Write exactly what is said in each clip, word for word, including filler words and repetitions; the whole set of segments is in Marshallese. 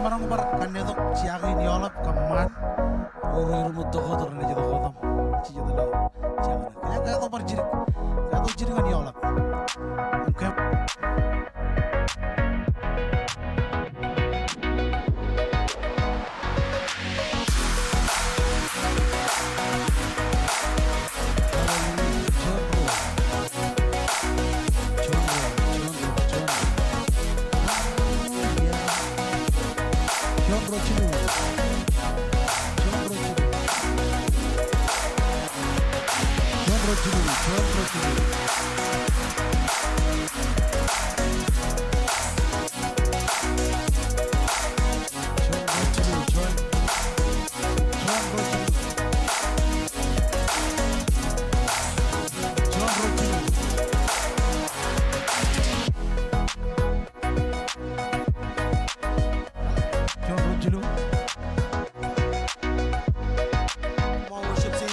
Bar bar kannetok, jake in eoḷap kōṃṃan. Ro ri ruṃwij tok wōt renaaj itok wōt im jijet ilo jake in. Kōjeañ kaetok bar jidik. Kaetok jidik ñan eoḷap. Okay. Come on, worship team.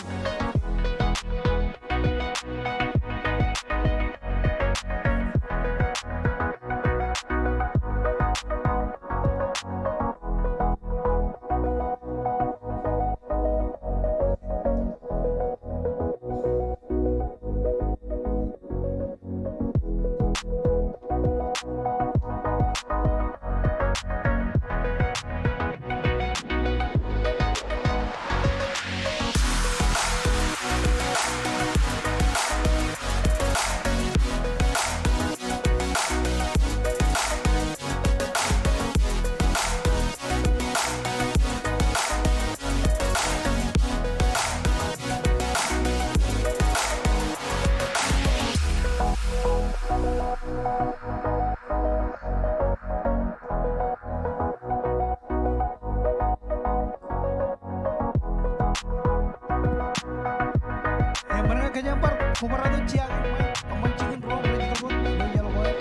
Eṃṃan ke kōjeañ bar kobrak tok jiakin ṃae, kōṃṃan jikin ro rej itok wōt ilo iaḷ ko aer.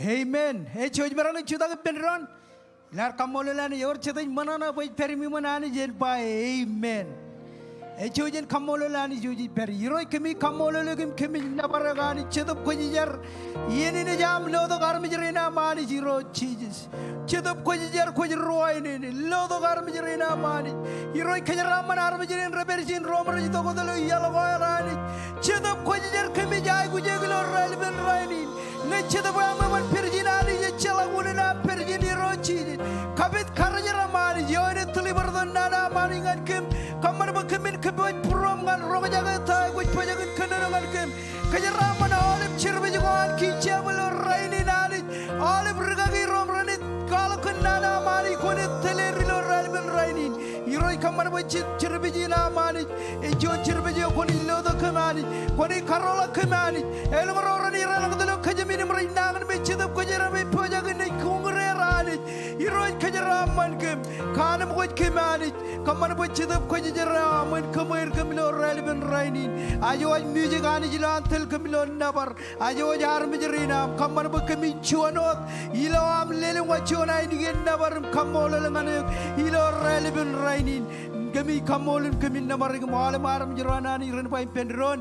Amen. Ej jouj maroñ in jutak ippān doon. Ilo ad kaṃṃoolol Anij, ewōr jet ej ṃōṇōṇō bwe ej pād im iṃōn Anij, en ba amen. Ej jouj jen kaṃṃoolol Anij, jouj ej pād. Irooj, kōmij kaṃṃoolol eok im kōmij nōbar eok Anij, Jetōb Kwōjarjar. Iien in ej aṃ lotok armej rein aṃ Anij, Irooj Jisōs. Jetōb Kwōjarjar, kwōj ruwainene, lotok armej rein aṃ Anij. Irooj, kōjeraaṃṃan armej rein rej pād ijin ro im rej itok wōt ilo iaḷ ko aer Anij. Jetōb Kwōjarjar, kōmij aikuj eok ilo raelepin rainin. Ñe Jetōb eo aṃ eban pād ijin Anij, ejjeḷọk unin aṃ pād ijin Irooj Jisōs. Kapit karijer aṃ Anij, eo enaaj deliver tok naan aṃ Anij ñan kōm. Kōṃṃan bwe kōmin kōpooj būruōm ñan roñjake ta eo kwōj pojak in kōnono ñan kōm. Kōjeraaṃṃan aolep jerbal ko an kijjab ilo rainin Anij. Aolep rikaki ro im renaaj kwaḷọk kōn naan aṃ Anij, kwōnaaj tōl er ilo raelepin rainin. Irooj, kōṃṃan bwe je-, jerbal in aṃ Anij ej juon jerbal eo kwōnaaj lotok kōm Anij, kwōnaaj karoḷọk kōm Anij. Elōñ ro renaaj deḷọñ tok ilo kōjām in im rej nañinmej Jetōb Kwōjarjar im ej pojak in naaj kuñūr er Anij. Irooj, kōjeraaṃṃan kōm, kaanemkwōj kōm Anij. Kōṃṃan bwe Jetōb Kwōjarjar eo aṃ en kōṃṃan kōm ilo raelepin rainin. Ajo wōj music Anij ilo an tōl kōm ilo nōbar. Ajo wōj armej rein aṃ, kōṃṃan bwe kōmij juon wōt ilo aṃ lelōñ wōj juon ainikien nōbar im kaṃṃoolol ñan eok ilo raelepin rainin. Kōmij kaṃṃoolol im kōmij nōbar eok im aolep armej ro an Anij ren ba ippān doon,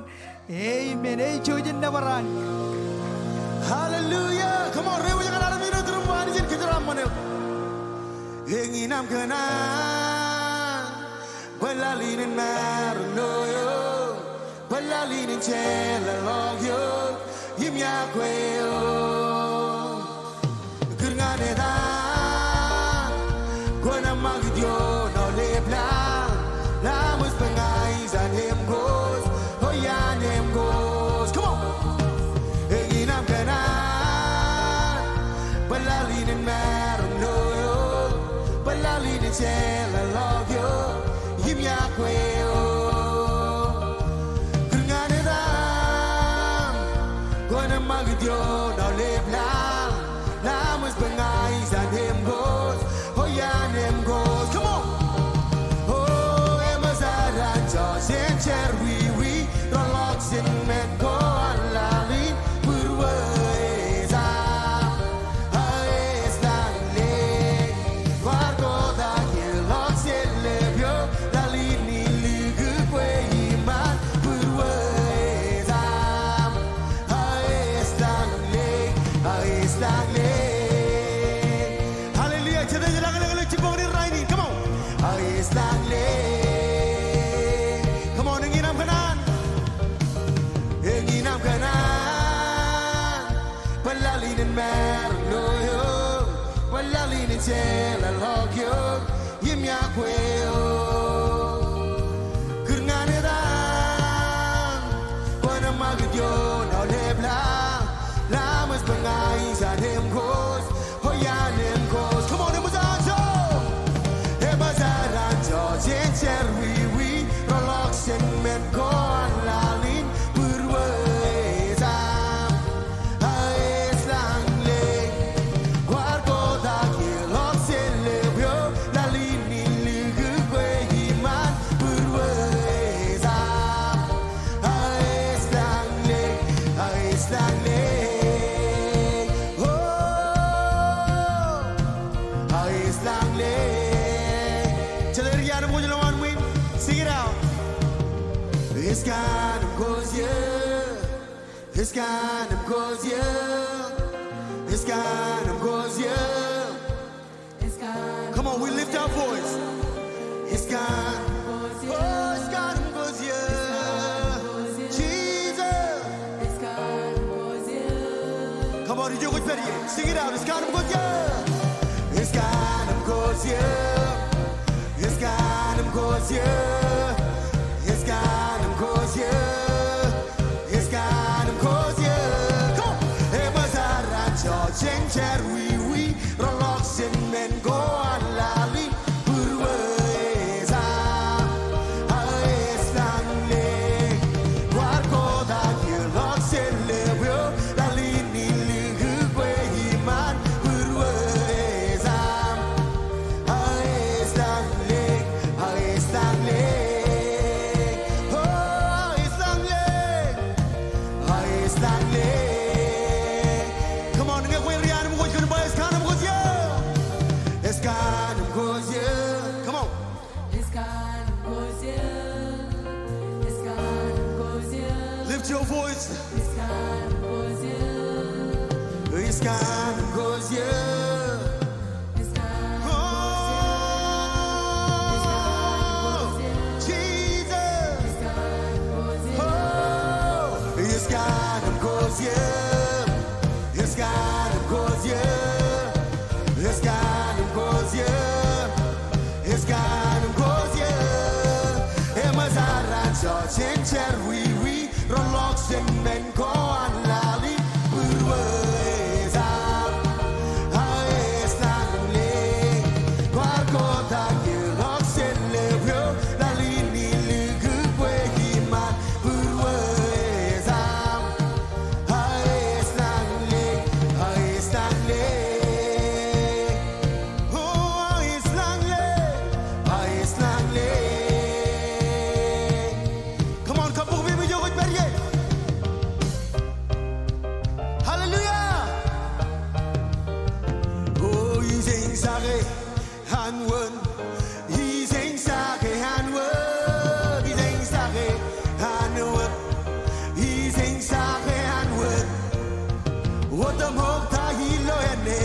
amen. Ej jouj jen nōbar Anij. Hallelujah. Come on, reiwōj ñan armej eo iturin ba Anij en kōjeraaṃṃan eok. Eñin aṃ kōṇaan bwe laḷ in en maroñ lo eok, bwe laḷ in en jeḷāḷọk eok im iakwe eok. Kūr ñan etan, kwōn ṃakūt ioon aolep laḷ, laṃōj bwe ña ij an eṃ kōj, o iaan eṃ kōj. Come on. Eñin aṃ kōṇaan bwe laḷ in en maroñ lo eok, bwe laḷ in en jeḷāḷọk eok im iakwe eok. Kūr ñan etan, kwōn ṃakūt ioon aolep laḷ, laṃōj bwe ña ij an eṃ kōj, o iaan eṃ kōj. Come on. O eṃōj ad an jọjien jerọwiwi, roḷọk jān men ko an laḷ in būruō ej aṃ. Aes lañ lein, kwaar kotak eḷọk jān lōb eo, laḷ in iliuj Jeḷāḷọkjeṇ im iọkwe eok. Kūr ñan etan, kwōn ṃakūt ioon aolep laḷ, Laṃōs bwe ña ij an eṃ kōj, eo iaan eṃ kōj. Come on, eṃōj an ijo. Eṃōj an ijo, jen jerọwiwi, reḷọk jān men ko an laḷ in, būrueej aṃ. Aeslañlōñ, kwaar kotak ḷọk jān lōb eo, laḷ in ilukkuun kwe iṃaan, būrueej aṃ. Aeslañlōñ, aeslañlōñ, oh, aeslañlōñ. Jeḷā ri iaan eṃ kōj lowaan ṃwiin, sing it out. Ej kanooj kōj eō. Ej kanooj kōj eō. Ej kanooj kōj eō. Come on, we lift our voice. Ej kanooj kōj eō. Oh, ej kanooj kōj eō. Jesus. Come on, ijo kwōj pād ie. Sing it out. Ej kanooj kōj eō. Ej kanooj kōj eō. Ej kanooj kōj eō. Ej kanooj kōj eō. Ej kanooj kōj eō. Come on. Eṃōj an ijo, jen jerọwiwi, reḷọk jān men ko an laḷ in, būrueej aṃ. Aeslañlōñ, kwaar kotak ḷọk jān lōb eo, laḷ in ilukkuun kwe iṃaan, būrueej aṃ. Aeslañlōñ, aeslañlōñ. Oh, aeslañlōñ. Aeslañlōñ. Come on, ñe kwe ri iaan eṃ kōj kōn ba ej kanooj kōj eō. Ej kanooj kōj eō. Come on. Lift your voice. Ej kanooj kōj eō. Oh, Jesus. Oh, ej kanooj kōj eō. Ej kanooj kōj eō. Ej kanooj kōj eō. Ej kanooj kōj eō. Eṃōj an ijo, jen jerọwiwi, reḷọk jān men ko an laḷ in, būrueej aṃ. Aeslañlōñ, kwaar kotak ḷọk jān lōb eo, laḷ in ilukkuun kwe iṃaan, būrueej aṃ. Aeslañlōñ, aeslañlōñ. Oh, aeslañlōñ, aeslañlōñ. Come on, kabbokbok im ijo kwōj pād ie. Hallelujah. Oh, ij eñjake an wōt. Ij eñjake an wōt. Ij eñjake an wōt. Ij eñjake an wōt. Otemokta ilo āne.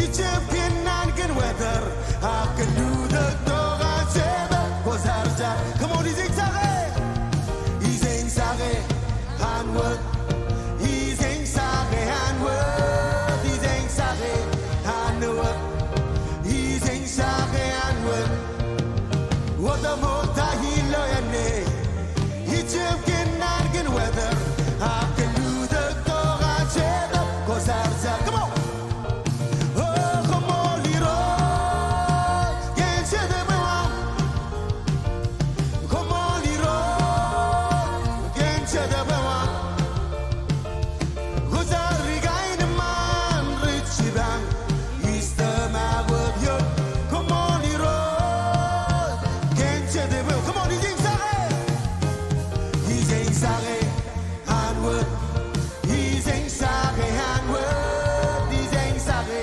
Ij jab kōnnaan kōn weather, ak kōn lutōk tok an Jetōb Kwōjarjar. Come on, ij eñjake. Ij eñjake an wōt. Ij eñjake an wōt. Ij eñjake an wōt. Ij eñjake an wōt. Otemokta ilo āne. Ij jab kōnnaan kōn weather, ak kōn lutōk tok an Jetōb Kwōjarjar. Come on. Oh, koṃṃool Irooj kōn Jetōb eo aṃ. Koṃṃool Irooj kōn Jetōb eo aṃ. Kwōjarjar kain eṃṃaan ri jipañ, ij tōmak wōt eok. Koṃṃool Irooj kōn Jetōb eo. Come on, ij eñjake. Ij eñjake an wōt. Ij eñjake an wōt. Ij eñjake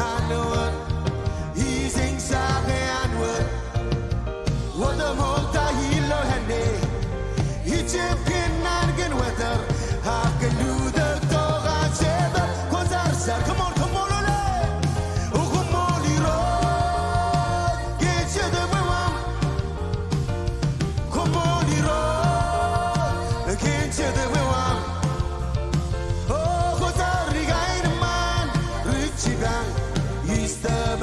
an wōt. Ij eñjake an wōt. Otemokta ilo āne. Ij jab kōnnaan kōn weather, ak kōn lutōk tok an Jetōb Kwōjarjar. Come on, koṃṃool ḷọk. O koṃṃool Irooj kōn Jetōb eo aṃ. Koṃṃool Irooj kōn Jetōb eo aṃ. O kwōjarjar kain eṃṃaan ri jipañ, ij tōmak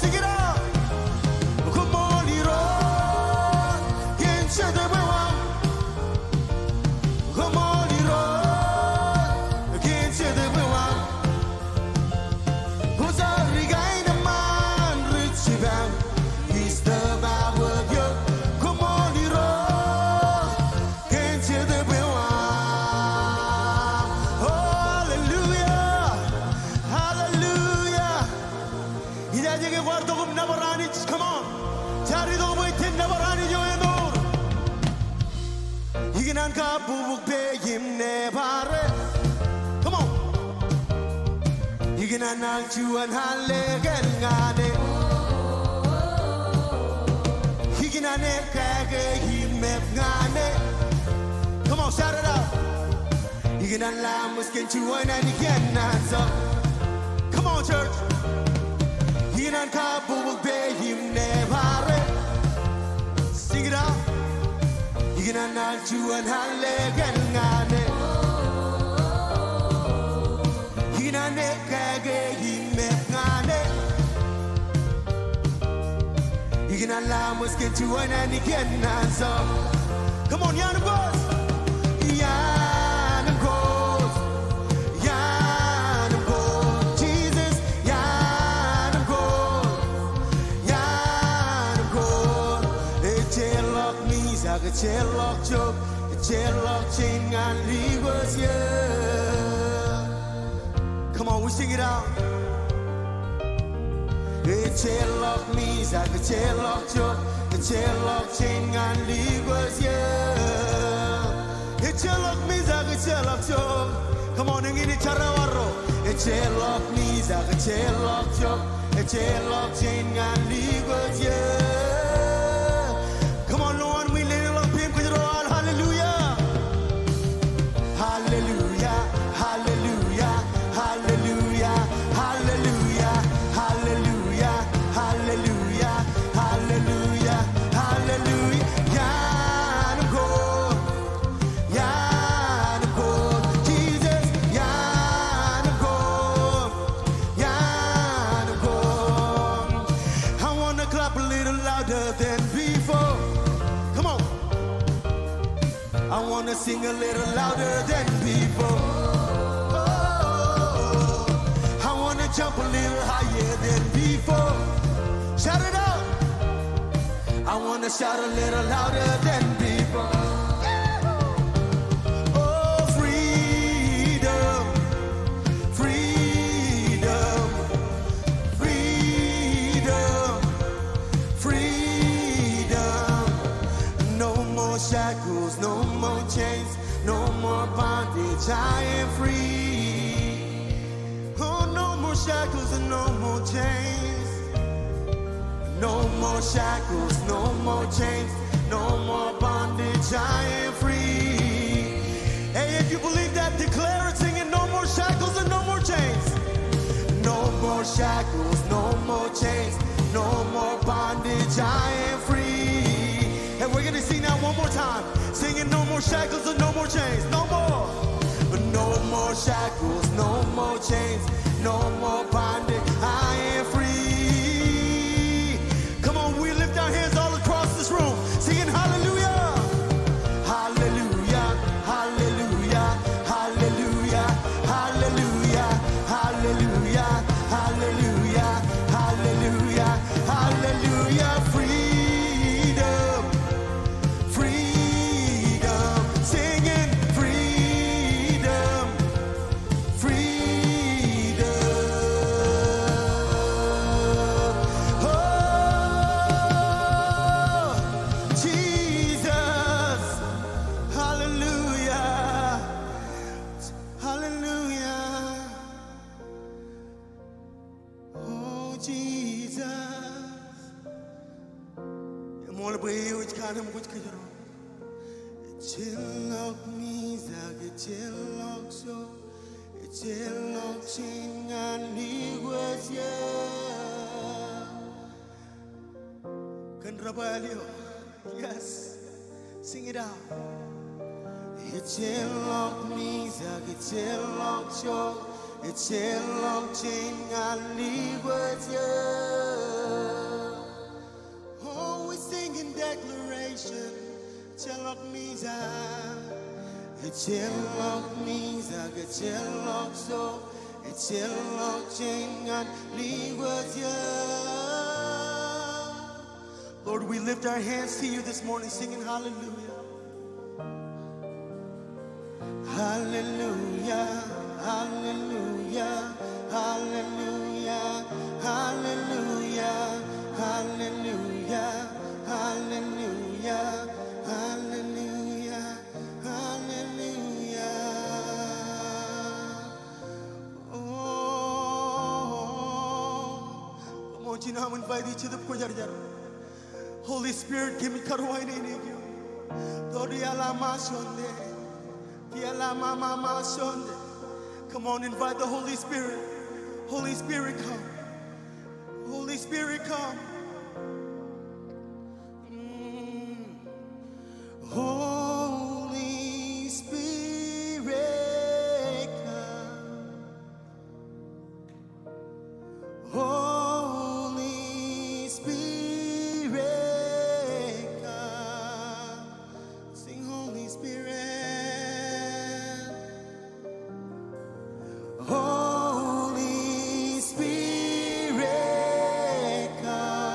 Sing it out. Koṃṃool Irooj kōn jetōb eo aṃ. Koṃṃool Irooj kōn jetōb eo aṃ. Kwōjarjar kain eṃṃaan ri jipañ. Istoṃ aō wōt eok. Koṃṃool Irooj kōn jetōb eo aṃ. Oh, hallelujah. Hallelujah. Ijaje ke kwaar tok im nōbar Anij. Come on. Jar itok bwe jen nōbar Anij eo emour. Ikōṇaan kabbokbok peiṃ ne bar e. Come on. Ikōṇaan al juon al ḷọk ñan e. Ikōṇaan ekkā ke im eb ñan e. Come on, shout it out. Ikōṇaan laṃōj kōn juon āne kien naan sō. Come on, church. Ikōṇaan kabbokbok peiṃ ne bar e. Sing it out. Ikōṇaan al juon al ḷọk ñan e. Ikōṇaan ekkā ke im eb ñan e. Ikōṇaan laṃōj kōn juon āne kien naan sō. Come on, iaan im kōj. Iaan im kōj. Iaan im kōj. Jesus, iaan im kōj. Iaan im kōj. Ejjeḷọk mijak, ejjeḷọk jok, ejjeḷọk jein ñan likūt eō. Come on, we sing it out. Ejjeḷọk mijak, ejjeḷọk jok, ejjeḷọk jein ñan likūt eō. Ejjeḷọk mijak, ejjeḷọk jok. Come on, eñin ej jar eo arro. Ejjeḷọk mijak, ejjeḷọk jok, ejjeḷọk jein ñan likūt eō. Come on, lowaan ṃwiin leḷọk peiṃ kōjro al hallelujah. Hallelujah, hallelujah, hallelujah, hallelujah, hallelujah, hallelujah, hallelujah, hallelujah. Iaan im kōj, iaan im kōj, Jesus, iaan im kōj, iaan im kōj. I wanna clap a little louder than before. Come on. I wanna sing a little louder than before. Oh, I wanna jump a little higher than before. Shout it out. I wanna shout a little louder than before. Oh, freedom, freedom, freedom, freedom. No more shackles, no more chains, no more bondage, I am free. Oh, no more shackles and no more chains. No more shackles, no more chains, no more bondage, I am free. Hey, if you believe that, declare it, singing, "No more shackles and no more chains." No more shackles, no more chains, no more bondage, I am free. And we're gonna sing that one more time, singing, "No more shackles and no more chains, no more." No more shackles, no more chains, no more bondage, I am free. Come on, we lift our hands all across this room, singing hallelujah. Hallelujah, hallelujah, hallelujah, hallelujah, hallelujah, hallelujah, hallelujah, hallelujah, freedom. Freedom, singing freedom, freedom. Oh, Jesus, hallelujah, hallelujah. Oh, Jesus. Eṃool bwe eo ej kaanemkwōj kōjro. Ejjeḷọk mijak, ejjeḷọk jok, ejjeḷọk jein ñan likūt eō. Kōn ri-bwebweḷọk eo. Yes. Sing it out. Ejjeḷọk mijak, ejjeḷọk jok, ejjeḷọk jein ñan likūt eō. Lord, we lift our hands to you this morning, singing hallelujah. Hallelujah, hallelujah, hallelujah, hallelujah, hallelujah, hallelujah, hallelujah, hallelujah. Oh, koṃṃool jino aṃ invite eok ilo kwōjarjar. Holy Spirit, kōmij karuwainene eok. Tori ala ma sonde. Ti ala ma ma ma sonde. Come on, invite the Holy Spirit. Holy Spirit, come. Holy Spirit, come. Mm. Holy Spirit, come. Holy Spirit, come. Sing, Holy Spirit. Holy Spirit, come.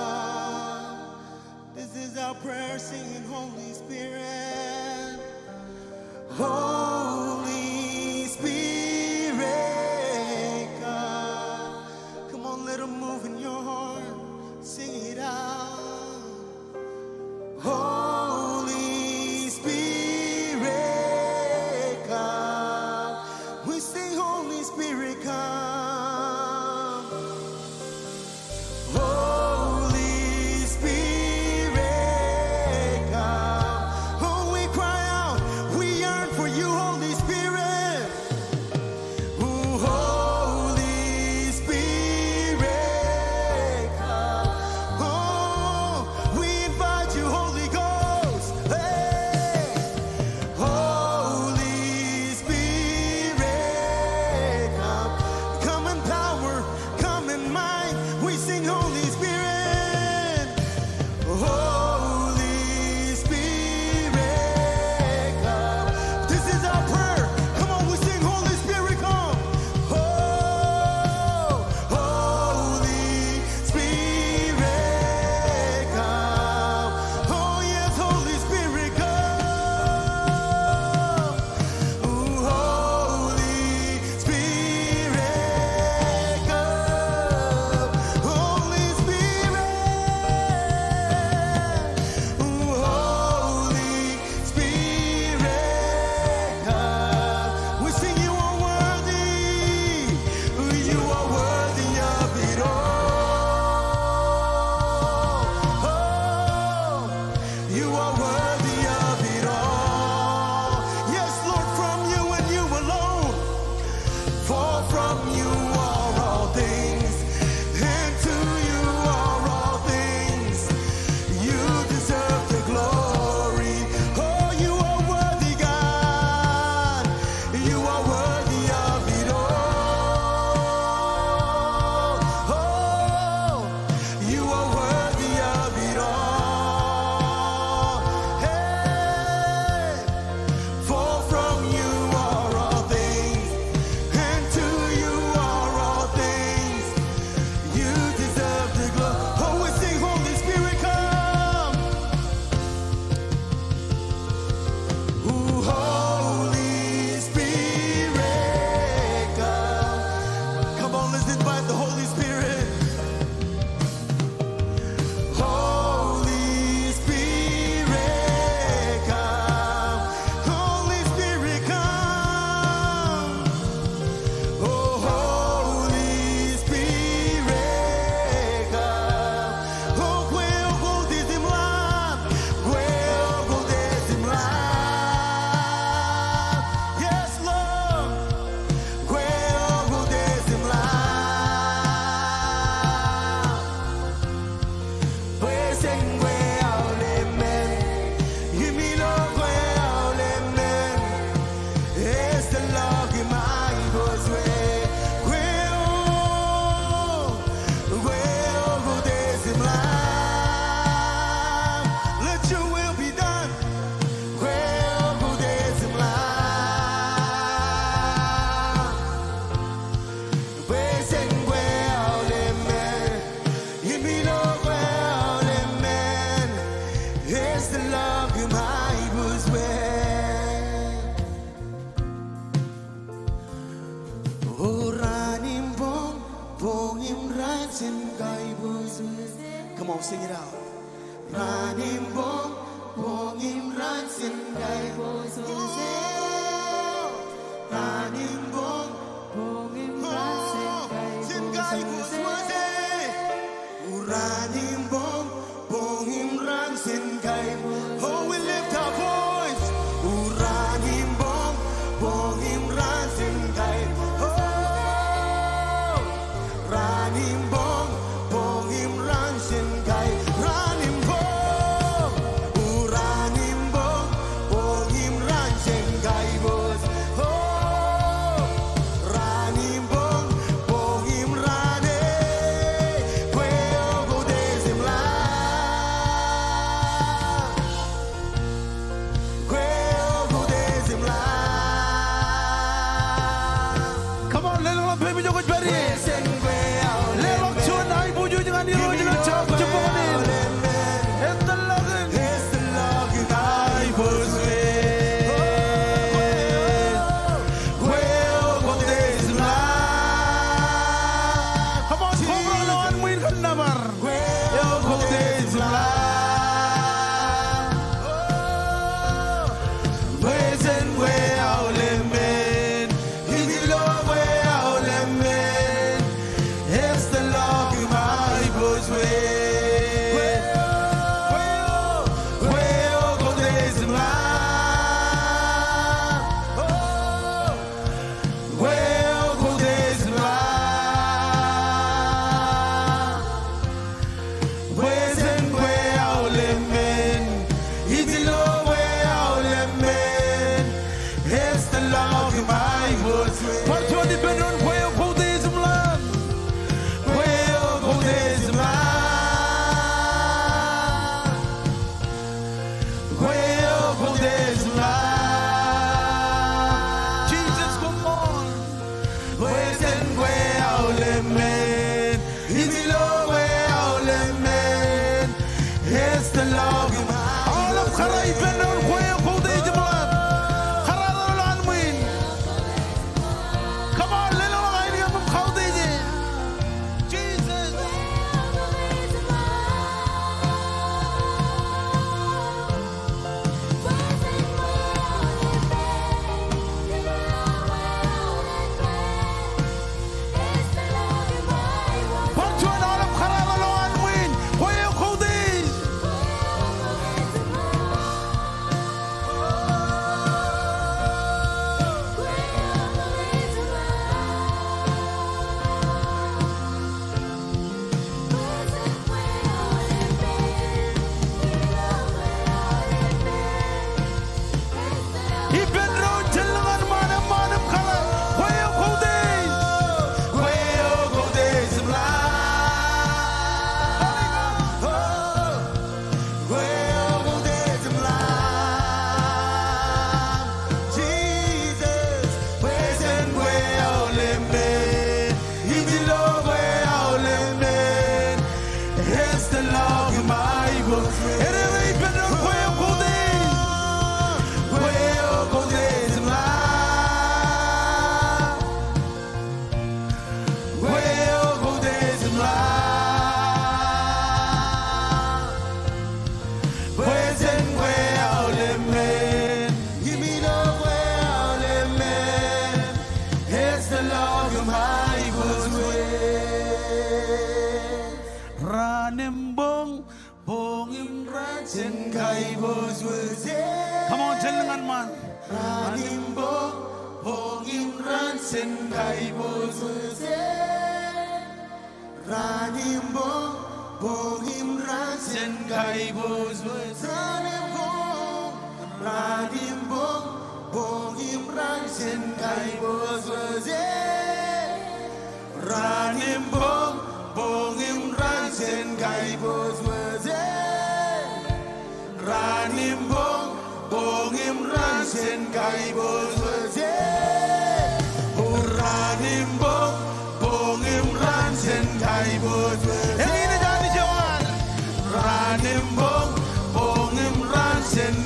Come on, sing it out. Oh, we lift our voice. Come on, leḷọk ḷọk peiṃ ijo kwōj pād ie. Leḷọk juon aiboojoj ñan Irooj ñan jab jibboñōn in. Ej tōllọkin aiboojoj. Come on, kobrak ḷọk an ṃwiin kōn nōbar. Bar juon ippān doon, kwe eo koutiej im ḷaan. Kwe eo koutiej im ḷaan. Kwe eo koutiej im ḷaan. Jesus, come on. Kwe jān kwe aolep men. Ilo kwe aolep men. Ej tōllọk im aiboojoj. Aolep kōrā ippān doon, kwe eo koutiej im ḷaan. Kōrā ḷọk an ṃwiin. Come on, leḷọk ḷọk ainikiōṃ im koutiej e. Jesus. Bar juon aolep kōrā ḷọk an ṃwiin. Kwe eo koutiej. Ippān doon, jān lōñ an ṃaan, eṃṃaan im kōrā. Kwe eo koutiej. Kwe eo koutiej im ḷaan. Kwe eo koutiej im ḷaan. Jesus, kwe jān kwe aolep men. Ilo kwe aolep men. Ej tōllọk im aiboojoj. Erere ippān doon, kwe eo koutiej. Kwe eo koutiej im ḷaan. Kwe eo koutiej im ḷaan. Kwe jān kwe aolep men. Im ilo kwe aolep men. Ej tōllọk im aiboojoj. Raan im boñ, boñ im raan jān kaiboojoj. Come on, jān lōñ an ṃaan. Raan im boñ, boñ im raan jān kaiboojoj. Raan im boñ, boñ im raan jān kaiboojoj. Raan im boñ, raan im boñ, boñ im raan jān kaiboojoj. Raan im boñ, boñ im raan jān kaiboojoj. Raan im boñ, boñ im raan jān kaiboojoj. Raan im boñ, boñ im raan jān kaiboojoj. Eñin ej Anij eo an. Raan im boñ, boñ im raan jān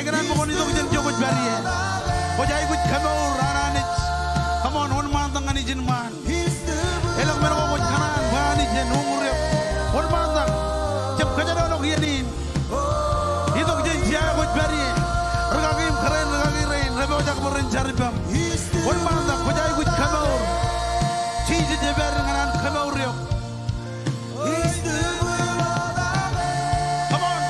Ikōṇaan bwe kwōn itok jān ijo kwōj pād ie. Kwōj aikuj kemour an Anij. Come on, wōnṃaantak ñan ijin ṃaan. Elōñ men ko kwōj kōṇaan bwe Anij en uñūr eok. Wōnṃaantak. Jab kōjatdọọlọk iien in. Itok jān jea eo kwōj pād ie. Rūkaki im kōrā in, rūkaki rein, rej pojak bwe ren jar ippaṃ. Wōnṃaantak, kwōj aikuj kemour. Jisōs ej pād ñan an kemour eok. Come on.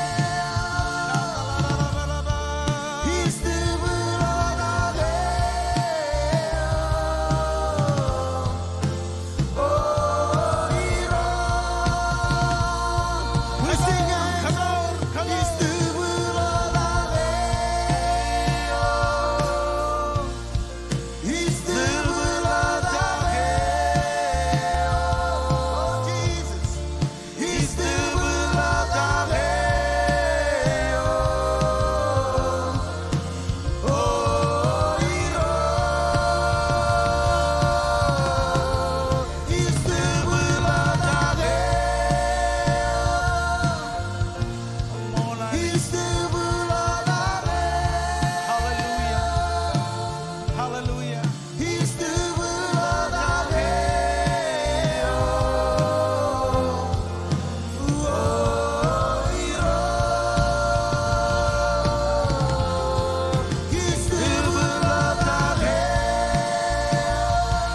Hallelujah. Hallelujah.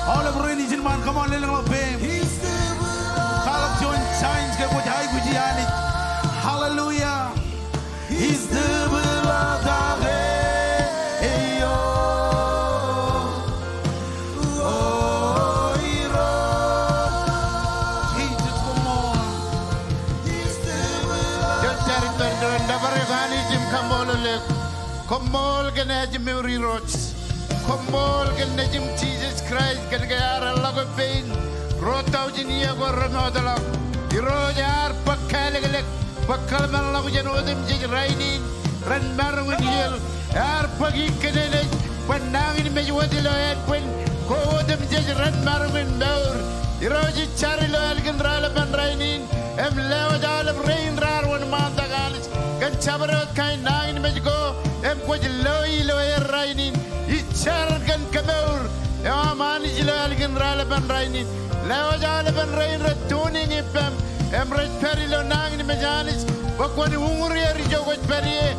Aolep rein ijin ṃaan, come on, lelōñḷọk peiṃ. Kwaḷọk juon sign ke kwōj aikuji Anij. Hallelujah. Jen jar ippān doon. Nōbar eok Anij im kaṃṃoolol eok. Koṃṃool kōn ājmour Irooj. Koṃṃool kōn Nejiṃ Jisōs Kraist kōn ke ear eḷḷọk pein ruo taujin iiō ko remootḷọk. Irooj ear bōk kālōklōk bwe kōḷmānḷọkjeṇ otemjej rainin ren maroñ in yield. Ear bōk ikōnenej bwe nañinmej wōt ilo ānbwin ko otemjej ren maroñ in mour. Irooj ij jar ilo ālikin raelepen rainin im lewōj aolep rein raar wōnṃaantak Anij kōn jabdewōt kain nañinmej ko im kwōj lo ilo er rainin. Ij jar kōn kemour eo aṃ Anij ilo ālikin raelepen rainin. Lewōj aolepen rein rej tuning ippaṃ im rej pād ilo nañinmej Anij bwe kwōn uñūr er ijo kwōj pād ie.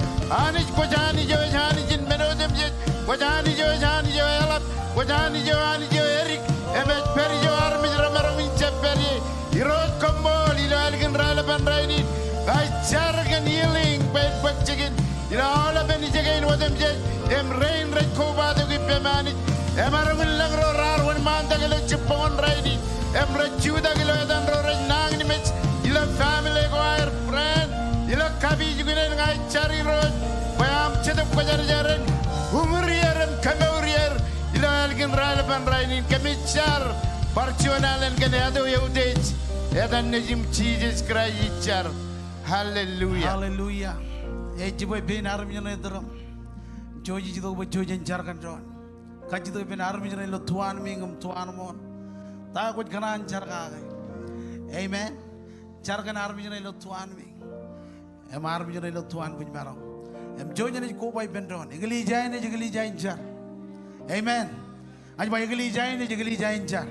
Anij kwōj Anij eo ej Anij in men otemjej. Kwōj Anij eo ej Anij eo eḷap. Kwōj Anij eo Anij eo edik im ej pād ijo armej remaroñ in jab pād ie. Irooj koṃṃool ilo ālikin raelepen rainin. Ña ij jar kōn healing bwe en bōk jikin ilo aolepen ijekein otemjej im rein rej kobatok ippaṃ Anij. Emaroñ in lōñ ro raar wōnṃaantak ilo jibboñōn rainin im rej jutak ilo etan ro rej nañinmej ilo family ko aer brāān ilo kapijuknen. Ña ij jar Irooj bwe aṃ Jetōb Kwōjarjar en uñūr er im kemour er ilo ālikin raelepen rainin. Kōmij jar bar juon alen kōn eto eutiej. Etan Nejiṃ Jisōs Kraist ij jar. Hallelujah. Hallelujah. Ej jibwe pein armej ṇe itōn aṃ. Jouj ij itok bwe jouj jen jar kōn doon. Kajjitōk ippān armej ṇe ilo tuanmiiñ im tuanmooṇ. Ta kwōj kōṇaan jar kake? Amen. Jar kōn armej ṇe ilo tuanmiiñ im armej ṇe ilo tuanbwijmaroñ. Im jouj jen ej koba ippān doon. Eklejia in ej eklejia in jar. Amen. Ij ba eklejia in ej eklejia in jar.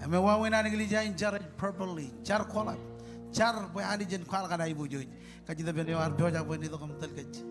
Im ewāween an eklejia in jar ej properly. Jar kwōḷap. Jar bwe Anij en kwaḷọk an aiboojoj. Kajjitōk ippān eo ear pojak bwe en itok im tōl kōj.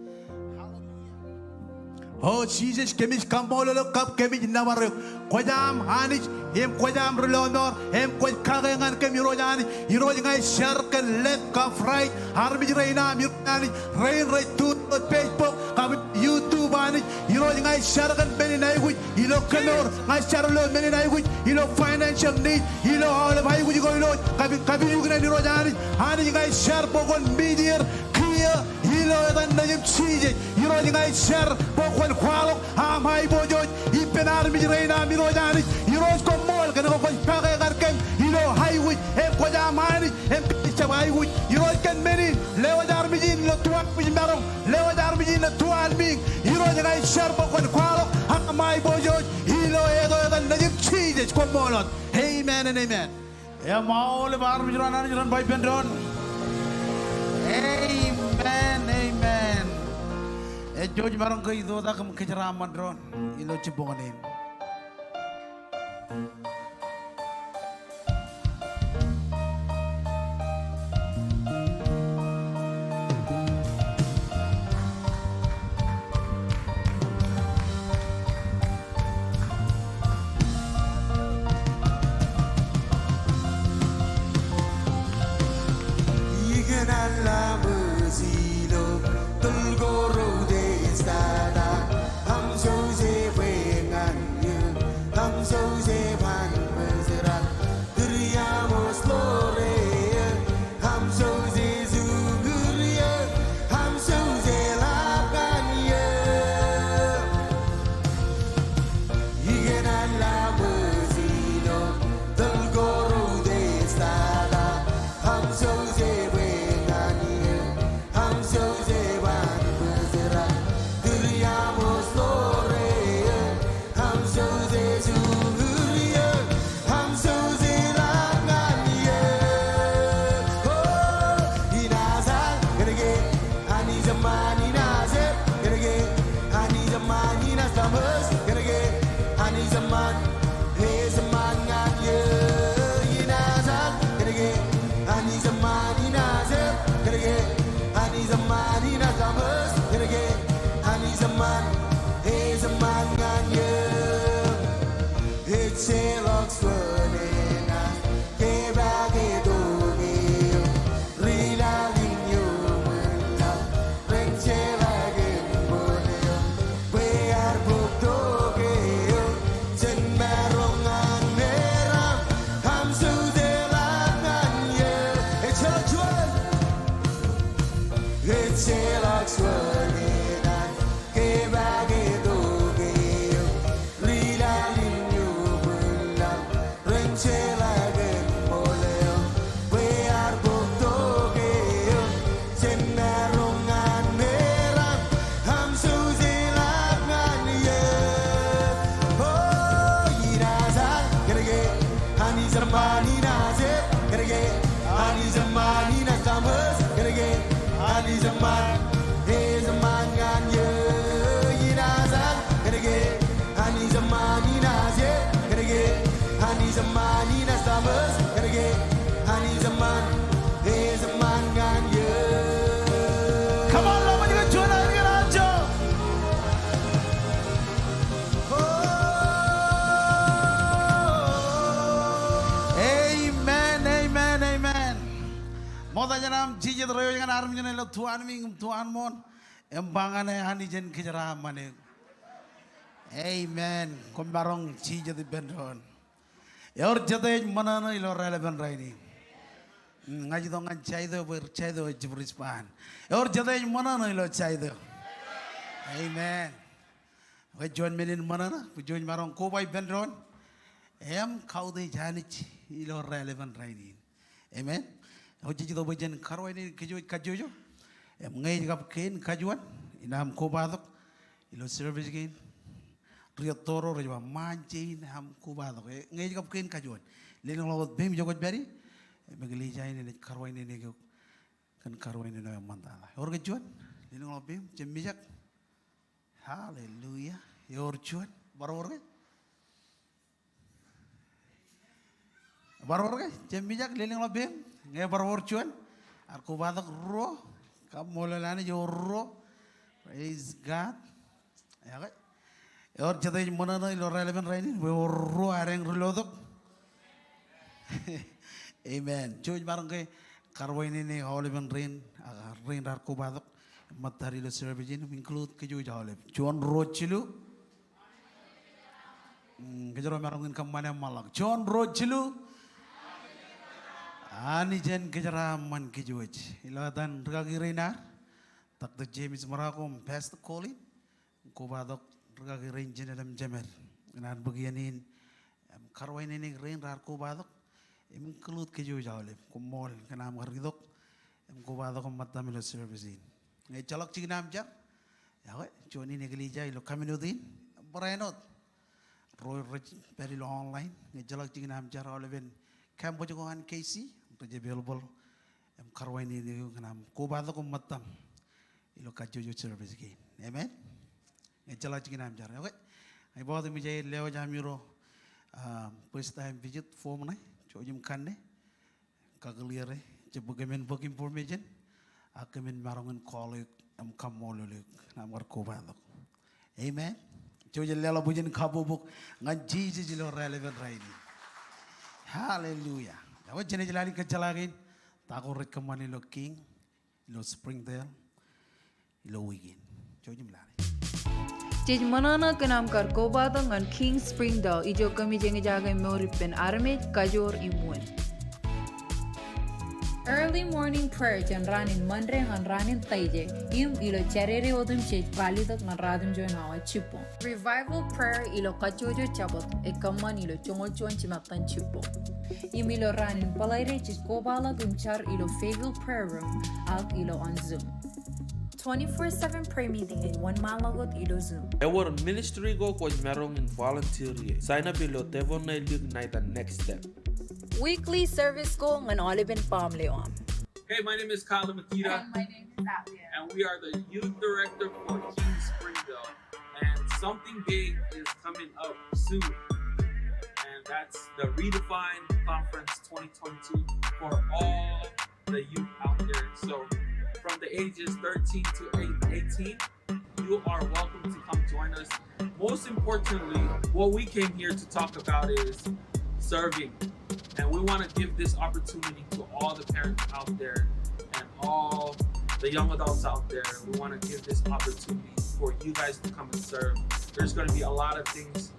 O Jisōs, kōmij kaṃṃoolol eok kab kōmij nōbar eok. Kwōj aṃ Anij im kwōj aṃ ri lọmọọr im kwōj kake ñan kōm Irooj Anij. Irooj, ña ij jar kōn left kab right armej rein aṃ Irooj Anij, rein rej tune in ilo Facebook kab YouTube Anij. Irooj, ña ij jar kōn men in aikuj ilo kemour. Ña ij jar ilo men in aikuj ilo financial need, ilo aolep aikuj ko Irooj, kab, kab ijuknen Irooj Anij. Anij, ña ij jar bwe kwōn meet er kiiō ilo etan Nejiṃ Jisōs. Irooj, ña ij jar bwe kwōn kwaḷọk aṃ aiboojoj ippān armej rein aṃ Irooj Anij. Irooj koṃṃool kōn ke kwōj kake ñan kōm ilo aikuj im kwōj aṃ Anij im kōmij jab aikuj. Irooj kōn men in, lewōj armej in ilo tuanbwijmaroñ, lewōj armej in ilo tuanmiiñ. Irooj, ña ij jar bwe kwōn kwaḷọk aṃ aiboojoj ilo eto etan Nejiṃ Jisōs. Koṃṃool wōt. Amen and amen. Im aolep armej ro an Anij ren ba ippān doon, amen, amen. Jouj maroñ ke itoitak im kōjeraaṃṃan doon ilo jibboñōn in. Ikōṇaan Laṃōj ilo tōl ko routej tata, Aṃ Joseph eñin ñan eō, Aṃ Joseph an bōjrak, tūriaṃo ḷoore eō, Aṃ Joseph jukur eō, Aṃ Joseph ḷap ñan eō. Ikōṇaan Laṃōj ilo tōl ko routej tata, Aṃ Joseph eñin ñan eō, Aṃ Joseph an bōjrak, tūriaṃo ḷoore eō, Aṃ Joseph jukur eō, Aṃ Joseph ḷap ñan eō. O, inaaj al kōnke Anij eṃṃan, inaaj ep kōnke Anij eṃṃan, inaaj laṃōj kōnke Anij eṃṃan, ej eṃṃan ñan eō. Inaaj al kōnke Anij eṃṃan, inaaj ep kōnke Anij eṃṃan, inaaj laṃōj kōnke Anij eṃṃan, ej eṃṃan ñan eō. Ejjeḷọk juon enaaj kepaake tok eō, ri laḷ in iuṃwin laḷ, ren jeḷā kōn ṃool eo, bwe ear bōk tok eō jān maroñ ñan meram, Aṃ Joseph ḷap ñan eō. Ejjeḷọk juon, ejjeḷọk juon enaaj kepaake tok eō, ri laḷ in iuṃwin laḷ, ren jeḷā kōn ṃool eo, bwe ear bōk tok eō jān maroñ ñan meram, Aṃ Joseph ḷap ñan eō. O, inaaj al kōnke Anij eṃṃan, inaaj ep kōnke Anij eṃṃan, inaaj laṃōj kōnke Anij eṃṃan, ej eṃṃan ñan eō. Inaaj al kōnke Anij eṃṃan, inaaj ep kōnke Anij eṃṃan, inaaj laṃōj kōnke Anij eṃṃan, ej eṃṃan ñan eō. Come on, ḷōmṇak juon aer kōn anjọ. Amen, amen, amen. Ṃokta jān am jijet reiwōj ñan armej ṇe ilo tu anmiiñ im tu anmooṇ im ba ñan e, Anij en kōjeraaṃṃan eok. Amen. Koṃ maroñ jijet ippān doon. Ewōr jet ej ṃōṇōṇō ilo raelepin rainin? Mm, ña ij itok ñan Jaito bwe Jaito ej jab respond. Ewōr jet ej ṃōṇōṇō ilo Jaito? Amen. Ekwe juon men in ṃōṇōṇō, bwe jouj maroñ koba ippān doon im kautiej Anij ilo raelepin rainin. Amen. Eo jej itok bwe jen karuwainene kōj kajjojo. Im ñe ej kab kein kajuon in aṃ kobatok ilo service kein, ri etto ro rej ba ṃaanje in aṃ kobatok. E, ñe ej kab kein kajuon, lelōñḷọk wōt peiṃ ijo kwōj pād ie. Im eklejia in enaaj karuwainene eok kōn karuwainene eo eṃṃantata. Ewōr ke juon? Lelōñḷọk peiṃ, jab mijak. Hallelujah. Ewōr juon? Bar wōr ke? Bar wōr ke? Jab mijak, lelōñḷọk peiṃ. Ñe bar wōr juon, ar kobatok ruo. Kaṃṃoolol Anij, ewōr ruo. Praise God. Ekwe, ewōr jet ej ṃōṇōṇō ilo raelepin rainin bwe ewōr ruo adeañ ri lotok? Amen. Jouj maroñ ke karuwainene aolepen rein, ak rein raar kobatok im ṃōttad ilo service in, im include kōj aolep. Juon, ruo, jilu. Mm, kōjro maroñ in kōṃṃane ṃōḷḷọk. Juon, ruo, jilu. Anij en kōjeraaṃṃan kōj. Ilo etan rikaki rein ad, Doctor James Marocco im Pastor Colin, kobatok rikaki rein jined im jemed. Ñan bōk iien in im karuwainene rein raar kobatok im include kōj aolep. Koṃṃool kōn aṃ kar itok im kobatok im ṃōttam ilo service in. Ñe ejjeḷọk jikin aṃ jar, ekwe, juon in eklejia ilo community in, barāinwōt ro rej pād ilo online, ñe ejjeḷọk jikin aṃ jar, aolepen campus ko an K C rej available im karuwainene eok kōn aṃ kobatok im ṃōttam ilo kajjojo service kein. Amen. Ejjeḷọk jikin aṃ jar. Okay. Ij ba wōt im ij aer lewōj amiro, um, first time visit form ṇe, jouj im kanne. Kakōḷḷe, jab bwe kōmin bōk information, ak kōmin maroñ in call eok im kaṃṃoolol eok, aṃ kar kobatok. Amen. Jouj im leḷọk bwijin kabbokbok ñan Jisōs ilo raelepen rainin. Hallelujah. Ewōr jenaaj lale kōjjeḷā kein, ta ko rej kōṃṃan ilo King, ilo Springdale, ilo wiik in. Jouj im lale. Jej ṃōṇōṇō kōn aṃ kar kobatok ñan King Springdale, ijo kōmij eñjake mour ippān armej, kajoor im wūn. Early morning prayer jān raan in Monday ñan raan in Thursday, im ilo Saturday otemjej ralitōk ñan ratimjuon awa jibboñ. Revival prayer ilo kajjojo Jabōt ej kōṃṃan ilo joñoul juon jimattan jibboñ. Im ilo raan in Bōḷaide jej kobaḷọk im jar ilo Fayetteville Prayer Room ak ilo on Zoom. Twenty-four seven prayer meeting ej wōnṃaanḷọk wōt ilo Zoom. Ewōr ministry ko kwōj maroñ in volunteer ie. Sign up ilo Tebon Ṇe Lik Naita Next Step. Weekly service ko ñan aolepen baaṃle eo aṃ. Hey, my name is Kyle Makita. And my name is Alia. And we are the youth director for King Springdale. And something big is coming up soon. And that's the Redefine Conference twenty twenty-two for all the youth out there. So from the ages thirteen to eight- eighteen, you are welcome to come join us. Most importantly, what we came here to talk about is serving. And we want to give this opportunity to all the parents out there and all the young adults out there. We want to give this opportunity for you guys to come and serve. There's going to be a lot of things,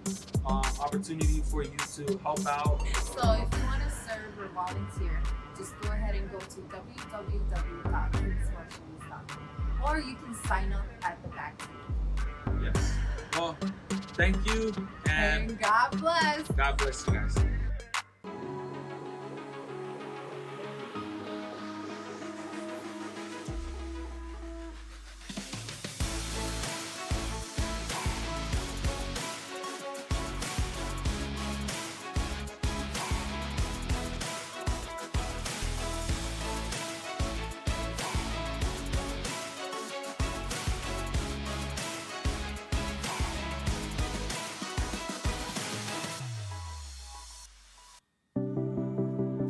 um, opportunity for you to help out. So if you want to serve or volunteer, just go ahead and go to W W W dot kingsmarshallese dot com. Or you can sign up at the back table. Yes. Well, thank you, and God bless. God bless you guys.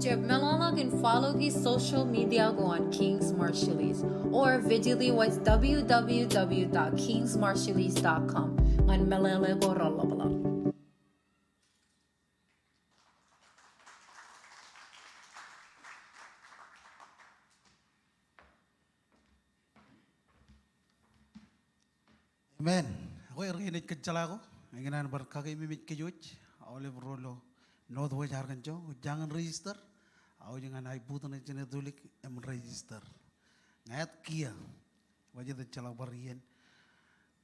Jab meḷọkḷọk in follow e social media ko an Kings Marshallese, or visit e website W W W dot kings marshallese dot com ñan meḷeḷe ko reḷapḷọk. Amen. Ekwe, ri-, inaaj kōjjeḷā ko, ikōṇaan bar kakeememej kōj wōj, aolep ro ilo Northwest Arkansas, jañin register, aō ej ñan aebut ṇe jenaaj tulik im register. Ñāāt kiiō, bwe jet ejjeḷọk bar iien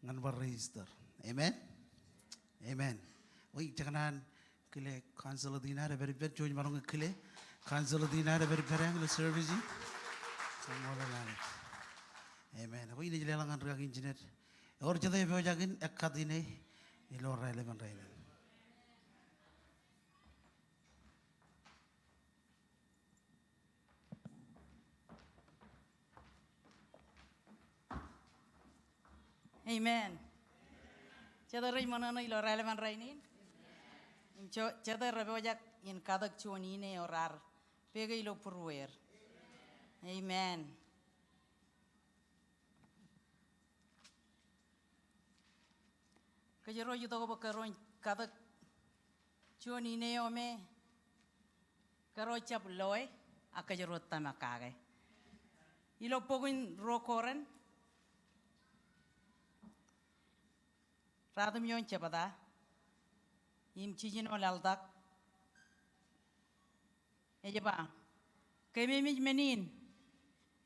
ñan bar register. Amen. Amen. Ekwe, ikōṇaan kile council eo in ad epād ippād, jouj maroñ ke kile council eo in ad epād ippād ilo service in. Amen. Ekwe, inaaj leḷọk ñan ri-kaki engineer. Ewōr jete epojak in ekkat ine ilo raelepen rainin. Amen. Jete rej ṃōṇōṇō ilo raelepen rainin? Im jo-, jete rej pojak in katak juon ine eo raar peke ilo būrueir? Amen. Kōjro itok bwe kōjro katak juon ine eo me kōjro jab loe, ak kōjro tōmak kake. Ilo bok in Ruo Korint, ratimjuon jebta, im jiljino laḷtak, ej ba, kememej men in,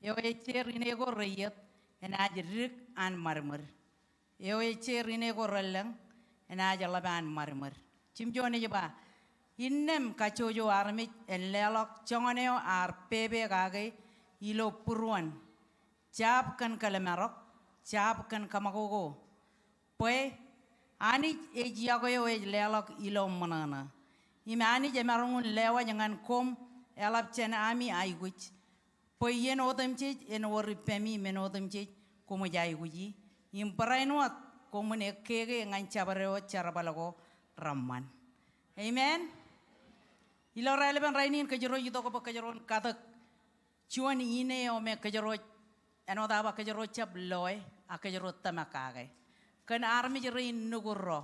eo ej jeer ine ko reiiet, enaaj dik an ṃadṃōd. Eo ej jeer ine ko relōñ, enaaj ḷap an ṃadṃōd. Jimjuon ej ba, innām kajjojo armej en leḷọk joñan eo ear pepe kake ilo būruon. Jab kōn kōḷmānḷọk, jab kōn kōṃakoko. Bwe Anij ej iọkwe eo ej leḷọk ilo ṃōṇōṇō. Im Anij emaroñ in lewōj ñan koṃ eḷap jān ami aikuj. Bwe iien otemjej en wōr ippemi men otemjej, koṃij aikuji, im barāinwōt koṃwin ekkeke ñan jabdewōt jerbal ko reṃṃan. Amen. Ilo raelepen rainin kōjro itok bwe kōjro en katōk juon ine eo me kōjro, āinwōt aō ba kōjro jab loe, ak kōjro tōmak kake. Kōn armej rein nukud ro.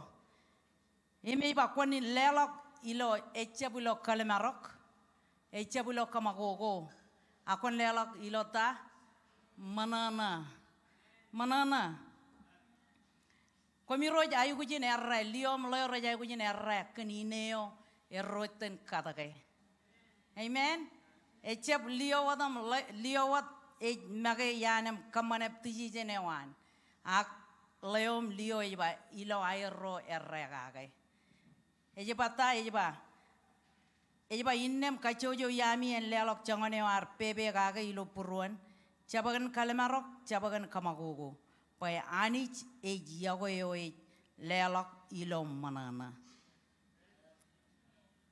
Im ej ba kwōn leḷọk ilo, ejjab ilo kōḷmānḷọk, ejjab ilo kōṃakoko, ak kwōn leḷọk ilo ta? Ṃōṇōṇō. Ṃōṇōṇō. Koṃiro ej aikuj in errā, lio im ḷeo rej aikuj in errā kōn ine eo erro iten katōke. Amen. Ejjab lio wōt im ḷe-, lio wōt ej make iaan im kōṃṃane baptism eo an. Ak ḷeo im lio ej ba ilo aerro errā kake. Ej ba ta, ej ba, ej ba innām kajjojo iaami en leḷọk joñan eo ear pepe kake ilo būruon, jabōk in kōḷmānḷọk, jabōk in kōṃakoko, bwe Anij ej iọkwe eo ej leḷọk ilo ṃōṇōṇō.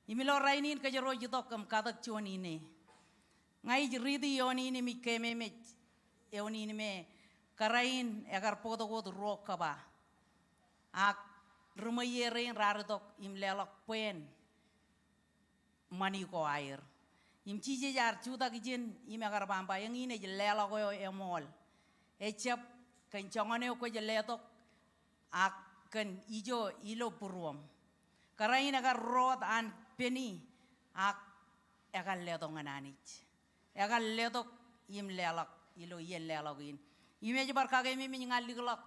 Im ilo rainin kōjro ej itok im katōk juon ine. Ña ij riiti eoon in im ij keememej eoon in me kōrā in ekar bōktok wōt ruo kōba. Ak ri ṃweiie rein raar itok im leḷọk bween ṃani ko aer. Im Jisōs ear jutak ijin im ekar ba, ba eñin ej leḷọk eo eṃool. Ejjab kōn joñan eo kwōj letok ak kōn ijo ilo būruōṃ. Kōrā in ekar ruo wōt an peni ak ekar letok ñan Anij. Ekar letok im leḷọk ilo iien leḷọk in. Im ej bar kakeememej ña likḷọk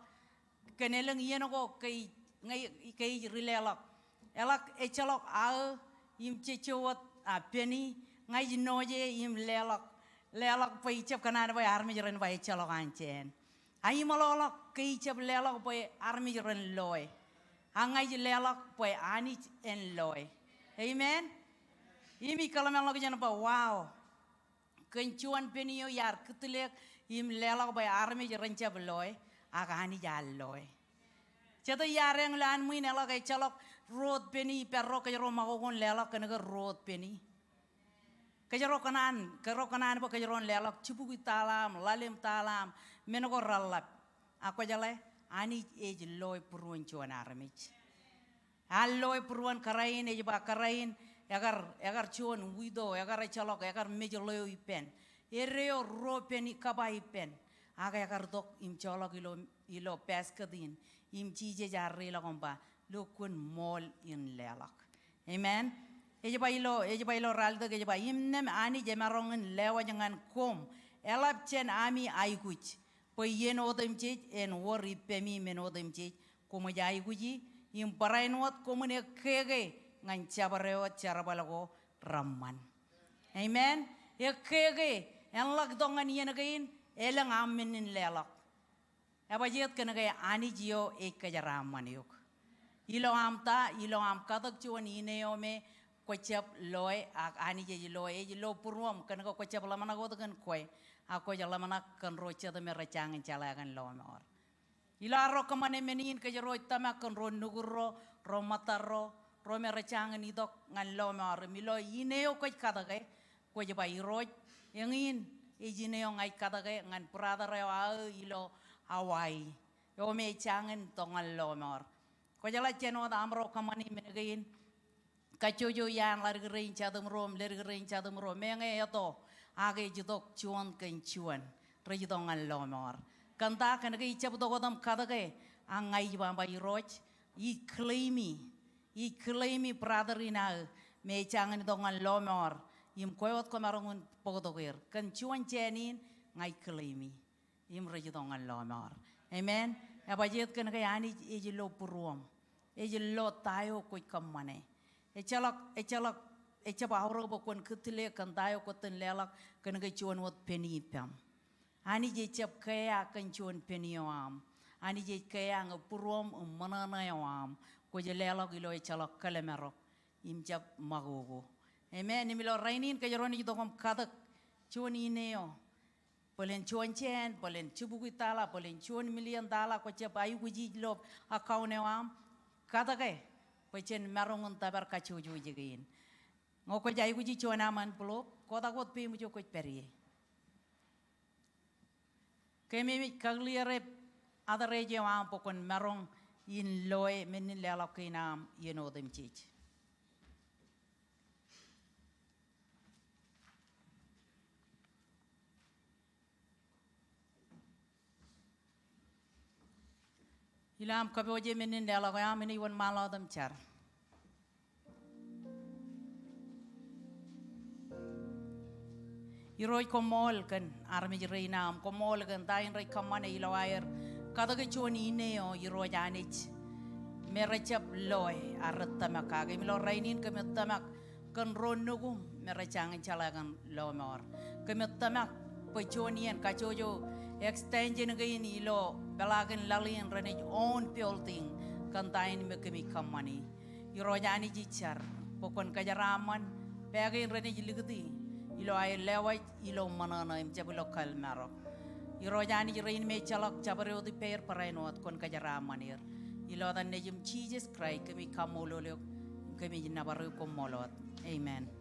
kōn elōñ iien ko ke ij, ñe, ke ij rileḷọk. Eḷak ejjeḷọk aō im jejjo wōt a peni, ña ij noje im leḷọk. Leḷọk bwe ijjab kōṇaan bwe armej ren ba ejjeḷọk an jāān. A iṃōḷoḷọk ke ijjab leḷọk bwe armej ren loe. A ña ij leḷọk bwe Anij en loe. Amen. Im ij kōḷmānḷọkjeṇ bwe wow. Kōn juon peni eo iar kūtleik im leḷọk bwe armej ren jab loe, ak Anij ear loe. Jete iar eñ ilo an ṃwiin eḷak ejjeḷọk ruo wōt peni, pād ro kōjro ṃakoko in leḷọk kōn ke ruo wōt peni. Kōjro kōṇaan, kōjro kōṇaan bwe kōjro en leḷọk jibukwi taḷa im ḷalem taḷa im men ko reḷḷap. Ak kwō jeḷā, Anij ej loe būruon juon armej. Ear loe būruon kōrā in, ej ba kōrā in, ekar, ekar juon widow, ekar ejjeḷọk, ekar mej ḷeo ippān. Eddo eo ruo peni kōba ippān. Ak ekar tok im joḷọk ilo, ilo basket in. Im Jisōs ear riḷọk im ba, lo kwōn ṃool in leḷọk. Amen. Ej ba ilo, ej ba ilo ralitōk, ej ba innām Anij emaroñ in lewōj ñan koṃ eḷap jān ami aikuj. Bwe iien otemjej en wōr ippemi men otemjej, koṃij aikuji, im barāinwōt koṃwin ekkeke ñan jabdewōt jerbal ko reṃṃan. Amen. Ekkeke, en ḷak itok ñan iien kein, elōñ aṃ men in leḷọk. Ebajjeet kōn ke Anij eo ej kōjeraaṃṃan eok. Ilo aṃ ta, ilo aṃ katōk juon ine eo me kwōjab loe, ak Anij ej loe, ej lo būruōṃ kōn ke kwōjab ḷōmṇak wōt kōn kwe, ak kwōj ḷōmṇak kōn ro jet me rej jañin jeḷā kōn lọmọọr. Ilo arro kōṃṃane men in kōjro ej tōmak kōn ro nukud ro, ro ṃōttad ro, ro me rej jañin itok ñan lọmọọr. Im ilo ine eo kwōj katōke, kwōj ba Irooj, eñin ej ine eo ña ij katōke ñan brother eo aō ilo Hawaii. Eo me ej jañin itok ñan lọmọọr. Kwō jeḷā jān wōt aṃro kōṃṃani men kein, kajjojo iaan ḷadik rein jatūṃro im ledik rein jatūṃro, meñe eto, ak ej itok juon kōn juon rej itok ñan lọmọọr. Kōn ta? Kōn ke ijjab itok wōt im katōke, ak ña ij ba, ba Irooj, ij claim-i, ij claim-i brother in aō me ej jañin itok ñan lọmọọr, im kwe wōt kwōmaroñ in bōktok er. Kōn juon jāān in, ña ij claim-i. Im rej itok ñan lọmọọr. Amen. Ebajjeet kōn ke Anij ej lo būruōṃ. Ej lo ta eo kwōj kōṃṃane. Ejjeḷọk, ejjeḷọk, ejjab aorōk bwe kwōn kūtleik kōn ta eo kwōj itōn leḷọk kōn ke juon wōt peni ippām. Anij ejjab kea kōn juon peni eo aṃ. Anij ej kea ñe būruōṃ im ṃōṇōṇō eo aṃ kwōj leḷọk ilo ejjeḷọk kōḷmānḷọk im jab ṃakoko. Amen. Im ilo rainin kōjro naaj itok im katōk juon ine eo. Bōlen juon jāān, bōlen jibukwi taḷa, bōlen juon million taḷa kwōjab aikuji ilo account eo aṃ, katōke bwe jen maroñ in tōpar kajjojo ijin kein. Ñe kwōj aikuji juon aṃ envelope, kotak wōt peim ijo kwōj pād ie. Kōmij kaklier e address eo aṃ bwe kwōn maroñ in loe men in leḷọk kein aṃ iien otemjej. Ilo aṃ kōpooje men in leḷọk eo aṃ, inaaj wōnṃaanḷọk im jar. Irooj, koṃṃool kōn armej rein aṃ, koṃṃool kōn ta in rej kōṃṃane ilo aer katōk juon ine eo, Irooj Anij, me rejjab loe ak rej tōmak kake. Im ilo rainin kōmij tōmak kōn ro nukuṃ me rej jañin jeḷā kōn lọmọọr. Kōmij tōmak bwe juon iien kajjojo extension kein ilo peḷaakin laḷ in renaaj own building kōn ta in me kōmij kōṃṃani. Irooj Anij, ij jar bwe kwōn kōjeraaṃṃan pā kein renaaj likūti ilo aer lewōj ilo ṃōṇōṇō im jab ilo kallim̧ur. Irooj Anij, rein me ejjeḷọk jabdewōt ippāer barāinwōt, kwōn kōjeraaṃṃan er. Ilo etan Nejiṃ Jisōs Kraist kōmij kaṃṃoolol eok, kōmij nōbar eok, koṃṃool wōt. Amen. Amen.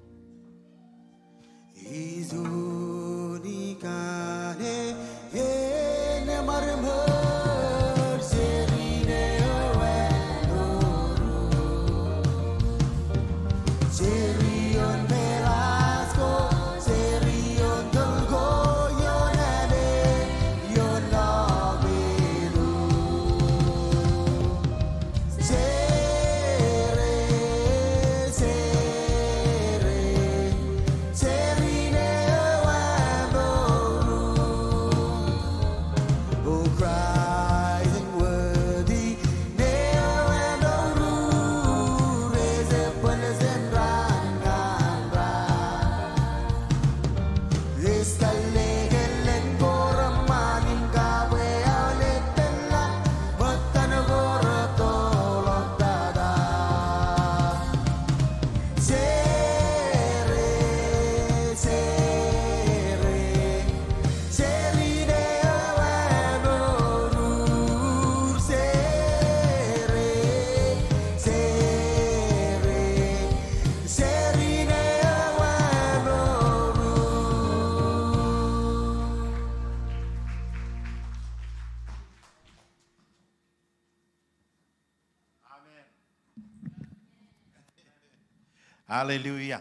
Hallelujah.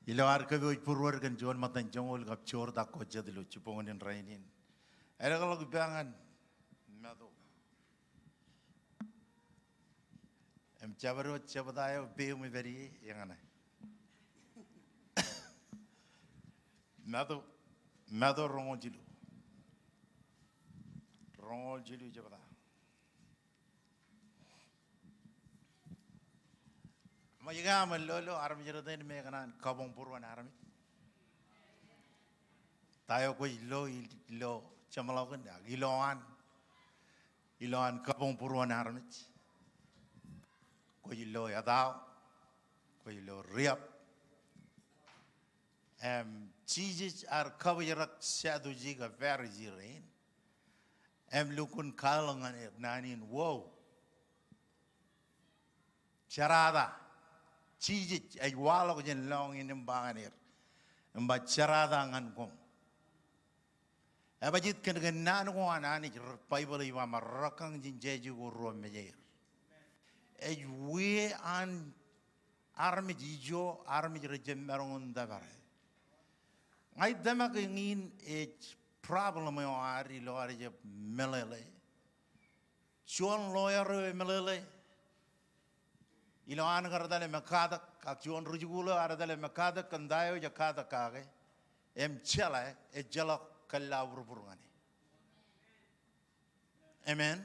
Ilo ad kōpooj būruod kōn juon ṃōttan joñoul kab joortak ko jet ilo jibboñōn in rainin, eḷapḷọk ippān Matu. Im jabdewōt jebta eo peiṃ ej pād ie, eñṇe. Matu, Matu roñoul jilu. Roñoul jilu jebta. Ṃōj ke aṃ lo, lo armej rot in me kōṇaan kabuñ būruon armej? Ta eo kwōj lo, ilo jeṃḷọkin ak ilowaan, ilowaan kabuñ būruon armej? Kwōj lo etao, kwōj lo riab. Im Jisōs ear kabōjrak Sadusi kab Farisi rein im lukkuun kaḷọk ñan er naan in, wow. Jerata. Jisōs ej waḷọk jān lọñiin im ba ñan er, im ba, jerata ñan koṃ. Ebajjeet kōn, kōn naan ko an Anij, Baibōḷ ej ba, ṃōk rekkañ jān jāje ko ruo mejeir. Ej wia an armej ijo, armej rejjab maroñ in tōpare. Ña ij tōmak eñin ej problem eo ad ilo ad jab meḷeḷe. Juon lawyer eo emeḷeḷe ilo an kar tale mekaatōk, ak juon ri-jikuuḷ eo ear tale mekaatōk kōn ta eo ej kaatōk kake, im jeḷā, ejjeḷọk kōllaburbur ñan e. Amen.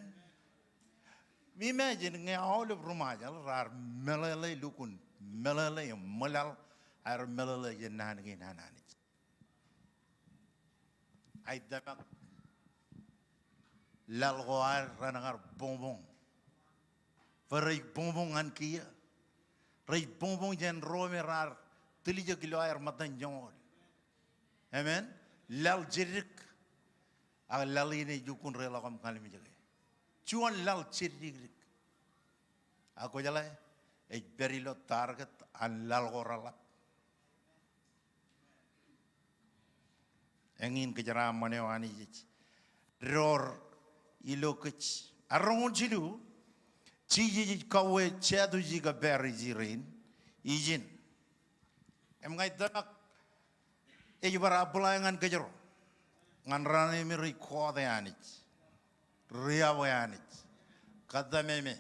Imagine ñe aolep ri-Ṃajeḷ raar meḷeḷe, lukkuun meḷeḷe im ṃwilaḷ aer meḷeḷe jān naan kein an Anij. Ij tōmak laḷ ko ad renañin buñbuñ. Bwe rej buñbuñ ñan kiiō. Rej buñbuñ jān ro me raar tiljek ilo aer ṃōttan joñoul. Amen. Laḷ jiddik. Ak laḷ in ej lukkuun reḷọk im kalimjeke. Juon laḷ jiddikdik. Ak kwōjeḷā, ej pād ilo target an laḷ ko reḷap. Eñin kōjeraaṃṃan eo Anij ej door ilo kōj. Ak roñoul jilu, Jisōs ej kauwe Jaddusi kab Parisi rein ijin. Im ña ij tōmak ej bar apply ñan kōjro, ñan raan eo me rej kọọte Anij, rej iọkwe Anij, kōttememe,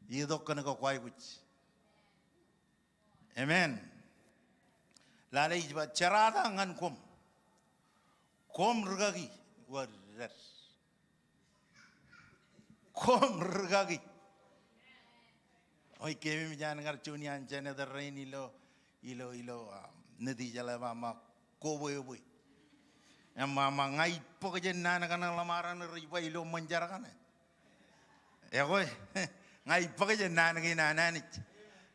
itok kōn ke kwaikuj. Amen. Lale ij ba, jerata ñan koṃ. Koṃ rūkaki. Wōt dān. Koṃ rūkaki. Eo, kememej an kar juon iaan janitor rein ilo, ilo, ilo, um, Nitijeḷā, ba ṃōk kobwebwe. Im ba ṃōk ña ij bōk jān naan kaṇe ḷōṃareṇ rej ba ilo ṃōn jar kaṇe. Ekwe, ña ij bōk jān naan kein an Anij.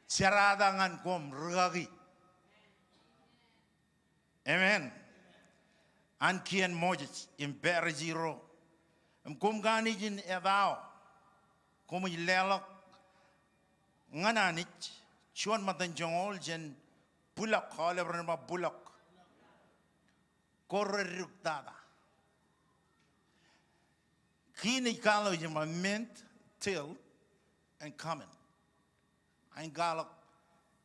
Jerata ñan koṃ rūkaki. Amen. An kien Moses im Parisi ro. Im koṃ kanooj in etao. Koṃij leḷọk ñan Anij juon ṃōttan joñoul jān bulọk, aolep ren ba bulọk. Ko reddik tata. Kiin ej kwaḷọk ijin ba mint, dill, and cumin. Ak ij kwaḷọk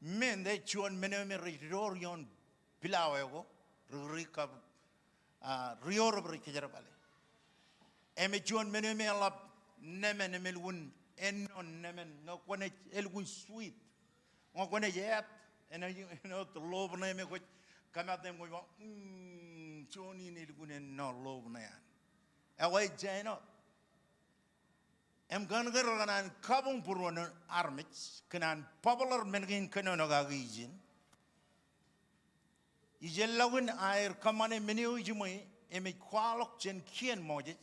mint ej juon men eo me rej door ioon pilawa ko, rikrik kab, ah, rioorop rej kōjerbale. Im ej juon men eo me eḷap nōmen im elukkuun ennọ nōmen, ñe kwōnaaj, elukkuun sweet. Ñe kwōnaaj eat, āinwōt, āinwōt lobṇe me kwōj kōmat im kwōj ba, mm, juon in elukkuun ennọ lobṇe an. Ekwe ej āinwōt. Im kōn ke rekōṇaan kabuñ būruon armej, kōn an popular men kein kōnono kaki ijin. Ijellọkin aer kōṃṃane men eo ijiṃwe, im ej kwaḷọk jān kien Moses,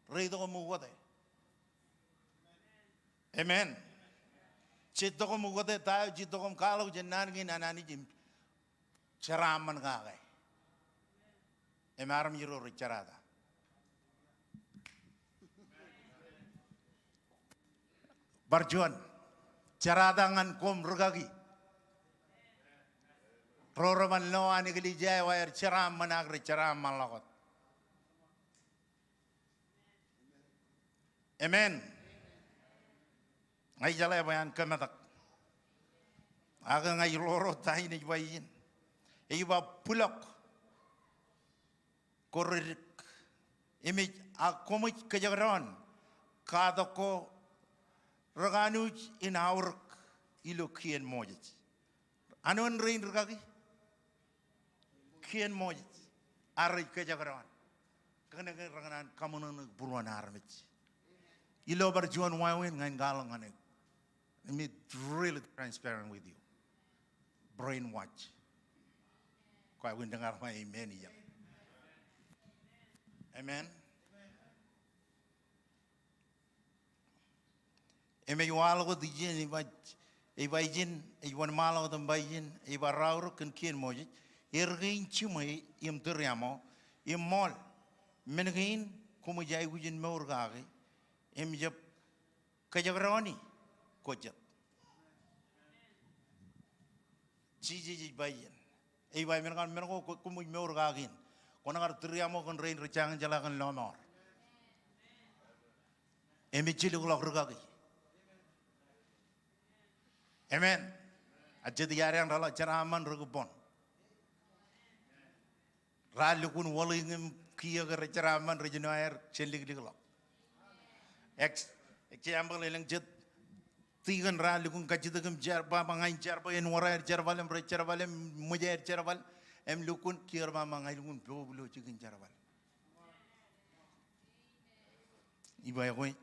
reitok im ukōte. Amen. Jej tok im ukōte, ta eo jej tok im kwaḷọk jān naan kein an Anij im jeraaṃṃan kake. Im armej ro rej jerata. Bar juon, jerata ñan koṃ rūkaki. Ro reban lo an eklejia eo aer jeraaṃṃan ak rej jeraaṃṃanḷọk wōt. Amen. Ña ij jeḷā bwe an kōmetak. Ak ña ij ḷoor wōt ta in ej ba ijin. Ej ba bulọk. Ko reddik. Im ej, ak koṃij kōjekdọọn katak ko rekanooj in aorōk ilo kien Moses. Āinwōt rein rūkaki. Kien Moses. Ak rej kōjekdọọn. Kōn ke rekōṇaan kaṃōṇōṇō būruon armej. Ilo bar juon wāween ña in kwaḷọk ñan eok. Let me really transparent with you. Brainwash. Kwaikuj in deñar ba amen ijeḷā. Amen. Im ej waḷọk wōt ijin, ej ba, ej ba ijin, ej wōnṃaanḷọk wōt im ba ijin, ej ba raorōk kōn kien Moses, er kein jiṃwe im tūriaṃo, im ṃool, men kein koṃij aikuj in mour kake, im jab kōjekdọọni, kwō jet. Jisōs ej ba ijin. Ej ba men kaṇ men ko, ko, koṃij mour kake in. Kwōn kar tūriaṃo kōn rein rej jañin jeḷā kōn lọmọọr. Im ej jilkinḷọk rūkaki. Amen. Ak jet iaad eṇ reḷak jeraaṃṃan ri-Kibboñ. Raar lukkuun wōḷiñ im kiiō ke rej jeraaṃṃan rej jino aer jān liklikḷọk. Ex-, example, elōñ jet tikōn raar lukkuun kajjitōk im jar ba, ba ña in jar ba en wōr aer jerbal im rej jerbal im ṃōj aer jerbal im lukkuun kiiō ba ba ña ilukkuun pok ilo jikin jerbal. Ij ba ekwe,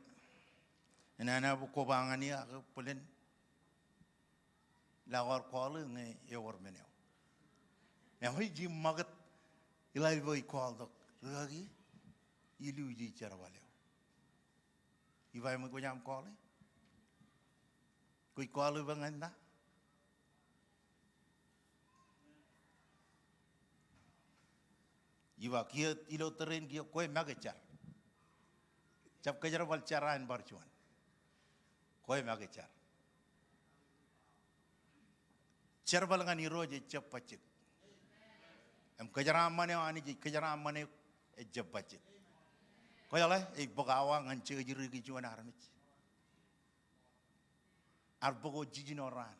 enana bwe kwō ba ñan eō ak bōlen Ḷak kwaar call e ñe ewōr men eo. Eo ij ṃakūt ilo ej bwe ij call tok. Rikaki, ilu ij jerbal eo. Ij ba eṃōj kwōj aṃ call e. Kwōj call e bwe ñan ta? Ij ba kiiō ilo tōre in kiiō kwe make jar. Jab kōjerbal jar an bar juon. Kwe make jar. Jerbal ñan Irooj ejjab bajjek. Im kōjeraaṃṃan eo Anij ej kōjeraaṃṃan eok ejjab bajjek. Kwōjeḷā, ej bōk awa ñan jeje ri ki juon armej. Ear bōk wōt jiljino raan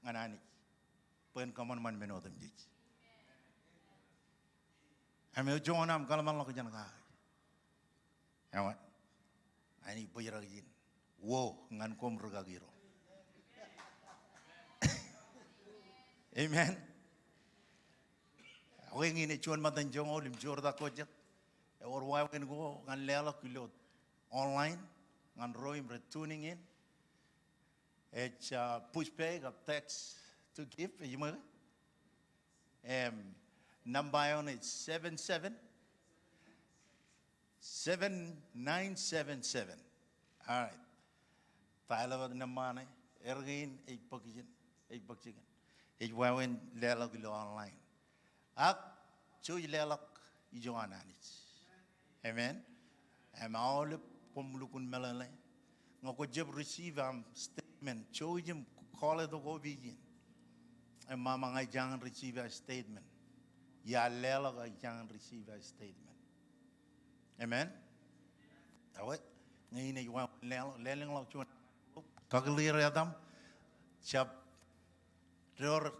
ñan Anij bwe en kōṃanṃan men otemjej. Im eo joñan aṃ kōḷmānḷọkjeṇ kake. Ewa. Anij bōjrak ijin. Wo ñan koṃ rikaki ro. Amen. Ak eñin ej juon ṃōttan joñoul im joortak ko jet. Ewōr wāween ko ñan leḷọk ilo online ñan ro im rej tuning in. Ej, uh, Pushpay kab Text to Give, ej ṃōk. Im nōṃba eo ṇe ej seven seven seven nine seven seven. All right. Dial up nōṃba ṇe, er kein ej bōk jikin, ej bōk jikin. Ej wāween leḷọk ilo online. Ak jouj leḷọk ijo an Anij. Amen. Im aolep koṃ lukkuun meḷeḷe. Ñe kwō jab receive aṃ statement, jouj im call tok opiij in. Im ṃaṃa ña ij jañin receive aō statement. Iar leḷọk ij jañin receive aō statement. Amen. Ewe, ñe in ej wāween leḷọk, lelōñḷọk juon. Kakōḷḷe er etaṃ, jab door,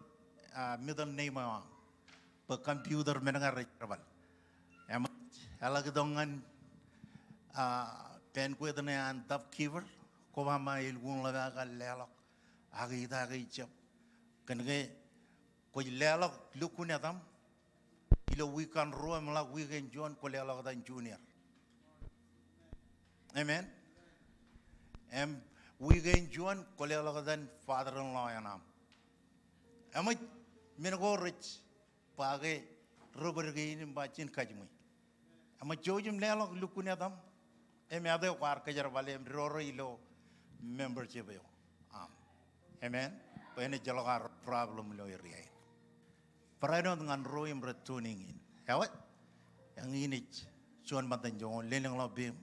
ah, middle name eo aṃ. Bwe computer men ka rej jerbal. Eṃōj, eḷak itok ñan, ah, banquet ṇe an top giver, koba ṃae elukkuun ḷōpake kar leḷọk. Ak ita ke ijab. Kōnke kwōj leḷọk lukkuun etaṃ ilo wiik kaṇ ruo im ḷak wiik in juon kwō leḷọk etan junior. Amen. Im wiik in juon kwō leḷọk etan father-in-law eo aṃ. Eṃōj, men ko rej ba ke ri bōd kein im ba jen kajiṃwe. Eṃōj, jouj im leḷọk lukkuun etaṃ. Im āt eo kwaar kōjerbale im dore ilo membership eo aṃ. Amen. Bwe en ejjeḷọk ad problem ilo area in. Barāinwōt ñan ro im rej tuning in. Ewe, eñin ej juon ṃōttan joñoul, lelōñḷọk peiṃ.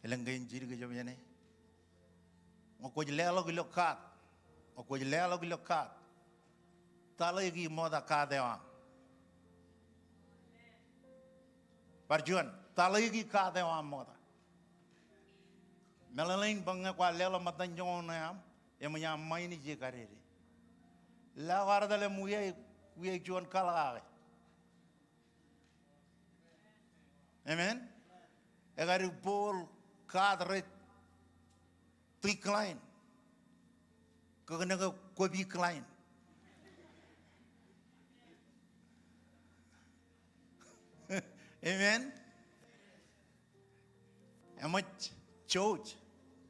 Elōñ kein jidik ejab iien e. Ñe kwōj leḷọk ilo kaat. Ñe kwōj leḷọk ilo kaat. Taḷe ki ṃokta kaat eo aṃ. Bar juon, taḷe ki kaat eo aṃ ṃokta. Meḷeḷein bwe ñe kwaar leḷọk ṃōttan joñoul ṇe aṃ, eṃōj aṃ ṃain ije kadede. Ḷak kwaar etal im wiaik, wiaik juon kaḷ kake. Amen. Ekar bōk kaat rej decline. Kōknōk ke kwō decline. Amen. Eṃōj, jouj.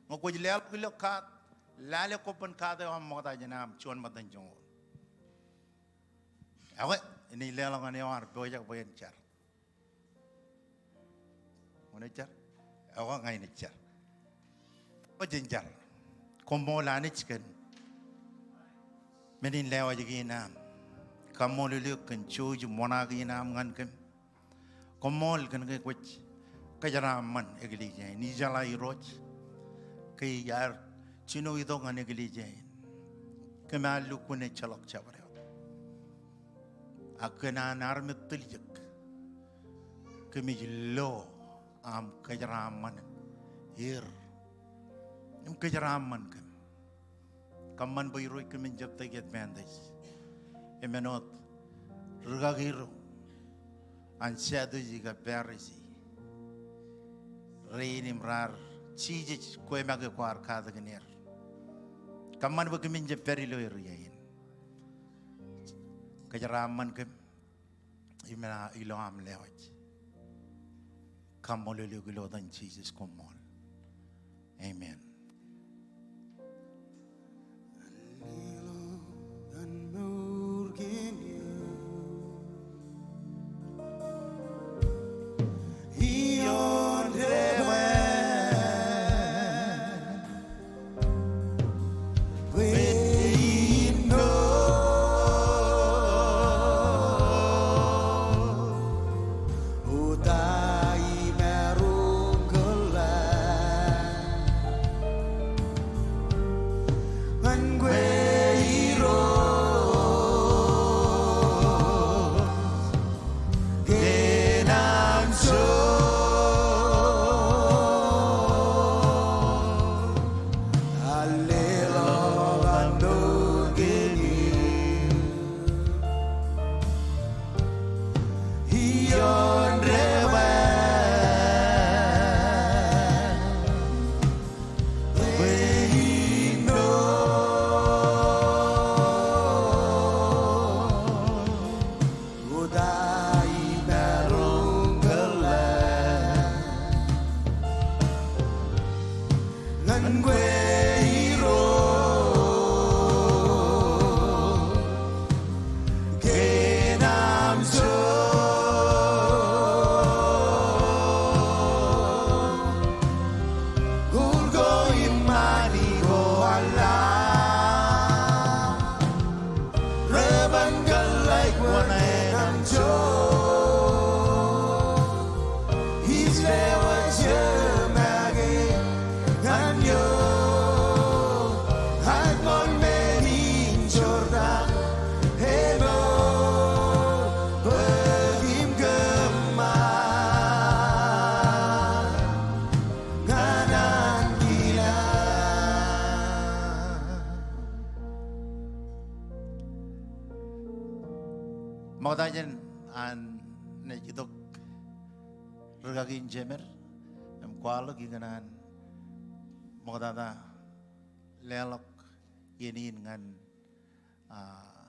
Ñe kwōj leḷọk ilo kaat, lale kwōban kaat eo aṃ ṃokta jān aṃ juon ṃōttan joñoul. Ewe, enaaj leḷọk ñan eo ear pojak bwe en jar. Kwōnaaj jar? Ewa, ña inaaj jar. Kwōj jen jar. Koṃṃool Anij kōn men in lewōj kein aṃ. Kaṃṃoolol eok kōn jouj im wōṇa kein aṃ ñan kōm. Koṃṃool kōn ke kwōj kōjeraaṃṃan eklejia in. Ijeḷā Irooj ke iar jino itok ñan eklejia in. Kōm ar lukkuun ejjeḷọk jabdewōt. Ak kōn an armej tiljek, kōmij lo aṃ kōjeraaṃṃan er im kōjeraaṃṃan kōm. Kōṃṃan bwe Irooj kōmin jab take advantage. Im āinwōt rikaki ro an Sadducee kab Pharisee, rein im raar, Jisōs, kwe make kwaar katakin er. Kōṃṃan bwe kōmin jab pād ilo area in. Kōjeraaṃṃan kōm im ilo aṃ lewōj. Kaṃṃoolol eok ilo etan Jisōs, koṃṃool. Amen. Ñan kwe Irooj, kōn aṃ joor, kōl ko iṃṃani ko allaḷ. Rej ban kōḷḷāik wōṇāān aṃ joor. Ij lewōj jemāke ñan eok, ak ṃool men in jorrāān āinwōt bōk im kōṃṃan ñan ankilaan. Ṃokta jān an naaj itok rūkaki in jemed im kwaḷọk, ikōṇaan ṃoktata leḷọk iien in ñan, ah,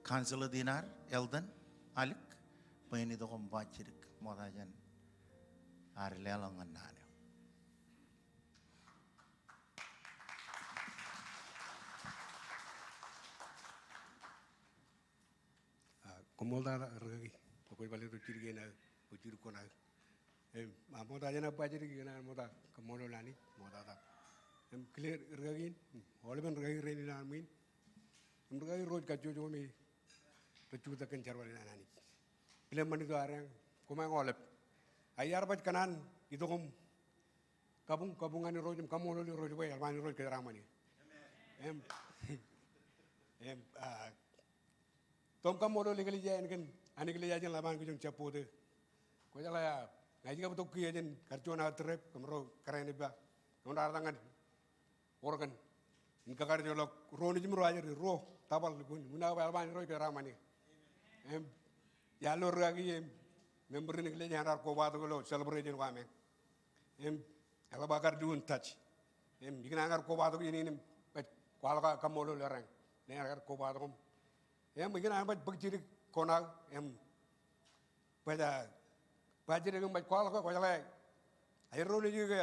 council eo in ad, Elton Alik, bwe en itok im ba jidik ṃokta jān ad leḷọk ñan naan eo. Ah, koṃṃool tata rūkaki, kwōj bar letok jidik in aō, kwōj jidik koṇaō. Im, ah, ṃokta jān ad ba jidik, ikōṇaan ṃokta kaṃṃoolol Anij ṃoktata. Im kile rūkaki in, aolepen rūkaki rein ilowaan ṃwiin. Im rūkaki ro rej kajjojo me rej jutak kōn jerbal in an Anij. Kile ṃanit eo adeañ, koṃeañ aolep. Ak iar baj kōṇaan itok im kabuñ, kabuñ ñan Irooj im kaṃṃoolol Irooj bwe eḷap an Irooj kōjeraaṃṃan eō. Im, im, ah, itok im kaṃṃoolol eklejia in kōn an eklejia in ḷap an kijoñ jab bōktok. Kwōjeḷā, ña ij kab itok kiiō jān kar juon aō trip kōm ro kōrā in ippa. Kōm raar itok ñan Oregon in kakajjioḷọk ro nejim ro ajri, ro, tabal, lukkuun, unin aō bwe eḷap an Irooj kōjeraaṃṃan eō. Im, iar lo rūkaki im member in eklejia eṇ raar kobatok ilo celebration ko ameañ. Im, eḷap aō kar lukkuun touch. Im, ikōṇaan kar kobatok iien in im, baj kwaḷọk aō kaṃṃoolol ereañ. Ṇe ear kar kobatok im. Im, ikōṇaan baj bōk jidik koṇaō, im, baj, ah, baj jidik im baj kwaḷọk ke kwōjeḷā ajri ro nejū ke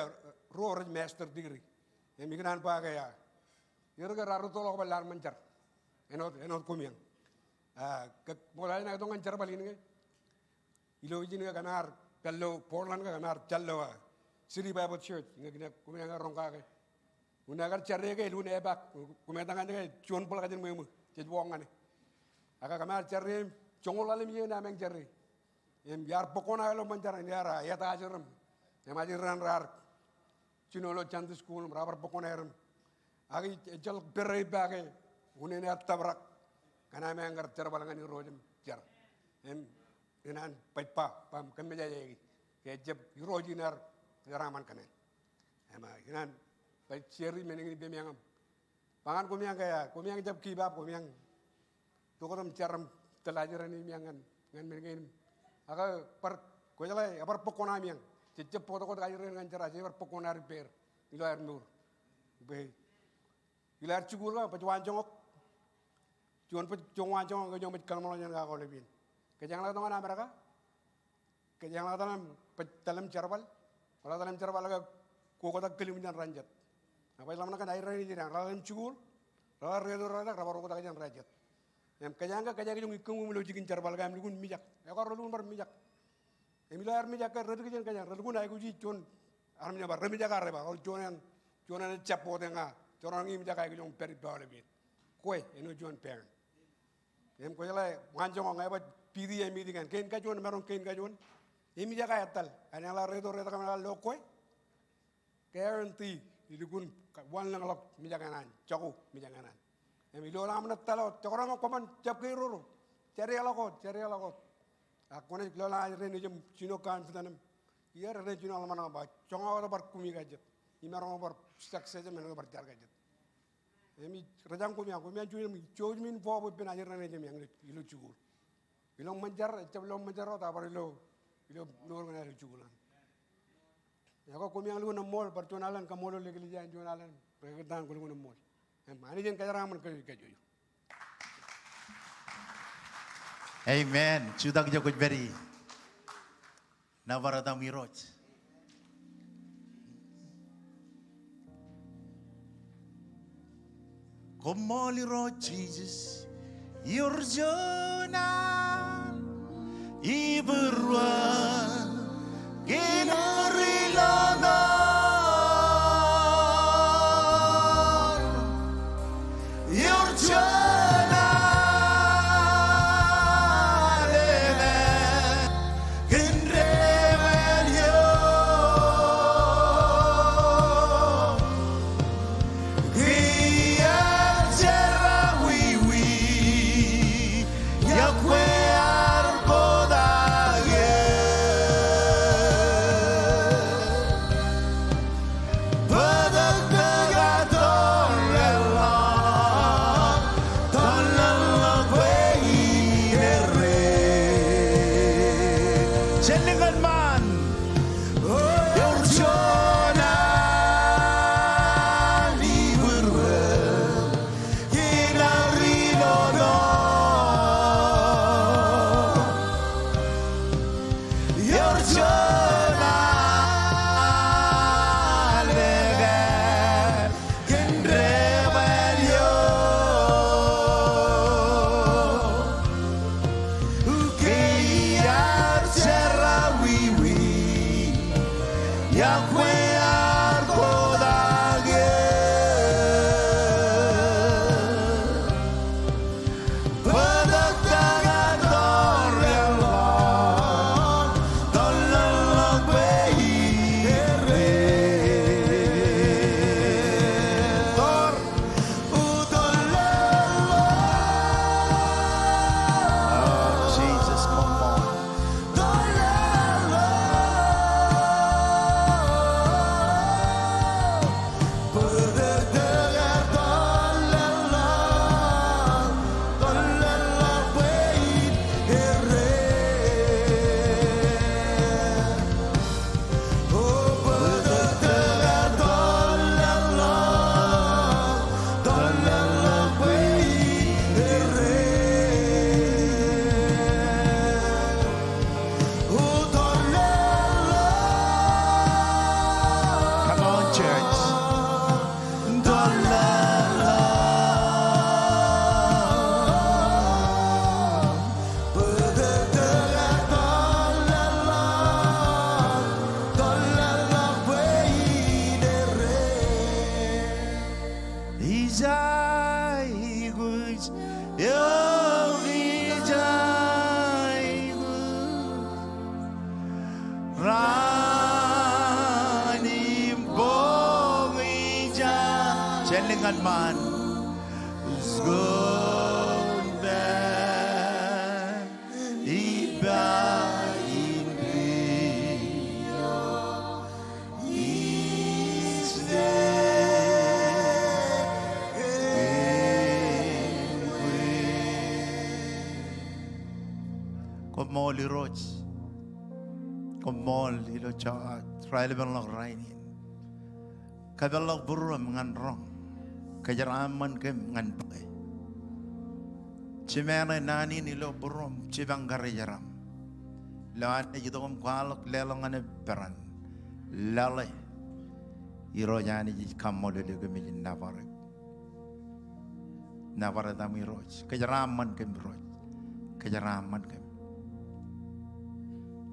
ro rej master degree. Im ikōṇaan ba ke, ah, er ke raar rūttoḷọk bwe raar ṃōn jar. Āinwōt, āinwōt koṃeañ. Ah, ke ṃokta jān aō itok ñan jerbal in ke. Ilo ijin ke kōm ar pād ilo Portland ke kōm ar jar ilo, ah, City Bible Church. Ñe kōn koṃeañ roñ kake. Unin aō kar jar e ke, elukkuun epaak, koṃeañ etal ñan ke juon bōḷ kajin ṃweo ṃweo, jej walk ñan e. Ak kōm ar jar e im joñoul ḷalem iien ameañ jar e. Im iar bōk koṇaō ilo ṃōn jar in, iar, ah, iar ta ajri im. Im ajri raṇ raar jino ilo Sunday school im raar bar bōk koṇaer im. Ak ejjeḷọk pere ippa ke unin ear tōprak kōn ameañ kar jerbal ñan Irooj im jar. Im ikōṇaan baj ba, ba kōmmejaje ke, ke ejjab Irooj in ear kōjeraaṃṃan kōmeañ. Im, ah, ikōṇaan baj share men in ippāmeañ im. Ba ñan koṃeañ ke, ah, koṃeañ jab give up, koṃeañ tok wōt im jar im tōl ajri rein ippāmeañ ñan, ñan men kein. Ak bar, kwōjeḷā, ebar bōk koṇameañ. Jej jab bōktok wōt ajri rein ñan jar, jej bar bōk koṇaar ippāer ilo aer mour. Bwe ilo aer jikuuḷ ke baj waanjoñak. Juon baj joñoul waanjoñak ke juon baj kōḷmānḷọkjeṇ kake aolep iien. Kōjeañ ḷak itok ñan Amerika, kōjeañ ḷak etal im, baj etal im jerbal. Kwō ḷak etal im jerbal ke kwō oktak kōlimjān raṇ jet. Ak baj ḷōmṇak kōn ajri rein ej edeañ, reḷak etal im jikuuḷ, reḷak redo retak, rebar oktak jān raṇ jet. Im kōjeañ ke, kōjeañ kijoñ ikkūṃ ilo jikin jerbal ke im lukkuun mijak. Ekwe relukkuun bar mijak. Im ilo aer mijak ke redikjān kōjeañ, relukkuun aikuji juon armej eo ba, remijak ak reba, ro juon eṇ, juon eṇ ejjab bōktok ña, jọrọọlñi im ijak aikuj im pād ippa aolep iien. Kwe, āinwōt juon parent. Im kwōjeḷā, waanjoñak ñe baj P T A meeting eṇ, kein kajuon, maroñ kein kajuon. Im ijak aō etal, enañin eḷak redo retak im eḷak lo kwe. Guarantee, ilukkuun wanlōñḷọk mijak eṇ an, jako mijak eṇ an. Im ilo ḷōmṇak etal wōt, jekdọọn ke kwōban jab kein roro. Jariaḷọk wōt, jariaḷọk wōt. Ak kwōnaaj lọḷọk ajri rein ej jino confident im. Iar rein jino ḷōmṇak im ba, joñak wōt bar kumi kajjet. Imaroñ bar success im emaroñ bar jar kajjet. Im ij, rej jañ koṃeañ, koṃeañ juon im jouj im involve ippān ajri rein ej emeañ ilo, ilo jikuuḷ. Ilo ṃōn jar, ejjab ilo ṃōn jar wōt, ak bar ilo, ilo mour ñan aer ilo jikuuḷ an. Ekwe koṃeañ lukkuun eṃṃool, bar juon alen kaṃṃoolol eklejia in juon alen, rej kōttan kwō lukkuun eṃṃool. Im Anij en kōjeraaṃṃan kōj kajjojo. Amen. Jutak ijo kwōj pād ie. Nōbar etaṃ Irooj. Koṃṃool Irooj Jisōs. Ewōr juon al ibūruō kōn ri-lọmọọr. Ewōr juon al ekāāl kōn debwāāl eo. Ke ear jerọwiwi, iọkwe ear kotak eō. Bōtōktōk ear tōl ḷọk, tōl ḷọk bwe in errā. Jen lōñ ñan ṃaan. Ewōr juon al ibūruō kōn ri-lọmọọr. Ewōr juon al ekāāl kōn debwāāl eo. Ke ear jerọwiwi, iọkwe ear kotak eō. Bōtōktōk ear tōl ḷọk, tōl ḷọk bwe in errā. Tōl, tōl ḷọk. Oh, Jesus, koṃṃool. Come on, church. Ij aikuj, eo ij aikuj. Raan im bok ij aikuj. Jen lōñ ñan ṃaan. Juon pād ippān indeeo. Koṃṃool Irooj. Koṃṃool ilo jọteen raelepen ḷọk rainin. Kapeḷḷọk būruōm ñan roñ. Kōjeraaṃṃan kōm ñan bōke. Jimeaṇe naan in ilo būruōm jipañ karijeram. Ilo Anij itok im kwaḷọk leḷọk ñan e peran. Lale. Irooj Anij ij kaṃṃoolol eok im ij nōbar eok. Nōbar etaṃ Irooj. Kōjeraaṃṃan kōm Irooj. Kōjeraaṃṃan kōm.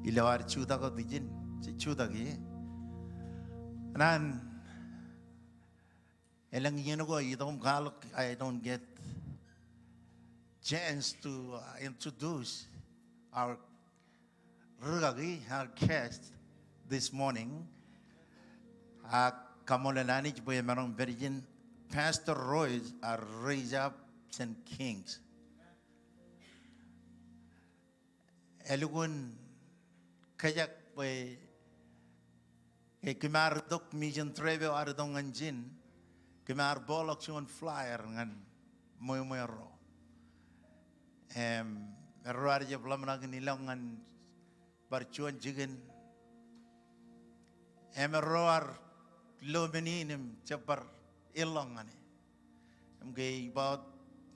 Ilo ad jutak wōt ijin. Jej jutak ie. Naan Elōñ iien ko itok im kwaḷọk, I don't get chance to, uh, introduce our rūkaki, our guest this morning. Ak kaṃṃoolol Anij bwe emaroñ pād ijin Pastor Roy, uh, Raise Up Saint Kings. Elukkuun kōjak bwe ke kōm ar itok mission trip eo ad itok ñan ijin, kōm ar bōkḷọk juon flyer ñan ṃweo ṃweo ro. Im, erro ad jab ḷōmṇak in ilọk ñan bar juon jikin. Im erro ad lo men in im jab bar ilọk ñan e. Im ke ibaot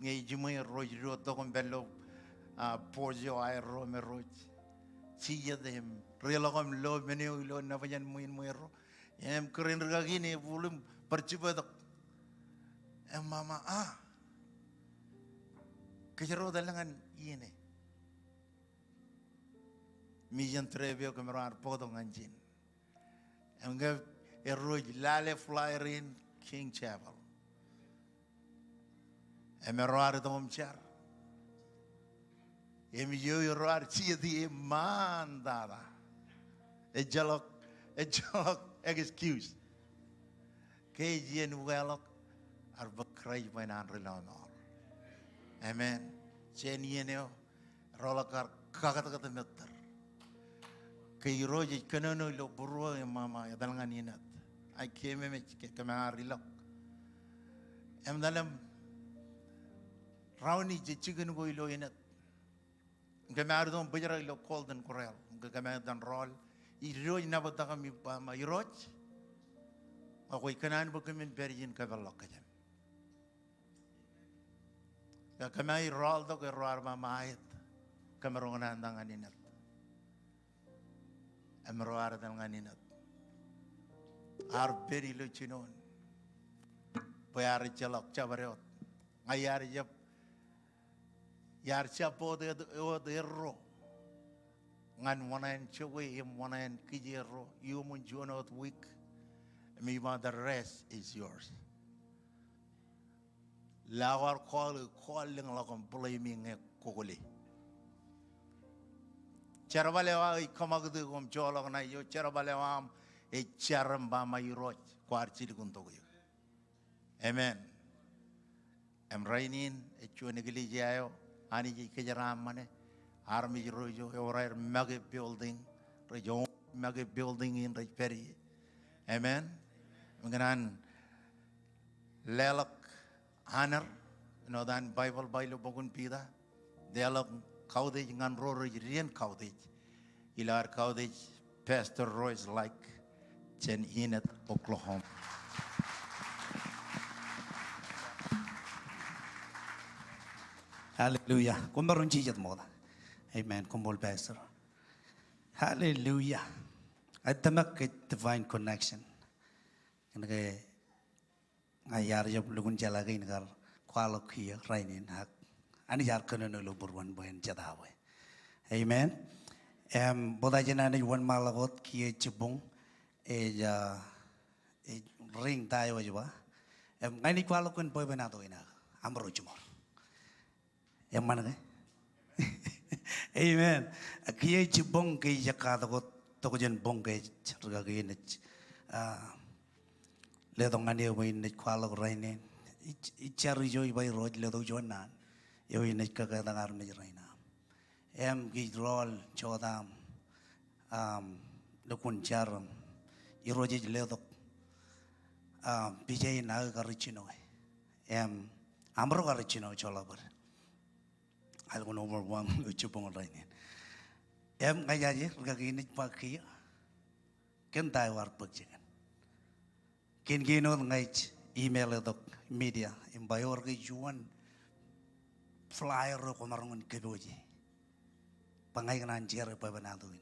ñe ij jiṃwe ro ij diwōjtok im pād ilo, ah, porch eo aerro im erro ej jijet im reḷọk im lo men eo ilo nōbōj in ṃwiin ṃweo erro. Im kūr in rūkaki in ebooḷ im bar jibwetok. Im ṃaṃa, ah, Kōjro etal ñan iien eo. Mission trip eo kōmro ar bōktok ñan ijin. Im ke erro ej lale flyer in King Chapel. Im erro ar itok im jar. Im eo erro ar jijet ie ṃaan tata. Ejjeḷọk, ejjeḷọk excuse. Ke ej iien ukeḷọk, ear bōk Kraist bwe en an ri lọmọọr. Amen. Jān iien eo, erro ḷọk kar kakōtkōt im ettōr. Ke Irooj ej kōnono ilo būruō im ṃaṃa etal ñan inōt. Ak keememej ke kōm ar ilọk. Im etal im rauni jej jikin ko ilo inōt. Kōm ar itok im bōjrak ilo Golden Corral. Ke kōm etan rọọl. Irooj nabōjtak im ij ba ṃae Irooj, ak kwōj kōṇaan bwe kōmin pād ijin kōpeḷḷọk kōjām. Ke kōm ej rọọltok, erro ar ba ṃae aet. Kōmro kōṇaan ta ñan inōt. Im erro ar etal ñan inōt. Ar pād ilo jinoin. Bwe ear ejjeḷọk jabdewōt. Ña iar jab Iar jab wōt, wōt erro ñan wōṇāān jokwe im wōṇāān kije erro iuṃwin juon wōt wiik. Im ij ba, the rest is yours. Lọkar call, call lōñḷọk im blame e ñe kwō kwōle. Jerbal eo aō ej kōṃakūt eok im joḷọk ṇae eo, jerbal eo aṃ ej jar im ba ṃae Irooj, kwaar jilkintok eō. Amen. Im rainin ej juon eklejia eo Anij ej kōjeraaṃṃane. Armej ro ijo ewōr aer make building, rej make building in rej pād ie. Amen. Im kōṇaan leḷọk honor, āinwōt an Baibōḷ ba ilo bok in Piter, leḷọk kautiej ñan ro rej dien kautiej. Ilo ad kautiej Pastor Royce Lake jān Enid, Oklahoma. Hallelujah. Koṃ maroñ jijet ṃokta. Amen. Koṃṃool Pastor. Hallelujah. Ij tōmak ke divine connection. Kōnke ña iar jab lukkuun jeḷā ke in kar kwaḷọk kiiō rainin ak Anij ear kōnono ilo būruon bwe en jete bwe. Amen. Im ṃokta jān Anij wōnṃaanḷọk wōt kiiō jibboñ ej, ah, ej ring ta eo ej ba. Im ña inaaj kwaḷọk kōn bwebwenato in ak amro jiṃor. Eṃṃan ke? Amen. Kiiō jibboñ ke ij katak wōt tok jān boñ ke ej rikaki in ej, ah, letok ñan eō bwe in naaj kwaḷọk rainin. Ij, ij jar ijo ij ba Irooj letok juon naan eo in naaj kōkātak armej rainin. Im kij rọọl jota im, um, lukkuun jar im Irooj ej letok, um, pija in aō kar jino. Im amro kar jino joḷọk bōd. Aḷ kōn overwhelm ilo jibboñ rainin. Im ña ijaje rikaki in ij ba kiiō kōn ta eo ear bōk jikin. Kōn kein wōt ña ij email e tok media im ba ewōr ke juon flyer eo kwōmaroñ in kōpooje. Bwe ña ikōṇaan share bwebwenato in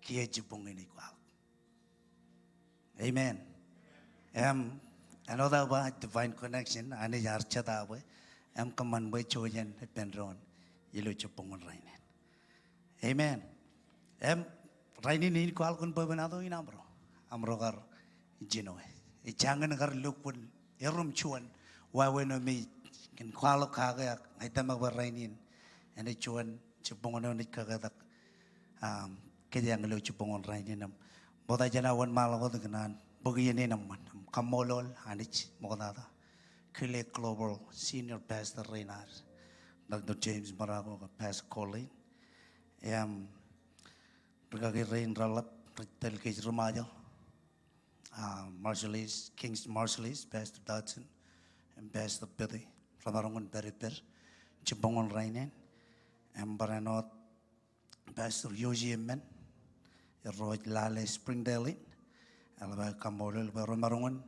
kiiō jibboñ in ij kwaḷọk. Amen. Im āinwōt aō ba divine connection, Anij ear jete bwe, im kōṃṃan bwe jen ippān doon ilo jibboñ in rainin. Amen. Im rainin in kwaḷọk kōn bwebwenato in amro, amro kar jino e. Ej jañin kar lukkuun erom juon wāween eo me ij kōn kwaḷọk kake ak ña ij tōmak bwe rainin enaaj juon jibboñ eo enaaj kōkātak, um, kōjeañ ilo jibboñ in rainin. Im ṃokta jān aō wōnṃaanḷọk wōt ikōṇaan bōk iien in eṃṃan im kaṃṃoolol Anij ṃoktata. Kile Global Senior Pastor rein ad, Doctor James Marocco kab Pastor Colleen. Im rikaki rein reḷap rej tōl kōj ri Ṃajeḷ. Ah, Marshallese, King's Marshallese, Pastor Dodson im Pastor Betty, remaroñ in pād ippād jibboñ in rainin. Im barāinwōt Pastor Yoshi eṃṃan, erro ej lale Springdale in, eḷap aō kaṃṃoolol bwe remaroñ in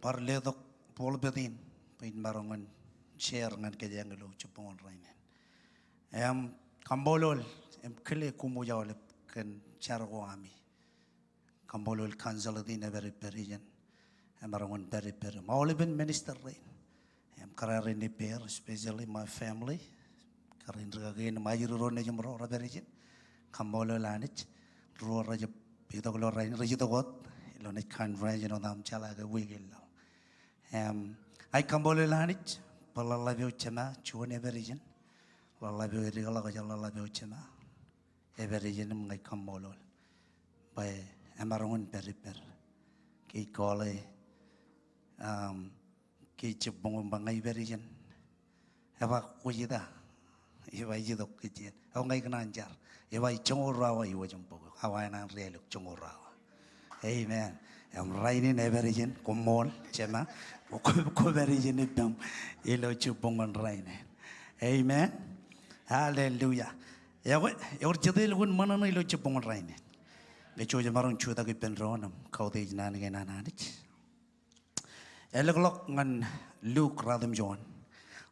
bar letok pulpit in bwe in maroñ in share ñan kōjeañ ilo jibboñ in rainin. Im kaṃṃoolol im kile koṃwōj aolep kōn jar ko ami. Kaṃṃoolol council in ej pād ippād ijin, emaroñ in pād ippād im aolepen minister rein. Im kōrā rein ippāer, especially my family. Kōrā in rikaki in im ajri ro nejūṃ ro rej pād ijin. Kaṃṃoolol Anij. Ruo rej jab itok ilo rainin, rej itok wōt ilo naaj conference in otam jeḷā ke wiik in laḷ. Im, ij kaṃṃoolol Anij bwe ḷōḷḷap eo Jema juon ej pād ijin. Ḷōḷḷap eo edik ḷọk ej ḷōḷḷap eo Jema ej pād ijin im ña ij kaṃṃoolol bwe emaroñ in pād ippād. Ke ij kọọle, um, ke ij jibboñ im ba ña ij pād ijin, eba kwōj ita? Eba ij itok kōj jān. Eo, ña ikōṇaan jar. Eba ij joñoul ruo awa iwōj im bōk eok. Awa eṇ an ri-ālọk, joñoul ruo awa. Amen. Im rainin ej pād ijin, koṃṃool Jema. Kwō, kwō pād ijin ippaṃ ilo jibboñōn rainin. Amen. Hallelujah. Ewōr, ewōr jete elukkuun ṃōṇōṇō ilo jibboñōn rainin. Ñe jej maroñ jutak ippān doon im kautiej naan kein an Anij. Elōkḷọk ñan Luk ruatimjuon,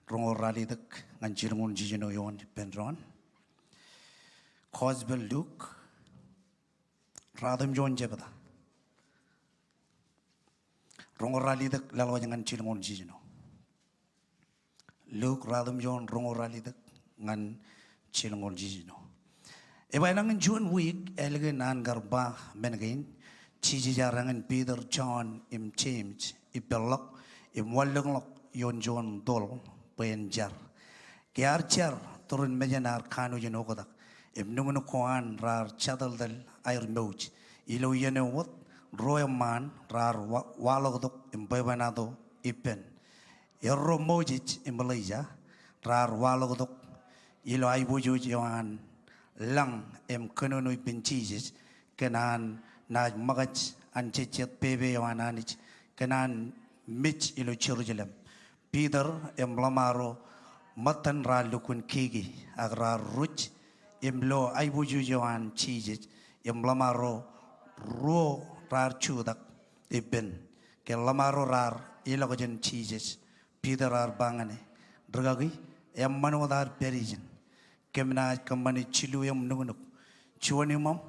roñoul ralitōk ñan jilñuul jiljino eoon ippān doon. Gospel Luk ruatimjuon jebta, roñoul ralitōk ḷọk ñan jilñuul jiljino. Luk ruatimjuon, roñoul ralitōk ñan jilñuul jiljino. Ej ba, enañin juon wiik ālikin an kar ba men kein, Jisōs ear eñin Piter, Jon im Jemes ippāerḷọk im wanlōñḷọk ioon juon toḷ bwe en jar. Ke ear jar, turin mejān ear kanooj in oktak, im nuknuk ko an raar jatōltōl aer mouj. Ilo iien eo wōt, ruo eṃṃaan raar wa-, waḷọktok im bwebwenato ippān. Erro Moses im Elijah raar waḷọktok ilo aiboojoj eo an lañ im kōnono ippān Jisōs kōn an naaj ṃōkaj an jejjet pepe eo an Anij kōn an mej ilo Jerusalem. Piter im ḷōṃaro ṃōttan raar lukkuun kiki ak raar ruj im lo aiboojoj eo an Jisōs, im ḷōṃaro ruo raar jutak ippān. Ke ḷōṃaro raar ilọk jān Jisōs, Piter ear ba ñan e, Rikaki, eṃṃan wōt ad pād ijin. Kōm naaj kōṃṃane jilu eṃ nuknuk. Juon iṃōṃ,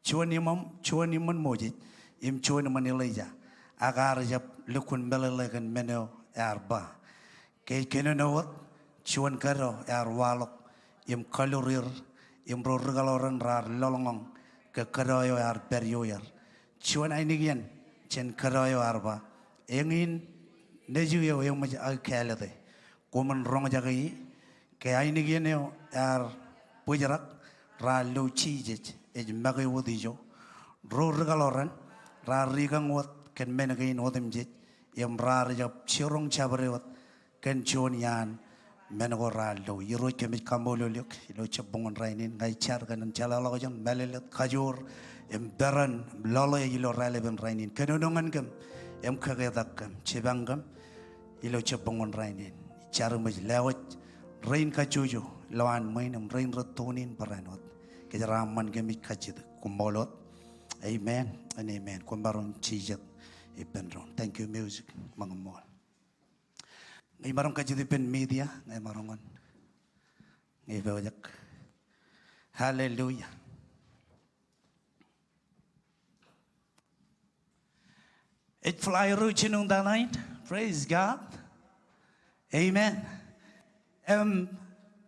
juon iṃōṃ, juon iṃōn Moses im juon iṃōn Elijah. Ak ear jab lukkuun meḷeḷe kōn men eo ear ba. Ke ej kōnono wōt, juon kōdọ ear waḷọk im kaloor er, im ro ri-kaḷoran raar lolñọñ ke kōdọ eo ear pād ioer. Juon ainikien jān kōdọ eo ear ba, Eñin nejū eo eṃōj aō kāālōte, koṃwin roñjake e. Ke ainikien eo ear bōjrak, raar lo Jisōs ej make wōt ijo. Ro ri-kaḷoran raar rikañ wōt kōn men kein otemjej, im raar jab jiroñ jabdewōt kōn juon iaan men ko raar lo. Irooj, kōmij kaṃṃoolol eok ilo jibboñōn rainin. Ña ij jar kōn jeḷāḷọkjeṇ im mālōtlōt, kajoor im peran im lọḷe ilo raelepen rainin. Kōnono ñan kōm im kōketak kōm, jipañ kōm ilo jibboñōn rainin. Jar im ej lewōj rein kajjojo ilowaan ṃwiin im rein rej tune in barāinwōt. Kōjeraaṃṃan kōmij kajjitōk. Koṃṃool wōt. Amen and amen. Koṃ maroñ jijet ippān doon. Thank you, music. Ṃōñā ṃool. Ñe ij maroñ kajjitōk ippān media, ñe ij maroñ ñan. Ñe ij pojak. Hallelujah. Ej flyer eo jinoin tata in. Praise God. Amen. Im,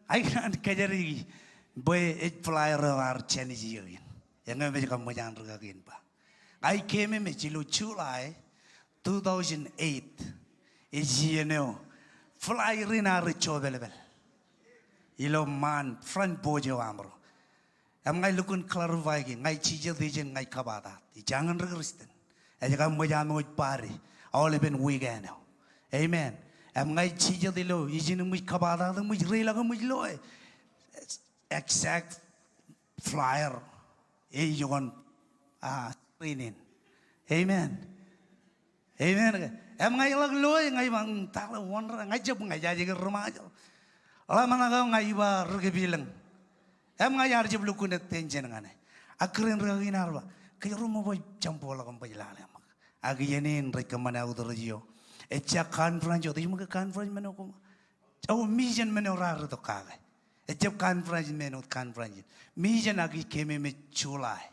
ikōṇaan kōjatdiki bwe ej flyer eo ear jān ijin. Eñin ej kaṃōj an rikaki in ba. Ña ij keememej ilo July two thousand eight. Ej iien eo flyer in ear ej jopelpel ilo ṃaan front porch eo aṃro. Im ña ij lukkuun clarify ke ña ij jijet ijin, ña ij kabatat. Ij jañin ri-Kristian. Ej kaṃōj am wōj party aolepen weekend eo. Amen. Im ña ij jijet ilo ijin im ij kabatat im ij reiḷọk im ij loe exact flyer eo ej jokwan, ah, screen in. Amen. Amen ke? Im ña iḷak loe, ña iba, mm, ta ḷe wonder, ña ij jab, ña ijaje ke ri-Ṃajeḷ. Ḷōmṇak eo ña iba ri-Kiplōñ. Im ña iar jab lukkuun attention ñan e. Ak kōrā in rikaki in ear ba, kōjro ṃōk baj jambweḷọk im baj lale ṃōk. Ak iien in rej kōṃṃane outreach eo. Ejja conference eo, ej ṃōk conference men eo koṃ. Eo mission men eo raar itok kake. Ejab conference men eo conference in. Mission ak ij keememej July.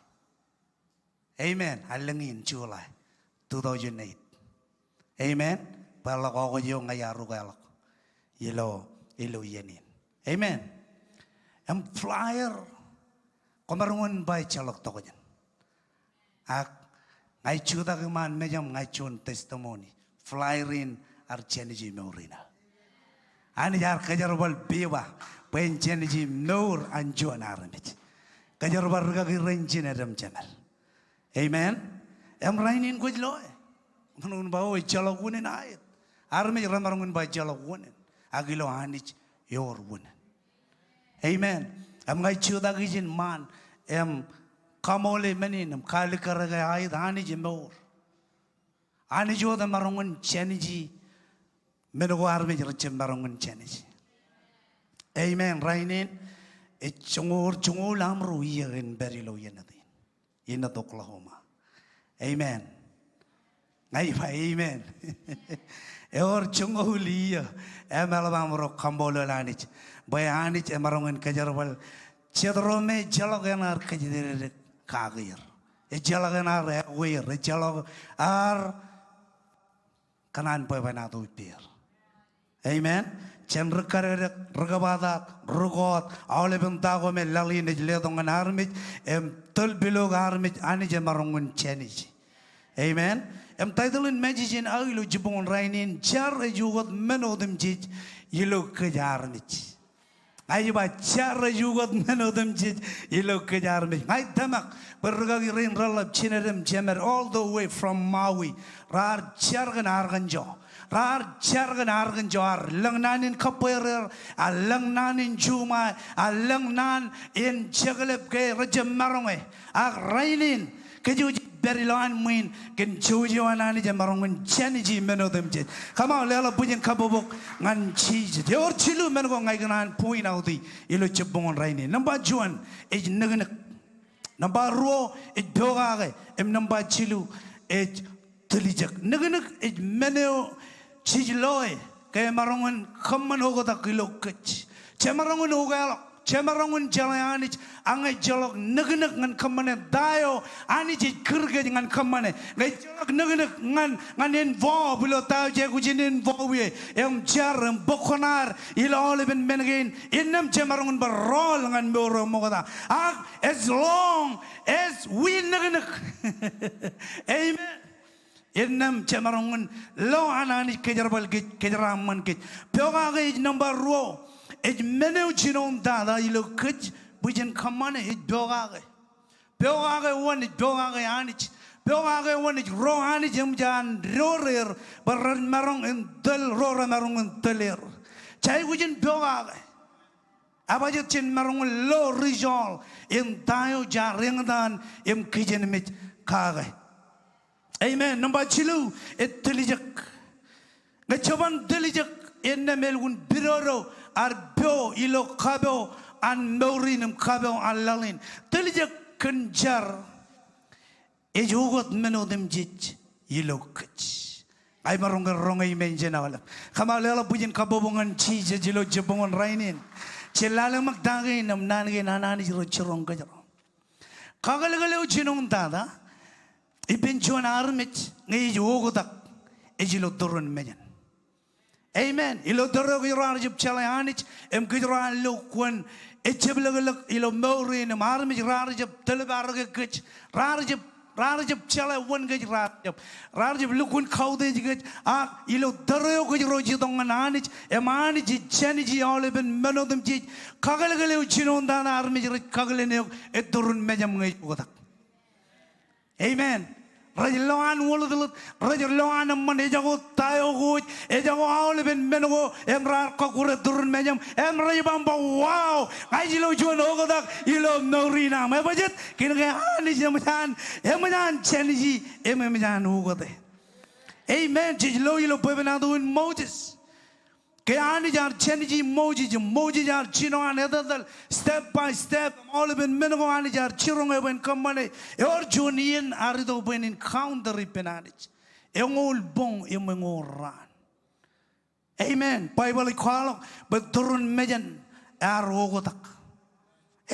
Amen. Allōñ in July two thousand eight. Amen. Bwe ḷọk eo ña iar ukeḷọk ilo, ilo iien in. Amen. Im flyer, kwōmaroñ in ba ejjeḷọk tokjān. Ak ña ij jutak iṃaan mejaṃ ña ij juon testimony. Flyer in ear jāniji mour in aō. Anij ear kōjerbal pepa bwe en jāniji mour an juon armej. Kōjerbal rikaki rein jined im jemed. Amen. Im rainin kwōj loe. Maroñ in ba o ejjeḷọk unin aet. Armej remaroñ in ba ejjeḷọk unin. Ak ilo Anij ewōr unin. Amen. Im ña ij jutak ijin ṃaan im kaṃoole men in im kalikkar ke aet Anij emour. Anij wōt emaroñ in jāniji men ko armej rejjab maroñ in jāniji. Amen. Rainin ej joñoul, joñoul aṃro iiō in pād ilo inōt in. Inōt Oklahoma. Amen. Ña ij ba amen. Ewōr joñoul iiō im eḷap aṃro kaṃṃoolol Anij. Bwe Anij emaroñ in kōjerbal jet ro me ejjeḷọk enaaj kōjatdikdik kake er. Ejjeḷọk enaaj aikuj er. Ejjeḷọk ear kōṇaan bwebwenato ippāer. Amen. Jān ri kadekdek, ri kōbatak, ri kọọt, aolepen ta ko me laḷ in ej letok ñan armej, im tōl pilo ke armej Anij emaroñ in jāniji. Amen. Im title in message in aō ilo jibboñōn rainin, jar ej ukōt men otemjej ilo kōj armej. Ña ij ba jar ej ukōt men otemjej ilo kōj armej. Ña ij tōmak bwe rikaki rein reḷap jined im jemed all the way from Maui. Raar jar kōn Arkansas. Raar jar kōn Arkansas. Ear lōñ naan in kōbbeer er. Ear lōñ naan in juṃae. Ear lōñ naan in jekḷep ke rejjab maroñe. Ak rainin kōj wōj pād ilowaan ṃwiin kōn jouj eo an Anij emaroñ in jāniji men otemjej. Come on, leḷọk bwijin kabbokbok ñan Jisōs. Ewōr jilu men ko ña ikōṇaan point out e ilo jibboñōn rainin. Nōṃba juon ej niknik. Nōṃba ruo ej pokake. Im nōṃba jilu ej tiljek. Niknik ej men eo jej loe ke emaroñ in kōṃṃan oktak ilo kōj. Jemaroñ in ukeḷọk, jemaroñ in jeḷā Anij, ak ñe ejjeḷọk niknik ñan kōṃṃane ta eo Anij ej kūr kōj ñan kōṃṃane. Ñe ejjeḷọk niknik ñan, ñan involve ilo ta eo jej aikuj in involve e, im jar im bōk kuṇaad ilo aolepen men kein, innām jemaroñ in bar rọọl ñan mour eo ṃokta. Ak as long as we niknik. Amen. Innām jemaroñ in lo an Anij kōjerbal kōj, kōjeraaṃṃan kōj. Pokake ej nōṃba ruo. Ej men eo jinoin tata ilo kōj bwijin kōṃṃane ej pokake. Pokake wōn ej pokake Anij. Pokake wōn ej ro Anij eṃōj an door er bwe ren maroñ in tōl ro remaroñ in tōl er. Jej aikuj in pokake. Ebajet jen maroñ in lo result in ta eo jaar eñtaan im kijenmej kake. Amen. Nōṃba jilu, ej tiljek. Ñe jeban tiljek, innām elukkuun pidodo ad po ilo kapo an mour in im kapo an laḷ in. Tiljek kōn jar ej ukōt men otemjej ilo kōj. Ña imaroñ ke roñ amen jān aolep. Come on, leḷọk bwijin kabbokbok ñan Jisōs ilo jibboñōn rainin. Jen lale ṃōk ta kein im naan kein an Anij ro jiroñ kōjro. Kakōlkōl eo jinoin tata ippān juon armej ñe ej oktak ej ilo tūrun mejān. Amen. Ilo tōre eo kōjro ar jab jeḷā Anij im kōjro ar lo kwōn ejjeplōklōk ilo mour in im armej raar jab tōlpatrōk kōj, raar jab, raar jab jeḷā wōn kōj, raar jab, raar jab lukkuun kautiej kōj. Ak ilo tōre eo kōjro ej itok ñan Anij im Anij ej jāniji aolepen men otemjej, kakōlkōl eo jinoin tata armej rej kakōlkōl eok ej tūrun mejaṃ ñe ej oktak. Amen. Rej lo an wōtlōtlōt, rej lo an eṃṃan, ejako ta eo ko ej, ejako aolepen men ko, im raar kọkkure tūrun mejaṃ, im rej ba im ba, wow, ña ij lo juon oktak ilo mour in aṃ. Ebajet, kōnke Anij eṃōj an, eṃōj an jāniji, im eṃōj an ukōte. Amen. Jej lo ilo bwebwenato in Moses. Ke Anij ear jāniji Moses, Moses ear jino an etetal step by step, aolepen men ko Anij ear jiroñ e bwe en kōṃṃane. Ewōr juon iien ear itok bwe en encounter ippān Anij. Eñoul boñ im eñoul raan. Amen. Baibōḷ ej kwaḷọk bwe tūrun mejān ear oktak.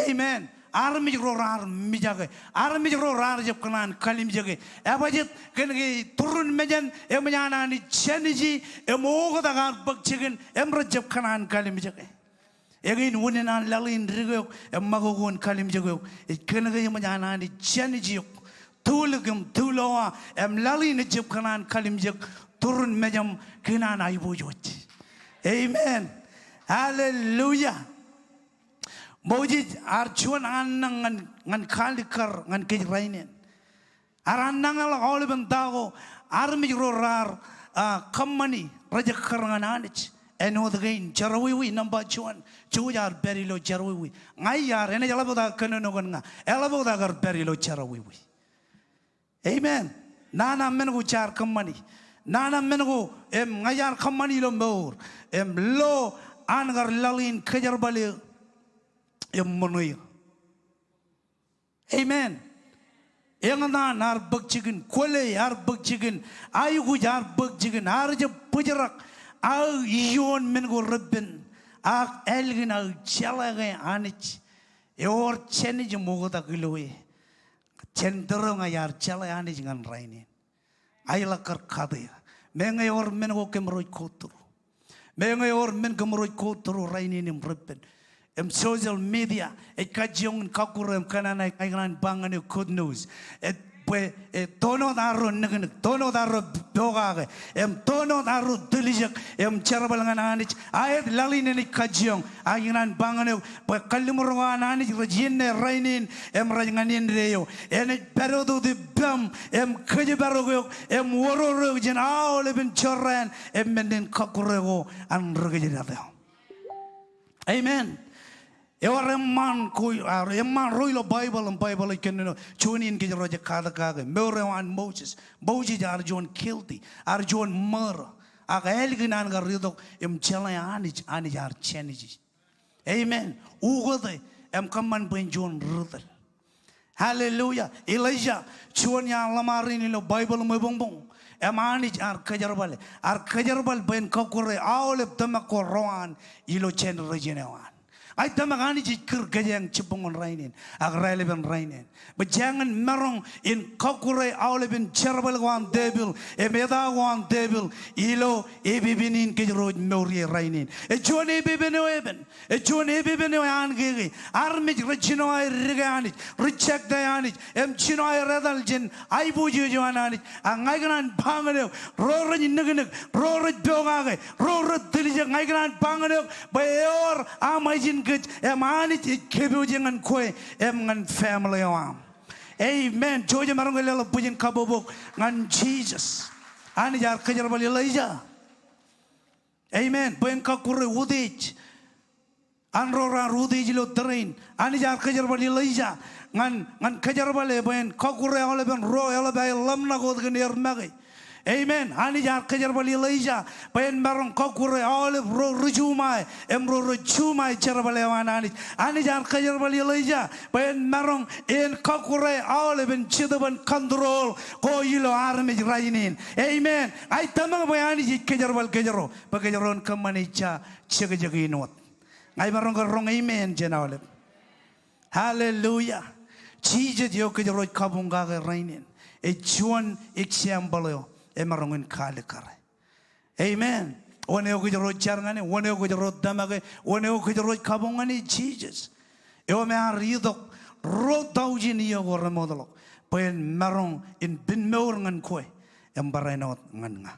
Amen. Armej ro raar mijake. Armej ro raar jab kōṇaan kalimjeke. Ebajet kōn ke turin mejān eṃōj an Anij jāniji im oktak ad bōk jikin im rej jab kōṇaan kalimjeke. Eñin unin an laḷ in dike eok im ṃakoko in kalimjek eok ej kōn ke eṃōj an Anij jāniji eok, tulik im tulowa im laḷ in ejjab kōṇaan kalimjek turin mejaṃ kōn an aiboojoj. Amen. Hallelujah. Moses ear juon annañ ñan, ñan kalikkar ñan kōj rainin. Ear annañḷọk aolepen ta ko armej ro raar, ah, kōṃṃani rej ekkar ñan Anij. Āinwōt kein jerọwiwi nōṃba juon. Jouj ear pād ilo jerọwiwi. Ña iar, enaaj ḷaptok aō kōnono kōn ña. Eḷaptok aō kar pād ilo jerọwiwi. Amen. Nana men ko jaar kōṃṃani. Nana men ko im ña iar kōṃṃani ilo mour. Im lo an kar laḷ in kōjerbale im ṃōṇe eō. Amen. Eñtaan ear bōk jikin, kwōle ear bōk jikin, aikuj ear bōk jikin, ear jab bōjrak aō ioon men ko repen, ak ālikin aō jeḷā ke Anij ewōr jānij im oktak ilo e. Jān tōre ña iar jeḷā Anij ñan rainin. Aelōñ kar kate. Meñe ewōr men ko kōmro ej go through. Meñe ewōr men kōmro ej go through rainin im repen. Im social media ej kajjioñ in kọkkure im kōnaan, ña ikōṇaan ba ñan eok good news. Ej bwe, e, toon wōt arro niknik, toon wōt arro pokake, im toon wōt arro tiljek, im jerbal ñan Anij. Aet laḷ in enaaj kajjioñ. Ak ikōṇaan ba ñan eok bwe kalliṃur ko an Anij rej inne rainin im rej ñan indeeo. Enaaj pād wōt ippaṃ im kōjparok eok im oror eok jān aolepen jorrāān im men in kọkkure ko an ri kōjdat eo. Amen. Ewōr eṃṃaan ko, ah, eṃṃaan ro ilo Baibōḷ im Baibōḷ ej kōnono juon in kōjro ej katak kake. Mour eo an Moses. Moses ear juon guilty, ear juon murder. Ak ālikin an kar itok im jeḷā Anij, Anij ear jāniji. Amen. Ukote im kōṃṃan bwe en juon ri tōl. Hallelujah. Elijah, juon iaan ḷōṃaro in ilo Baibōḷ ṃweiboñboñ. Im Anij ear kōjerbale. Ear kōjerbal bwe en kọkkure aolep tōmak ko ro an ilo generation eo an. Ña ij tōmak Anij ej kūr kōjeañ jibboñōn rainin ak raelepen rainin. Bwe jeañ in maroñ in kọkkure aolepen jerbal ko an tepil im eta ko an tepil ilo epepen in kōjro ej mour ie rainin. Ej juon epepen eo epen. Ej juon epepen eo eankeke. Armej rej jino aer dike Anij, reject e Anij, im jino aer etal jān aiboojoj eo an Anij. Ak ña ikōṇaan ba ñan eok, ro rej niknik, ro rej pokake, ro rej tiljek, ña ikōṇaan ba ñan eok bwe ewōr aṃ ājin kōj im Anij ej kōpooje ñan kwe im ñan family eo aṃ. Amen. Jouj im maroñ ke leḷọk bwijin kabbokbok ñan Jisōs. Anij ear kōjerbal Elijah. Amen. Bwe en kọkkure utiej an ro raar utiej ilo tōre in. Anij ear kōjerbal Elijah ñan, ñan kōjerbale bwe en kọkkure aolepen ro eḷap aer ḷōmṇak wōt kōn er make. Amen. Anij ear kōjerbal Elijah bwe en maroñ kọkkure aolep ro ri juṃae im ro rej juṃae jerbal eo an Anij. Anij ear kōjerbal Elijah bwe en maroñ in kọkkure aolepen jetōb in control ko ilo armej rainin. Amen. Ña ij tōmak bwe Anij ej kōjerbal kōjro bwe kōjro en kōṃṃane ja jekjek in wōt. Ña imaroñ ke roñ amen jān aolep. Hallelujah. Jisōs eo kōjro ej kabuñ kake rainin ej juon example eo emaroñ in kalikkare. Amen. Wōn eo kōjro ej jar ñan e, wōn eo kōjro ej tōmake, wōn eo kōjro ej kabuñ ñan e? Jisōs. Eo me ear itok ruo taujin iiō ko remootḷọk bwe en maroñ in piṃour ñan kwe im barāinwōt ñan ña.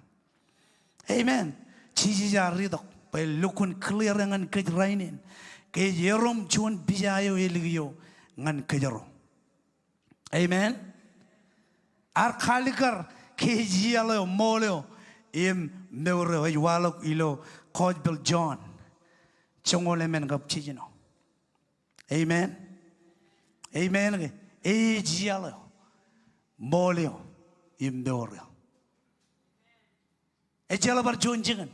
Amen. Jisōs ear itok bwe en lukkuun clear e ñan kōj rainin ke ej erom juon pija eo elikio ñan kōjro. Amen. Ear kalikkar ke ej iaḷ eo, ṃool eo im mour eo. Ej waḷọk ilo Gospel John joñoul emān kab jiljino. Amen. Amen ke? Ej iaḷ eo, ṃool eo im mour eo. Ejjeḷọk bar juon jikin.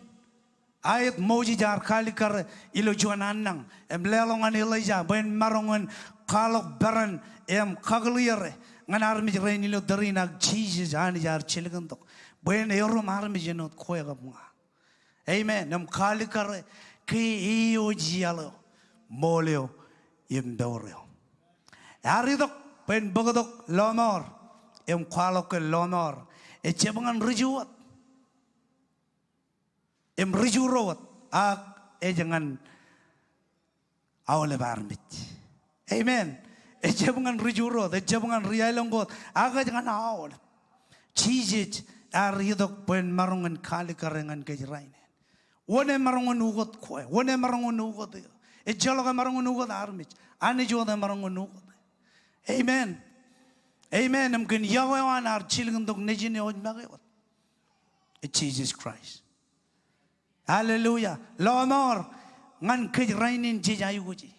Aet Moses ear kalikkare ilo juon annañ im leḷọk ñan Elijah bwe en maroñ in kwaḷọk peran im kakiliere ñan armej rein ilo tōre in, ak Jisōs Anij ear jilkintok bwe en erom armej āinwōt kwe kab ña. Amen. Im kalikkare ke e eo ej iaḷ eo, ṃool eo im mour eo. Ear itok bwe en bōktok lọmọọr im kwaḷọk kōn lọmọọr. Ejjab ñan ri-Ju wōt im ri-Ju ro wōt, ak ej ñan aolep armej. Amen. Ejjab ñan ri-Ju ro wōt, ejjab ñan ri-aelōñ ko wōt, ak ej ñan aolep. Jisōs ear itok bwe en maroñ in kaalikkare ñan kōj rainin. Wōn emaroñ in ukōt kwe, wōn emaroñ in ukōt eō? Ejjeḷọk emaroñ in ukōt armej. Anij wōt emaroñ in ukōt. Amen. Amen. Im kōn yokwe eo an ear jilkintok nejin eo ej make wōt, ej Jisōs Kraist. Hallelujah. Lọmọọr ñan kōj rainin jej aikuji.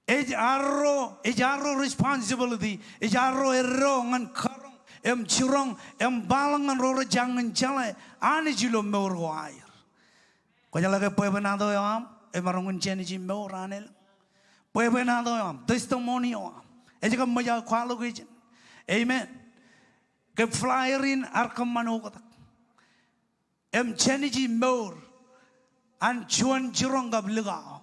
Ej arro, ej arro responsibility, ej arro eddo ñan karoñ im jiroñ im baḷọk ñan ro rej jañin jeḷā Anij ilo mour ko aer. Kwōjeḷā ke bwebwenato eo aṃ emaroñ in jān ijin mour an elōñ? Bwebwenato eo aṃ, testimony eo aṃ, ej kab ṃōj aō kwaḷọk ijin. Amen. Ke flyer in ear kōṃṃan oktak im jān ijin mour an juon jiroñ kab likao.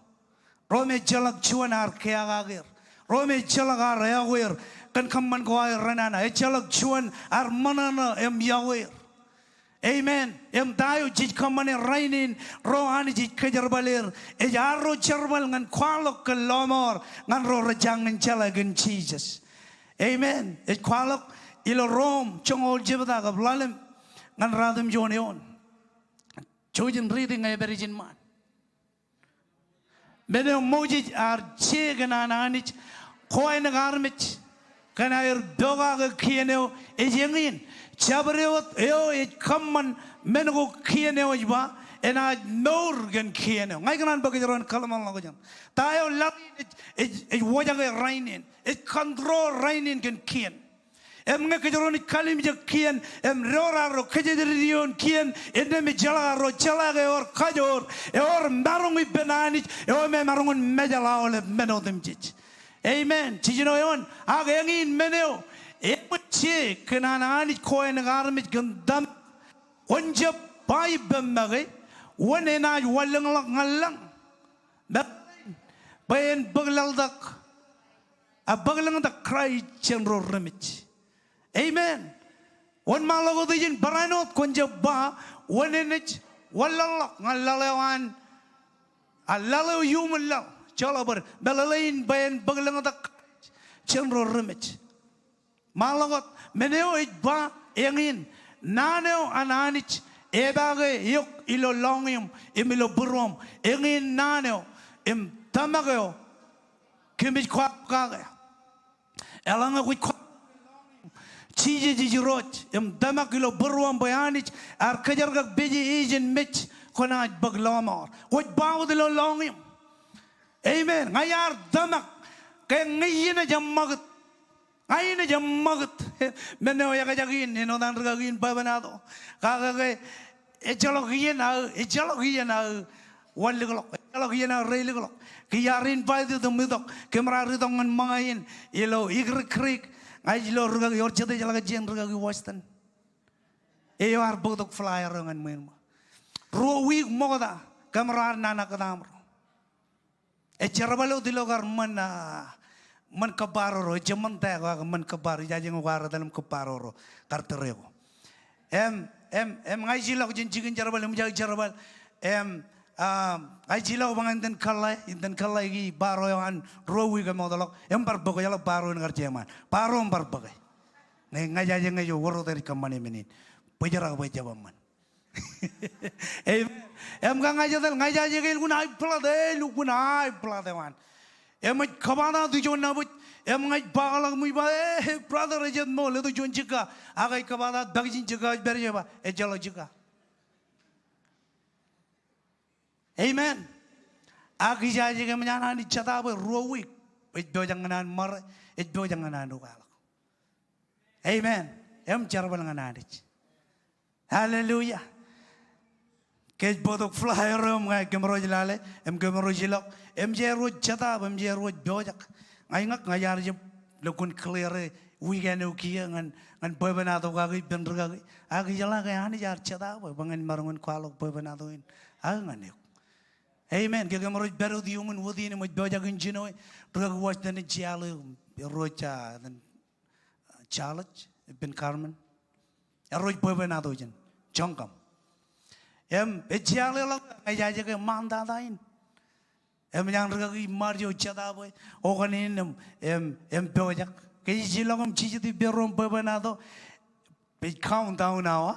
Ro me ejjeḷọk juon ear keaak er. Ro me ejjeḷọk ear eọkwe er kōn kōṃṃan ko aer renana. Ejjeḷọk juon ear ṃōṇōṇō im iọkwe er. Amen. Im ta eo jej kōṃṃane rainin, ro Anij ej kōjerbal er, ej arro jerbal ñan kwaḷọk kōn lọmọọr ñan ro rej jañin jeḷā kōn Jisōs. Amen. Ej kwaḷọk ilo Rom joñoul jebta kab ḷalem ñan ratimjuon eoon. Jouj im riiti ñe ej pād ijin ṃaan. Men eo Moses ear je kōn an Anij koenak armej kōn aer pokake kien eo ej eñin. Jabdewōt eo ej kōṃṃan men ko kien eo ej ba, enaaj mour kōn kien eo. Ña ikōṇaan bwe kōjro en kōḷmānḷọkjeṇ. Ta eo laḷ in ej, ej, ej wōjake rainin, ej control rainin kōn kien. Im ñe kōjro naaj kalimjek kien im door arro kōjatdikdik ioon kien, innām ejjeḷọk arro jeḷā ke ewōr kajoor, ewōr maroñ ippān Anij eo me emaroñ in mejaḷ aolep men otemjej. Amen. Jiljino eoon, ak eñin men eo eṃōj je kōn an Anij koenak armej kōn tōmak, kwōn jab ba ippāmme ke wōn enaaj wanlōñḷọk ñan lañ, meḷeḷein bwe en bōk laḷtak a bōk lōñtak Kraist jān ro remej. Amen. Wōnṃaanḷọk wōt ijin barāinwōt kwōn jab ba wōn enaaj wanlaḷḷọk ñan laḷ eo an, a laḷ eo iuṃwin laḷ, joḷọk bōd, meḷeḷein bwe en bōk lōñtak Kraist jān ro remej. Ṃaanḷọk wōt, men eo ej ba eñin naan eo an Anij epaake eok ilo lọñiṃ im ilo būruōṃ. Eñin naan eo im tōmak eo kōmij kwaḷọk kake. Eḷaññe kwōj kwaḷọk Jisōs ej Irooj im tōmak ilo būruōṃ bwe Anij ear kōjerbal peje ijin mej, kwōnaaj bōk lọmọọr. Kwōj ba wōt ilo lọñiṃ, amen, ña iar tōmak ke ña iien ej ṃakūt. Ña iien ej ṃakūt. Men eo ekajak in, āinwōt an rikaki in bwebwenato, kake ke ejjeḷọk iien aō, ejjeḷọk iien aō wanlikḷọk, ejjeḷọk iien aō reilikḷọk. Ke iar invite im itok, kōmro ar itok ñan ṃōñā in ilo Hickory Creek, ña ij lo rikaki, ewōr jet ejjeḷọk jān rikaki Washington eo ear bōktok flyer eo ñan ṃwiin ṃōk. Ruo wiik ṃokta kōmro ar nana kōtaamro. Ej jerbal wōt ilo kar ṃōn, ah, ṃōn kōbbaar ro, ejjab ṃōn tae ko ak ṃōn kōbbaar, ijaje ñe kwaar etal im kōbbaar ro kar tōre ko. Im, im, im ña ij ilọk jān jikin jerbal, eṃōj aō jerbal, im, ah, ña ij ilọk bwe ña iten kōḷḷā, iten kōḷḷā ki bar eo an ruo wiik eṃootḷọk, im bar bōke, eḷap bar eo in kar jeṃaan. Bar eo im bar bōke. Ñe ña ijaje ñe ej wōr wōt enaaj kōṃṃane men in. Bōjrak bwe ejjab eṃṃan. Amen. Im ke ña ij etal, ña ijaje ke elukkuun high blood, eh, elukkuun high blood eo an. Im ej kōpata tijoon nabōj, im ña ij ba ḷọk im ij ba, eh, brother, ej jet ṃool, eto juon jikka. Ak ej kōpata pakijin jikka, ej pād ijin ej ba, ejjeḷọk jikka. Amen. Ak ijaje ke eṃōj an Anij jota bwe ruo wiik ej pojak ñan an ṃare, ej pojak ñan an ukeḷọk. Amen. Im jerbal ñan Anij. Hallelujah. Ke ej bōktok flyer eo im ñe kōmro ej lale, im kōmro ej ilọk, eṃōj aer wōj jota, eṃōj aer wōj pojak. Ña iñak, ña iar jab lukkuun clear e weekend eo kiiō ñan, ñan bwebwenato kake ippān rikaki. Ak ijeḷā ke Anij ear jota bwe, bwe ña in maroñ in kwaḷọk bwebwenato in aō ñan eok. Amen. Ke kōmro ej pād wōt iuṃwin wōt in im ej pojak in jino e, rikaki Washington ej jeḷā eok. Erooj, ah, etan, ah, Charles, epen Carmen. Erooj bwebwenato jān joñkam. Im ej jeḷā ḷọk ña ij aje ke ṃaantata in. Im enañin rikaki Mario jeta bwe okaṇ in im, im, im pojak. Ke ij ilọk im jijet ippān ro im bwebwenato, ej countdown awa.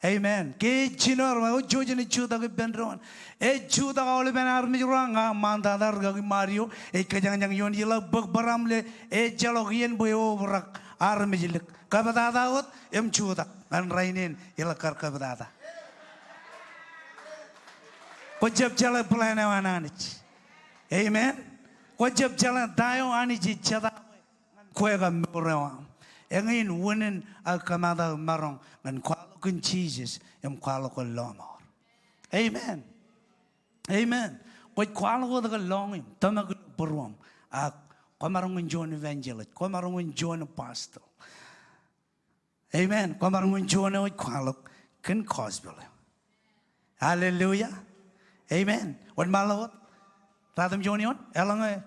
Amen. Ke ej jino er, eo, jouj im jutak ippān doon. Ej jutak aolepen armej ro, ña ṃaantata, rikaki Mario ej kōjañjañ ioon, ij ḷak bōk bōd aṃ le ejjeḷọk iien bwe eobrak armej lik. Kōptata wōt im jutak ñan rainin, ij ḷak kar kōptata. Kwō jab jeḷā plan eo an Anij. Amen. Kwō jab jeḷā ta eo Anij ej jeta kwe kab mour eo aṃ. Eñin unin aō kōmaat aō maroñ ñan kwaḷọk kōn Jisōs im kwaḷọk kōn lọmọọr. Amen. Amen. Kwōj kwaḷọk wōt kōn lọñiṃ, tōmak ilo būruōṃ, ak kwōmaroñ in juon evangelist, kwōmaroñ in juon apostle. Amen. Kwōmaroñ in juon eo ej kwaḷọk kōn gospel eo. Hallelujah. Amen. Wōnṃaanḷọk wōt. Ratimjuon eoon. Eḷaññe,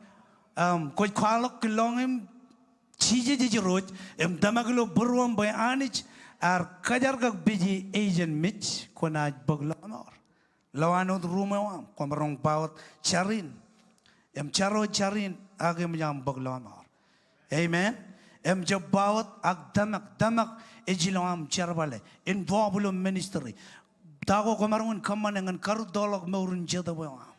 um, kwōj kwaḷọk kōn lọñiṃ, Jisōs ej Irooj, im tōmak ilo būruōṃ bwe Anij ear kōjerbal kōj kab pije agent mej, kwōnaaj bōk lọmọọr. Lowaan wōt ruuṃ eo aṃ, kwōmaroñ ba wōt jar in. Im jar wōt jar in, ak eṃōj aṃ bōk lọmọọr. Amen. Im jab ba wōt ak tōmak, tōmak ej ilo aṃ jerbale. Involve ilo ministry. Ta ko kwōmaroñ in kōṃṃane ñan karūttoḷọk mour in jetōb eo aṃ.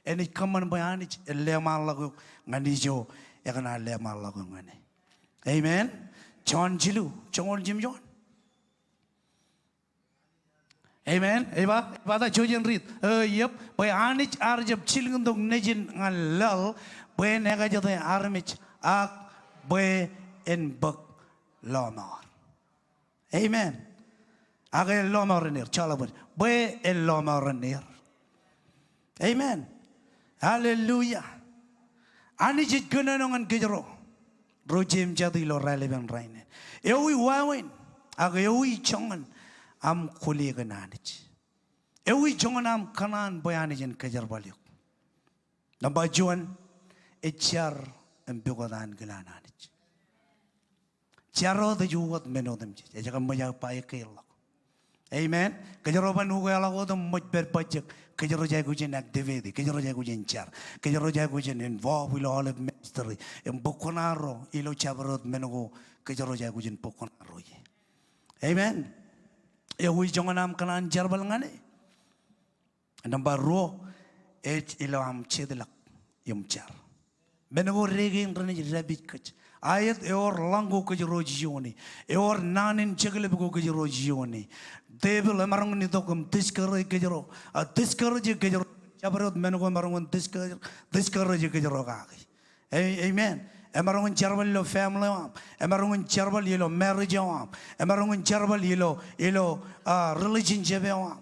Enaaj kōṃṃan bwe Anij en leṃaanḷọk eok ñan ijo ekōṇaan leṃaanḷọk eok ñan e. Amen. Jon jilu, joñoul jimjuon. Amen. Ej ba, ej ba ta? Jouj im riit. Eo, yep. Bwe Anij ear jab jilkintok Nejin ñan laḷ bwe en ekajete armej ak bwe en bōk lọmọọr. Amen. Ak en lọmọọren er, joḷọk bōd. Bwe en lọmọọren er. Amen. Hallelujah. Anij ej kōnono ñan kōjro ro jeiū im jatū ilo raelepen rainin. Ewi wāween, ak ewi joñan aṃ kwōle kōn Anij? Ewi joñan aṃ kōṇaan bwe Anij en kōjerbal eok? Nōṃba juon, ej jar im pukot ankilaan Anij. Jar wōt ej ukōt men otemjej. Ej kōṃṃan aō ba ekkā ḷọk. Amen. Kōjro ban ukeḷọk wōt im ṃōj pād bajjek. Kōjro jaikuj in activity. Kōjro jaikuj in jar. Kōjro jaikuj in involve ilo aolep ministry. Im bōk kuṇaarro ilo jabdewōt men ko kōjro jaikuj in bōk kuṇaarro ie. Amen. Ewi joñan aṃ kōṇaan jerbal ñan e? Nōṃba ruo, ej ilo aṃ jetḷọk im jar. Men ko dān kein renaaj dāpij kōj. Aet, ewōr ḷañ ko kōjro ej iioone. Ewōr naan in jekḷep ko kōjro ej iioone. Devil emaroñ in itok im discourage kōjro. A, discourage kōjro. Jabdewōt men ko emaroñ in discourage, discourage kōjro kaki. A-, amen. Emaroñ in jerbal ilo family eo aṃ. Emaroñ in jerbal ilo marriage eo aṃ. Emaroñ in jerbal ilo, ilo, ah, relationship eo aṃ.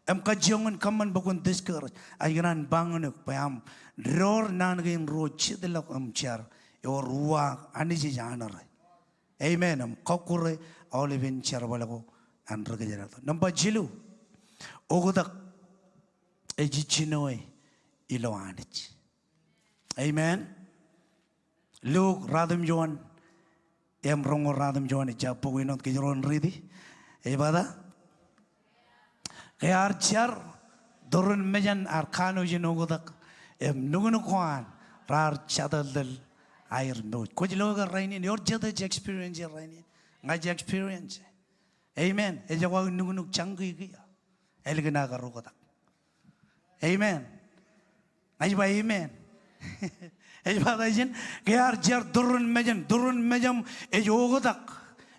Im kajjioñ in kōṃṃan bwe kwōn discourage. Ij kōṇaan ba ñan eok bwe aṃ door naan kein ruo, jetḷọk im jar, ewōr uwaak Anij ej anerre. Amen. Im kọkkure aolepen jerbal ko an ri-kōjdat eo. Nōṃba jilu, oktak ej jinoe ilo Anij. Amen. Luk ratimjuon, im roñoul ratimjuon, ejja bok in wōt, kōjro en riiti. Ej ba ta? Ke ear jar, turin mejān ear kanooj in oktak, im nuknuk ko an raar jatōltōl aer mour. Kwōj lo ke rainin, ewōr jet ej experience rainin? Ña ij experience. Amen. Ejako aō nuknuk jañke kiiō ālikin aō kar oktak. Amen. Ña ij ba amen. Ej ba ta ijin? Ke ear jar, turin mejān, turin mejān ej oktak.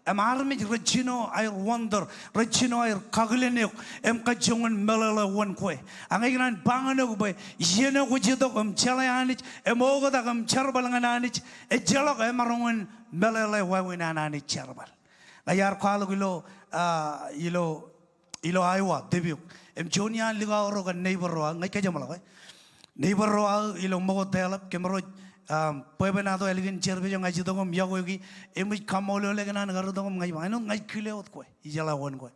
Im armej rej jino aer wonder, rej jino aer kakōḷḷe eok, im kajjioñ in meḷeḷe wōn kwe. Ak ña ikōṇaan ba ñan eok bwe iien eo kwōj itok im jeḷā Anij, im oktak im jerbal ñan Anij, ejjeḷọk emaroñ in meḷeḷe wāween an Anij jerbal. Ña iar kwaḷọk ilo, ah, ilo ilo Iowa, tōpok. Im juon iaan likao ro kōn neighbor ro aō, ña ij kōjeṃḷọk e. Neighbor ro aō ilo ṃōko deḷọñ, kōmro, um, bwebwenato ālikin service eo, ña ij itok im yokwe ki, im ej kaṃṃoolol e kōn an kar itok im ña ij ba, āinwōt ña ij kile wōt kwe, ijeḷā wōn kwe.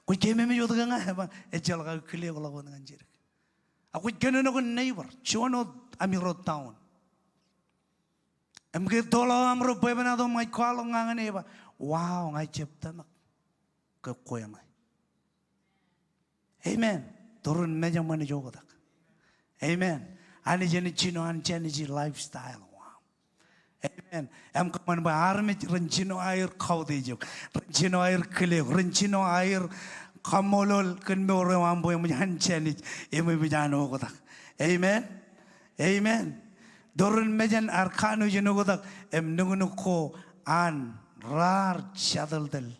Kwōj keememej wōt ke ña? Ej ba, ejjeḷọk, aō kile ḷọk wōt ñan jidik. Ak kwōj kōnono kōn neighbor, juon wōt ami ro town. Im ke toḷ eo aṃro bwebwenato im ña ij kwaḷọk ña ñan e ba, wow, ña ij jab tōmak ke kwe ṇe. Amen. Turin mejaṃ enaaj oktak. Amen. Anij enaaj jino an jānij lifestyle eo aṃ. Amen. Im kōṃṃan bwe armej ren jino aer kautiej eok, ren jino aer kile eok, ren jino aer kaṃṃoolol kōn mour eo aṃ bwe eṃōj an jānij im eṃōj an oktak. Amen. Amen. Turin mejaṃ ar kanooj in oktak im nuknuk ko an raar jatōltōl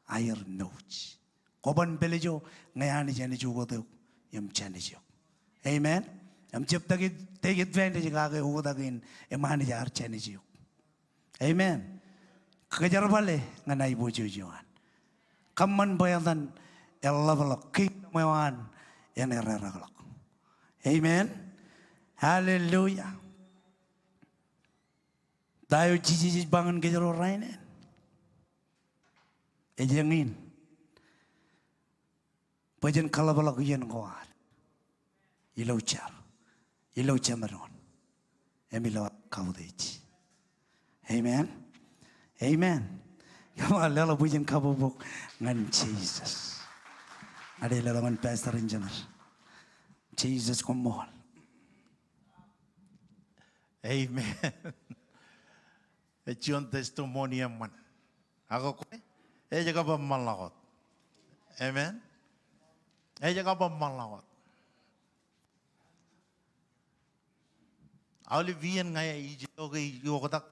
aer mouj. Kwōban pād ijo ñe Anij enaaj ukot eok im jānij eok. Amen. Im jab take, take advantage kake oktak in im Anij ear jānij eok. Amen. Kōjerbale ñan aiboojoj eo an. Kōṃṃan bwe etan eḷapḷọk, kingdom eo an en ererakḷọk. Amen. Hallelujah. Ta eo Jisōs ej ba ñan kōjro rainin? Ej eñin bwe jen kaḷapḷọk iien ko ad ilo jar, ilo jeṃdoon, im ilo kautiej. Amen. Amen. Kōṃṃan leḷọk bwijin kabbokbok ñan Jisōs. Ak leḷọk ñan pastor in jeṃad. Jisōs koṃṃool. Amen. Ej juon testimony eṃṃan. Ak kwe, ej kab eṃṃanḷọk wōt. Amen. Ej kab eṃṃanḷọk wōt. Aolep iien ña ij itok e ij oktak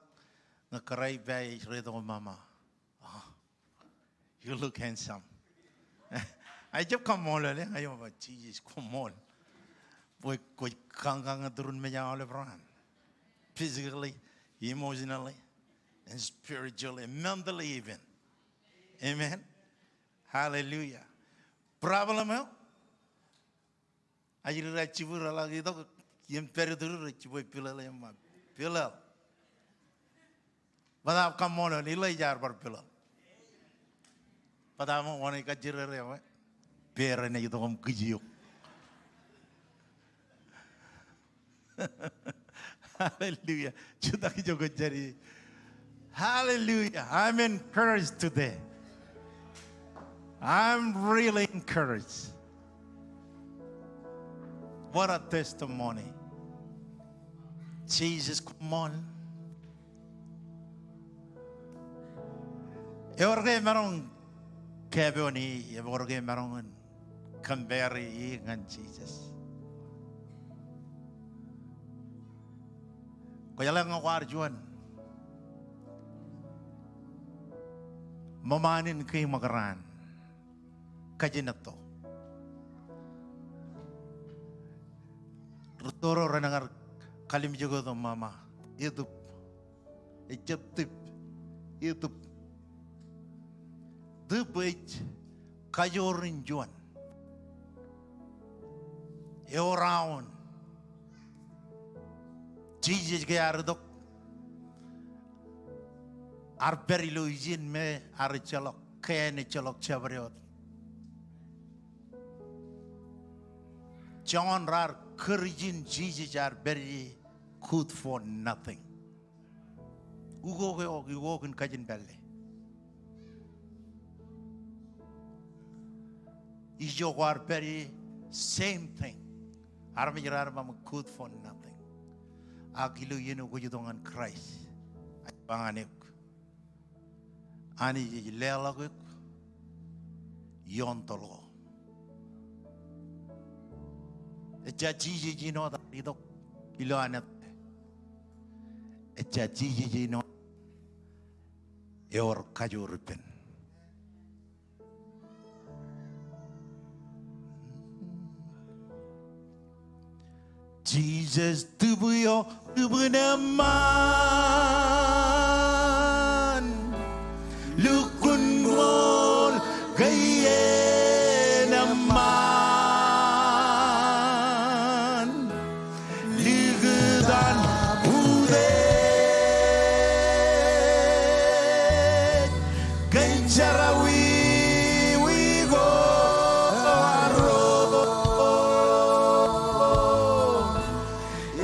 ñe kōrā ippa ej reitok im mama. Ah. You look handsome. Ij jab kaṃṃoolol e, ij ba, Jisōs koṃṃool. Bwe kwōj kañkañ turin mejaṃ aolep raan. Physically, emotionally, and spiritually, and mentally even. Amen. Hallelujah. Problem eo? Ajri ro jibwe reḷak itok, im pād iturin rej jibwe pilel im ba, pilel. Bōtaab kaṃṃoolol, Elijah ear bar pilel. Bōtaab wōn ej kajjirere eo, pā rein ej itok im kij eok. Hallelujah. Jutak ijo kōjjari. Hallelujah. I'm encouraged today. I'm really encouraged. What a testimony. Jisōs koṃṃool. Ewōr ke emaroñ kōpeoni, ewōr ke emaroñ in compare e ñan Jisōs. Kwōjeḷā ñe kwaar juon ṃōṃaan in kein ṃōk raan, kajin etto. Rūtto ro renaaj kar kalimjek wōt im mama, etūp. Ejjab tūp, etūp. Tūp ej kajoor in juon. Ewōr aoon. Jisōs ke ear itok, ear pād ilo ijin me ear ejjeḷọk, ke en ejjeḷọk jabdewōt. Joñan raar kūr ijin Jisōs ear pād ie, good for nothing. Ukok eo, ukok in kajin pālle. Ijo kwaar pād ie, same thing. Armej raar ba ṃōk good for nothing. Ak ilo iien eo kwōj itok ñan Kraist, ij ba ñan eok, Anij ej leḷọk eok ioon toḷ ko. Ejja Jisōs āinwōt ear itok ilo anāt. Ejja Jisōs āinwōt, ewōr kajoor ippān. Jisōs tūp eo, tūp in eṃṃan. Lukkuun ṃool ke iien eṃṃan. Likūt an utiej kōn jerọwiwi ko arro.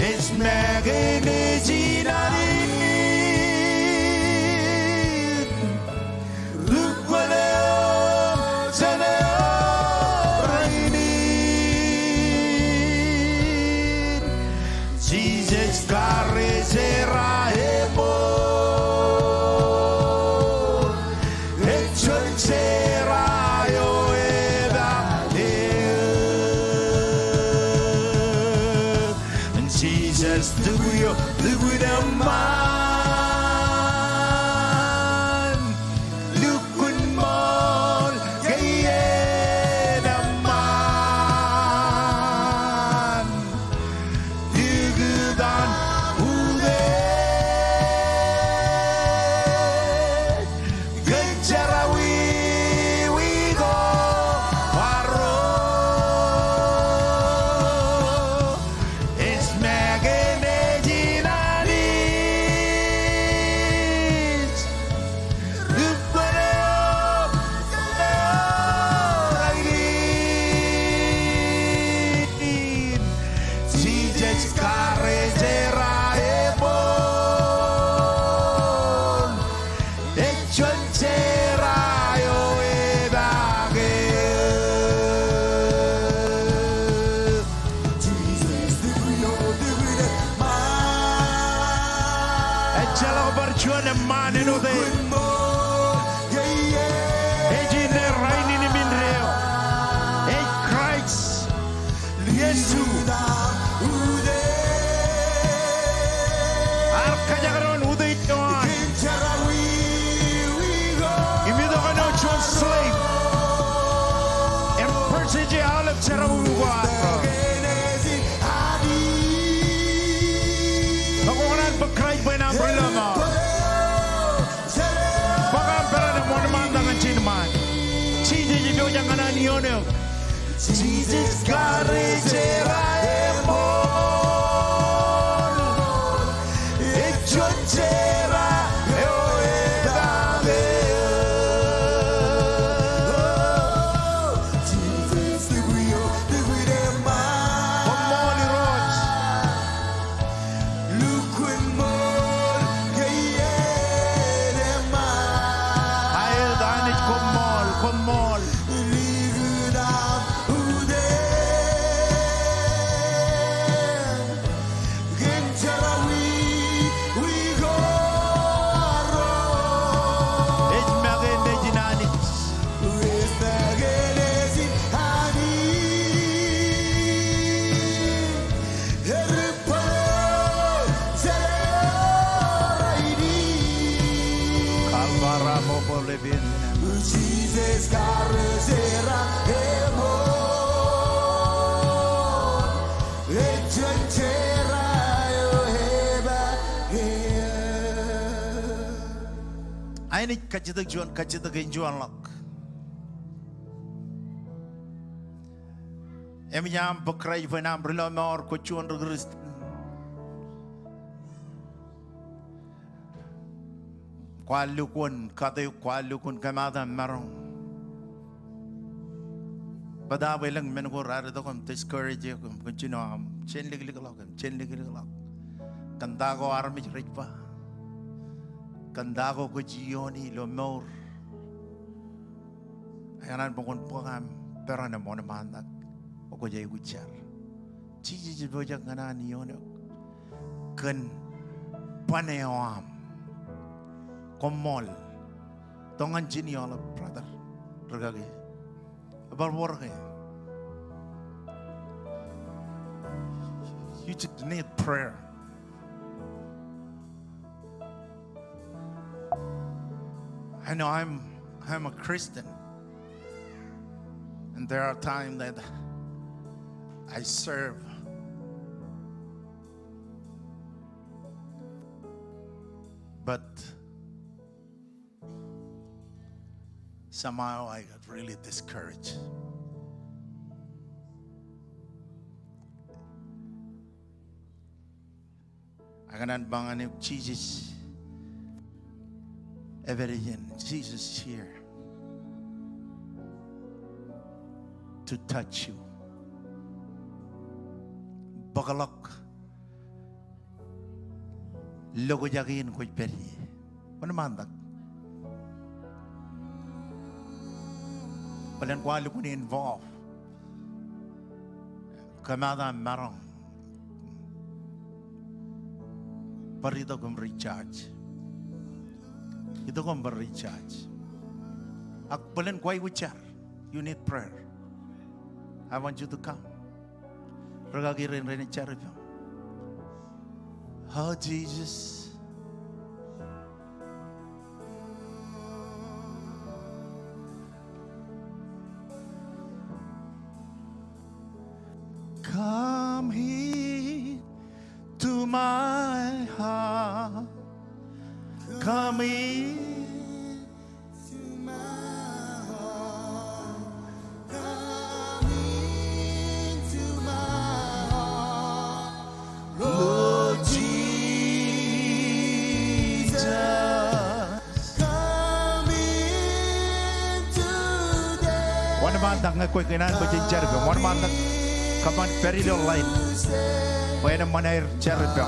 Ej make nejin Anij Lukkuun eṃṃan, lukkuun ṃool, ke iien eṃṃan. Likūt an utiej kōn jerọwiwi ko arro. Ej make nejin Anij. Rūpḷọk eo rainin. Jisōs karijer aō eṃool. Ej juon jera eo epaak eō. Ejjeḷọk bar juon eṃṃaan āinwōt e. Ej inne rainin im indeeo. Ej Kraist. Jesu. Ear kajekdọọn utiej eo an. Im itok āinwōt juon slave. Im purchase e aolep jerọwiwi ko arro. Bwe kwō kōṇaan bōk Kraist bwe en aṃ ri lọmọọr. Bōk aṃ peran im wōnṃaantak ñan ijin ṃaan. Jisōs ej pojak ñan an iioon eok. Jisōs karijer aō eṃool. Ej juon jera eo epaak eō. Koṃṃool Irooj. Lukkuun ṃool ke iien eṃṃan. Aet Anij, koṃṃool, koṃṃool. Likūt an utiej kōn jerọwiwi ko arro. Ej make nejin Anij. Ej make nejin Anij. Aenōj kajjitōk juon kajjitōk enjeḷọk. Eṃōj aṃ bōk Kraist bwe en aṃ ri lọmọọr, kwōj juon ri Kristian. Kwaar lukkuun kate eok, kwaar lukkuun kōmaat aṃ maroñ. Bōtaab elōñ men ko raar itok im discourage eok im kōn jino aṃ jen liklikḷọk im jen liklikḷọk. Kōn ta ko armej rej ba. Kōn ta ko kwōj iiooni ilo mour. Ekōṇaan bwe kwōn bōk aṃ peran im wōnṃaantak, kwōj aikuj jar. Jisōs ej pojak ñan an iioon eok kōn ban eo aṃ. Koṃṃool. Tok ñan ijin eḷap, brother, rikaki. Ebar wōr ke? You just need prayer. I know I'm, I'm a Christian, and there are times that I serve, but somehow I got really discouraged. Ak ñan ba ñan eok, Jisōs ej pād ijeṇ. Jesus is here to touch you. Bōkḷọk lokjak in kwōj pād ie. Wōnṃaantak. Bōlen kwaar lukkuun involve. Kōmaat aṃ maroñ. Bar itok im recharge. Itok im bar recharge. Ak bōlen kwaikuj jar. You need prayer. I want you to come. Rikaki rein, rein jar ippām. Oh, Jesus. Come into my heart. Come in. Come into my heart, Lord Jesus. Come in today. Wōnṃaantak ñe kwe kōṇaan bwe jen jar ippaṃ. Wōnṃaantak kōṃṃan pād ilo line bwe en eṃṃan aer jar ippaṃ.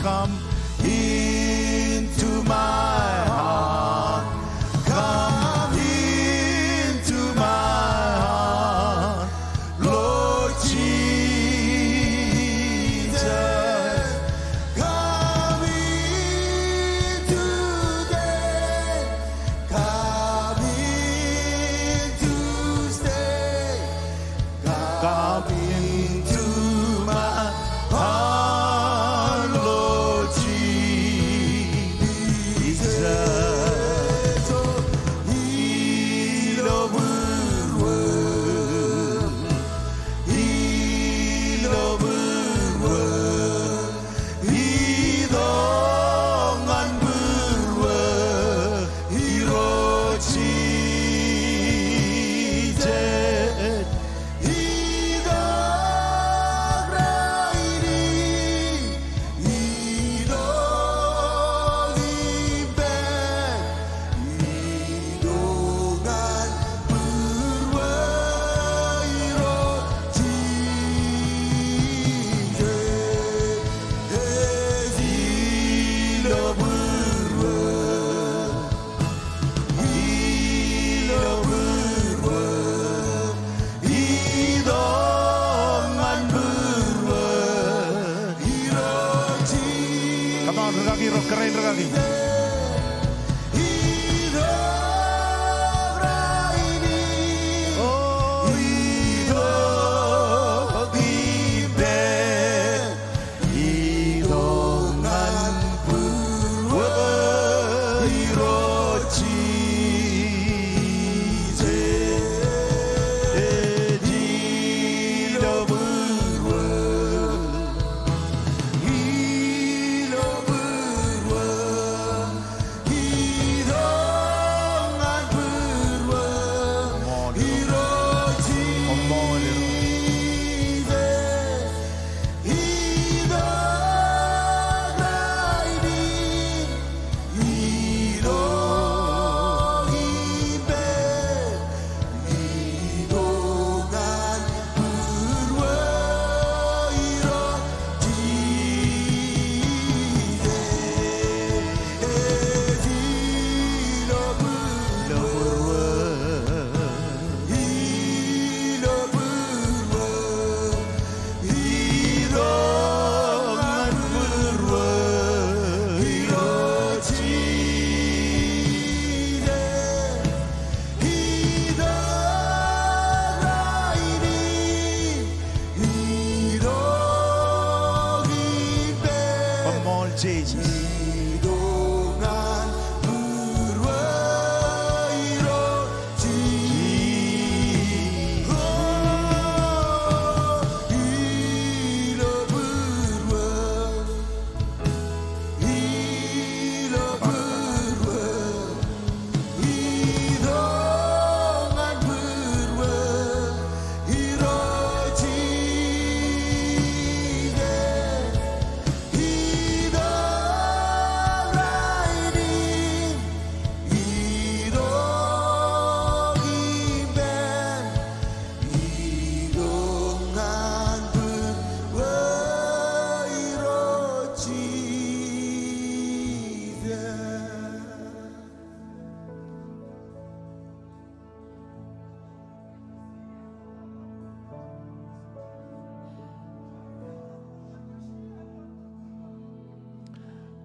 Come into my heart. Come into my heart, Lord Jesus. Come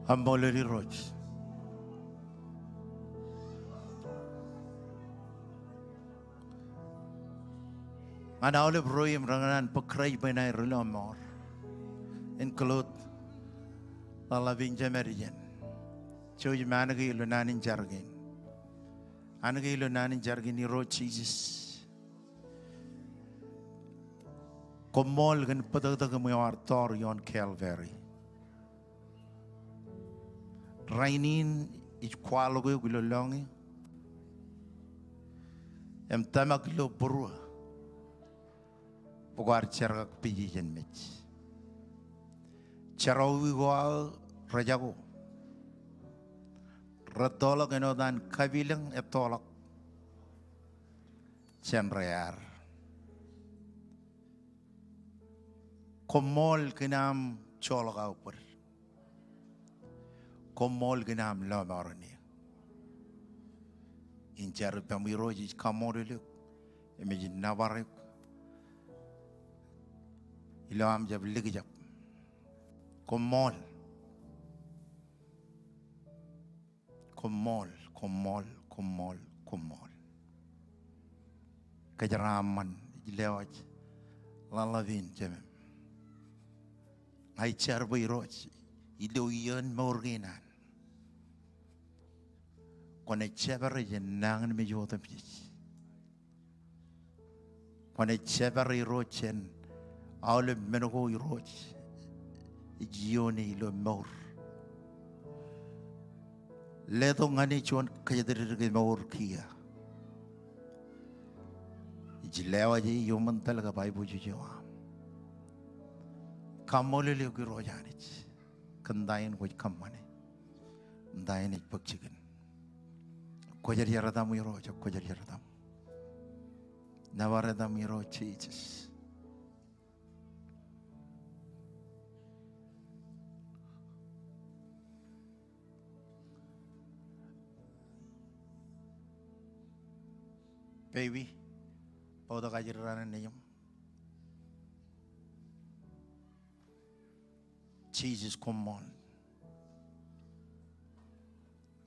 Kaṃṃoolol Irooj. Ñan aolep ro im reñōṇaan bōk Kraist bwe en aer ri lọmọọr, include ḷaḷḷap in jemed jān. Jouj im anōke ilo naan in jar kein. Anōke ilo naan in jar kein, Irooj Jisōs. Koṃṃool kōn bōtōktōk im ear tọọr ioon Calvary. Rainin ij kwaḷọk eok ilo lọñiō im tōmak ilo būruō bwe kwaar jerkakpeje jān mej. Jerọwiwi ko aō rej jako, rettoḷọk āinwōt an kapilōñ ettoḷọk jān rear. Koṃṃool kōn aṃ joḷọk aō bōd. Koṃṃool kōn aṃ lọmọọren eō. In jar ippām Irooj ij kaṃṃoolol eok im ij nōbar eok ilo aṃ jab likjab. Koṃṃool. Koṃṃool, koṃṃool, koṃṃool, koṃṃool. Kōjeraaṃṃan ij lewōj ḷaḷḷap in, Jemem. Ña ij jar bwe Irooj, ilo iiōn mour kein an, kwōnaaj jepare jān nañinmej otemjej. Kwōnaaj jepare Irooj jān aolep men ko Irooj ej iione ilo mour. Letok ñan e juon kōjatdikdik e mour kiiō. Ij lewōj e iuṃwin tōl kab aiboojoj eo aṃ. Kaṃṃoolol eok Irooj Anij kōn ta in kwōj kōṃṃane im ta in ej bōk jikin. Kwōjarjar etaṃ Irooj, kwōjarjar etaṃ. Nōbar etaṃ Irooj Jisōs. Baby, bōktok ajri raṇe nejiṃ. Jisōs, come on.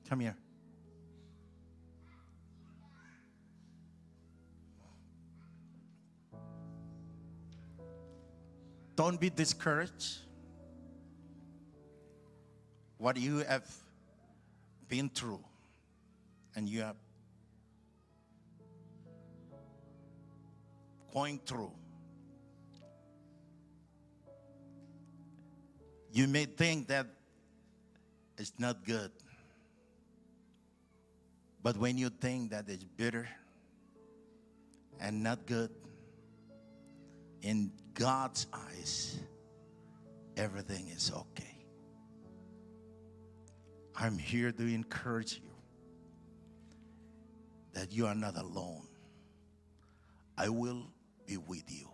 Come here. Don't be discouraged what you have been through and you have going through. You may think that it's not good. But when you think that it's bitter and not good, in God's eyes, everything is okay. I'm here to encourage you that you are not alone. I will be with you.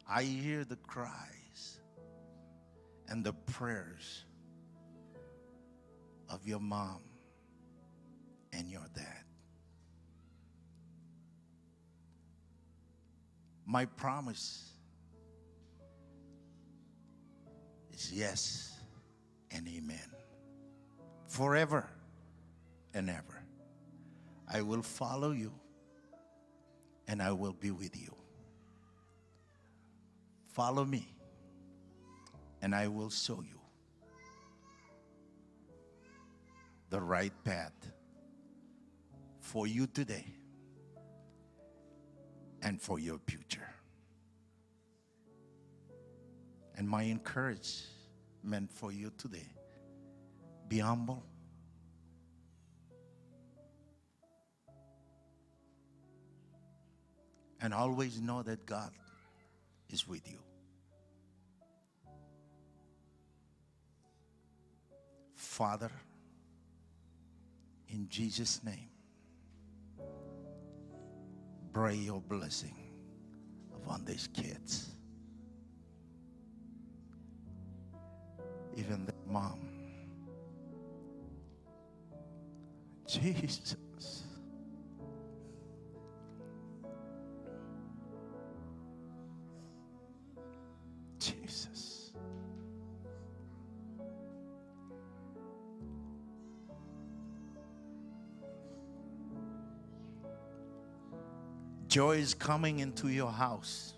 I hear the cries and the prayers of your mom and your dad. My promise is yes and amen. Forever and ever. I will follow you and I will be with you. Follow me and I will show you the right path for you today and for your future. And my encouragement for you today, be humble and always know that God is with you. Father, in Jesus' name, pray your blessing upon these kids. Even the mom. Jesus. Jesus. Joy is coming into your house.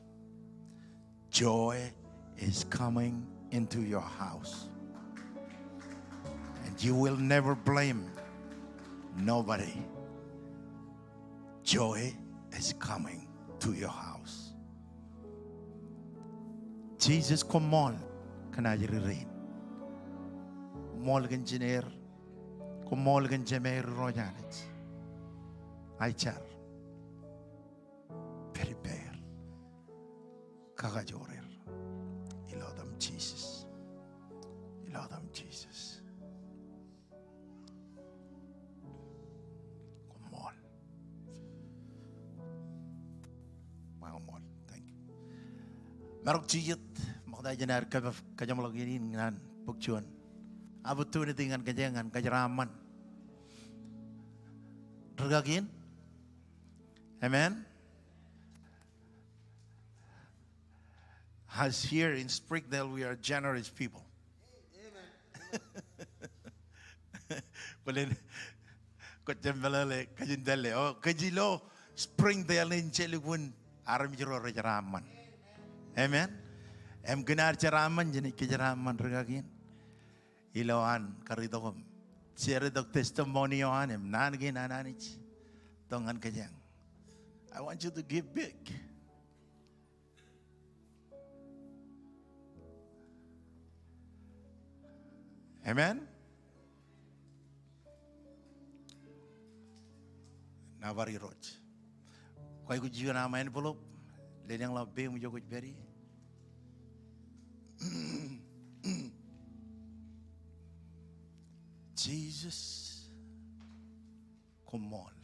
Joy is coming into your house. And you will never blame nobody. Joy is coming to your house. Jisōs, koṃṃool kōn ajri rein. Koṃṃool kōn jineer. Koṃṃool kōn jemāer, Irooj Anij. Ij jar. Pād ippāer. Kakajoor er. Ilo etaṃ Jisōs. Ilo etaṃ Jisōs. Koṃṃool. Koṃṃool. Thank you. Marok jijet, ṃokta jān ad kab-, kajeṃḷọk iien in ñan bōk juon opportunity ñan kōj, ñan kōjeraaṃṃan rūkaki in. Amen. As here in Springdale, we are generous people. Bōlen, kwōj jab meḷeḷe kajin pālle. O, kōj ilo Springdale in, jelukkuun armej ro rejeraaṃṃan. Amen. Im kōn ad jeraaṃṃan, jenaaj kōjeraaṃṃan rūkaki in. Ilowaan karitok im share tok testimony eo an im naan kein an Anij tok ñan kōjeañ. I want you to give big. Amen. Nōbar Irooj. Kwaikuj juon aṃ envelope, lelōñḷọk peiṃ ijo kwōj pād ie. Jisōs, koṃṃool.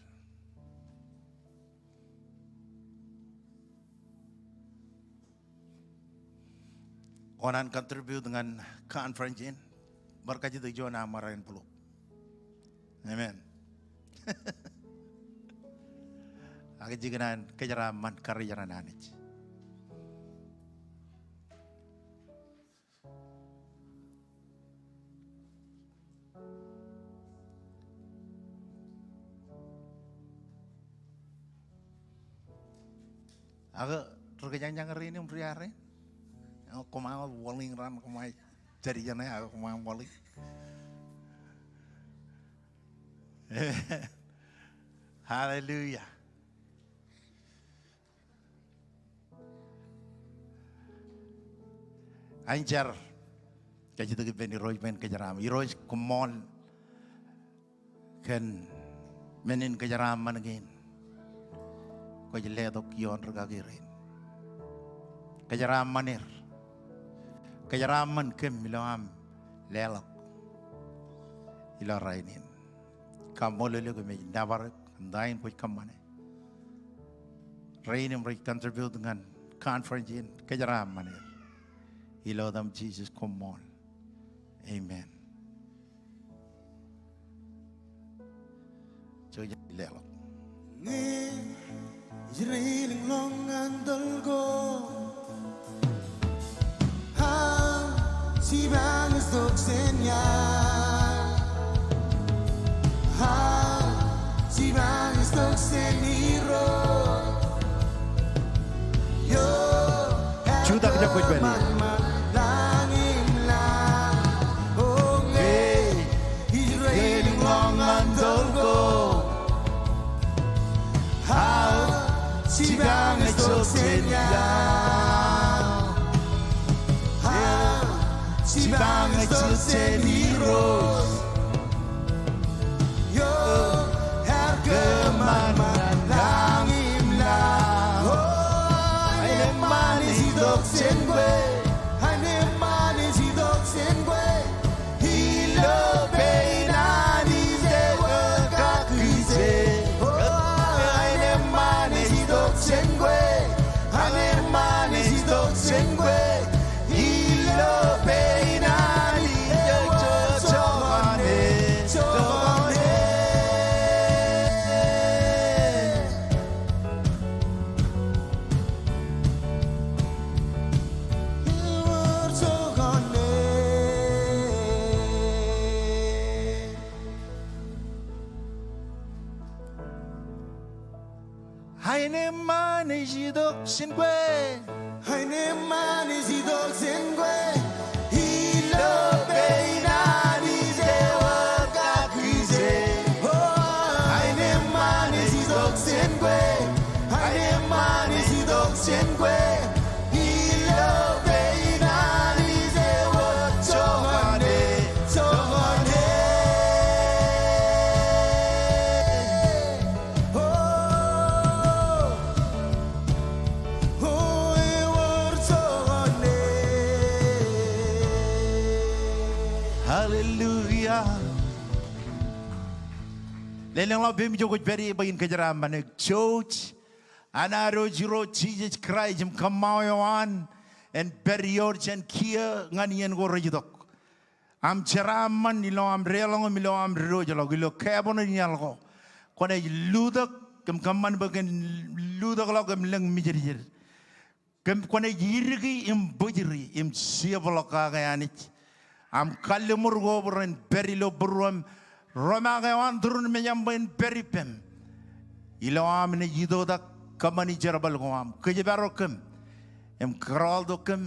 Kwōnaaj contribute ñan conference in, bar kajjitōk juon aṃ bar envelope. Amen. Ak ij kōṇaan kōjeraaṃṃan karijeran Anij. Ak ri kōjañjañ rein im ri-arro in, koṃ aṃ wōlin raṇ, koṃ aṃ jar ijeṇe ak koṃ aṃ wōlin. Hallelujah. Ij jar kajjitōk ippān Irooj bwe en kōjeraaṃṃan. Irooj, koṃṃool kōn men in kōjeraaṃṃan kein kwōj letok ioon rūkaki rein. Kōjeraaṃṃan er. Kōjeraaṃṃan kōm ilo aṃ leḷọk ilo rainin. Kaṃṃoolol eok im ej nōbar eok kōn ta in kwōj kōṃṃane. Rein im rej contribute ñan conference in, kōjeraaṃṃan er. Ilo etaṃ Jisōs, koṃṃool. Amen. Jouj im leḷọk. Ñe ij lelōñḷọk ñan toḷ ko, aō jipañ ej tok jān iaer. Aō jipañ ej tok jān Irooj. Jutak ijoko ej pād ie. Ñe ij lelōñḷọk ñan toḷ ko, aō jipañ ej tok jān iaer. Aō jipañ ej tok jān Irooj. Eo, ear kōṃanṃan lañ im laḷ. O, aenōṃṃan ej itok jān kwe. Aenōṃṃan ej itok jān kwe. Ilo pein Anij ewōr kakkije. O, aenōṃṃan ej itok jān kwe. Aenōṃṃan ej itok jān kwe. Ilo pein Anij ewōr joñan Aenōṃṃan ej itok jān kwe. Aenōṃṃan ej itok jān kwe. Ilo pein Anij ewōr kakkije. O, aenōṃṃan ej itok jān kwe. Aenōṃṃan ej itok jān kwe. Ilo pein Anij ewōr jokane, jokane. O, o, ewōr jokane. Hallelujah. Lelōñḷọk peiṃ ijo kwōj pād ie bwe in kōjeraaṃṃan eok. Jouj an ad Irooj Jisōs Kraist im kōṃṃao eo an en pād ioer jān kiiō ñan iien ko rej itok. Aṃ jeraaṃṃan ilo aṃ deḷọñ im ilo aṃ diwōjḷọk ilo kābwinid iaḷ ko. Kwōnaaj lutōk im kōṃṃan bwe kōn lutōkḷọk im lōñ mijidjid. Kōm kwōnaaj idiki im bōjri im jepḷọk kake Anij. Aṃ kalliṃur ko bwe ren pād ilo būruōm. Ro make eo an turin mejaṃ bwe en pād ippem. Ilo am naaj itoitak kōṃṃani jerbal ko aṃ. Kōjparok kōm im kōrọọltok kōm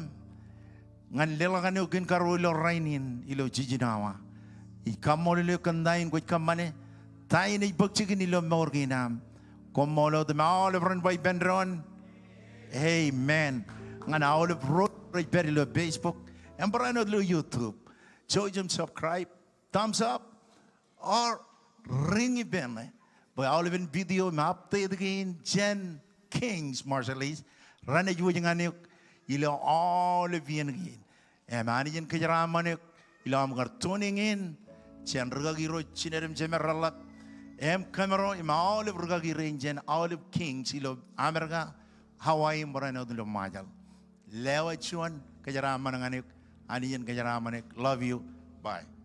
ñan leḷọk āinwōt kein karuo ilo rainin ilo jiljino awa. Ij kaṃṃoolol eok kōn ta in kwōj kōṃṃane. Ta in ej bōk jikin ilo mour kein am. Koṃṃool wōt im aolep ren ba ippān doon. Amen. Ñan aolep ro rej pād ilo Facebook im barāinwōt ilo YouTube, jouj im subscribe, thumbs up, or ring ippān bwe aolepen video im update kein jān Kings Marshallese renaaj wōj ñan eok ilo aolep iien kein. Im Anij en kōjeraaṃṃan eok ilo aṃ kar tuning in jān rikaki ro jined im jemed reḷḷap im kōmro im aolep rikaki rein jān aolep Kings ilo Amerika, Hawaii im barāinwōt ilo Ṃajeḷ. Lewōj juon, kōjeraaṃṃan ñan eok. Anij en kōjeraaṃṃan eok. Love you. Bye.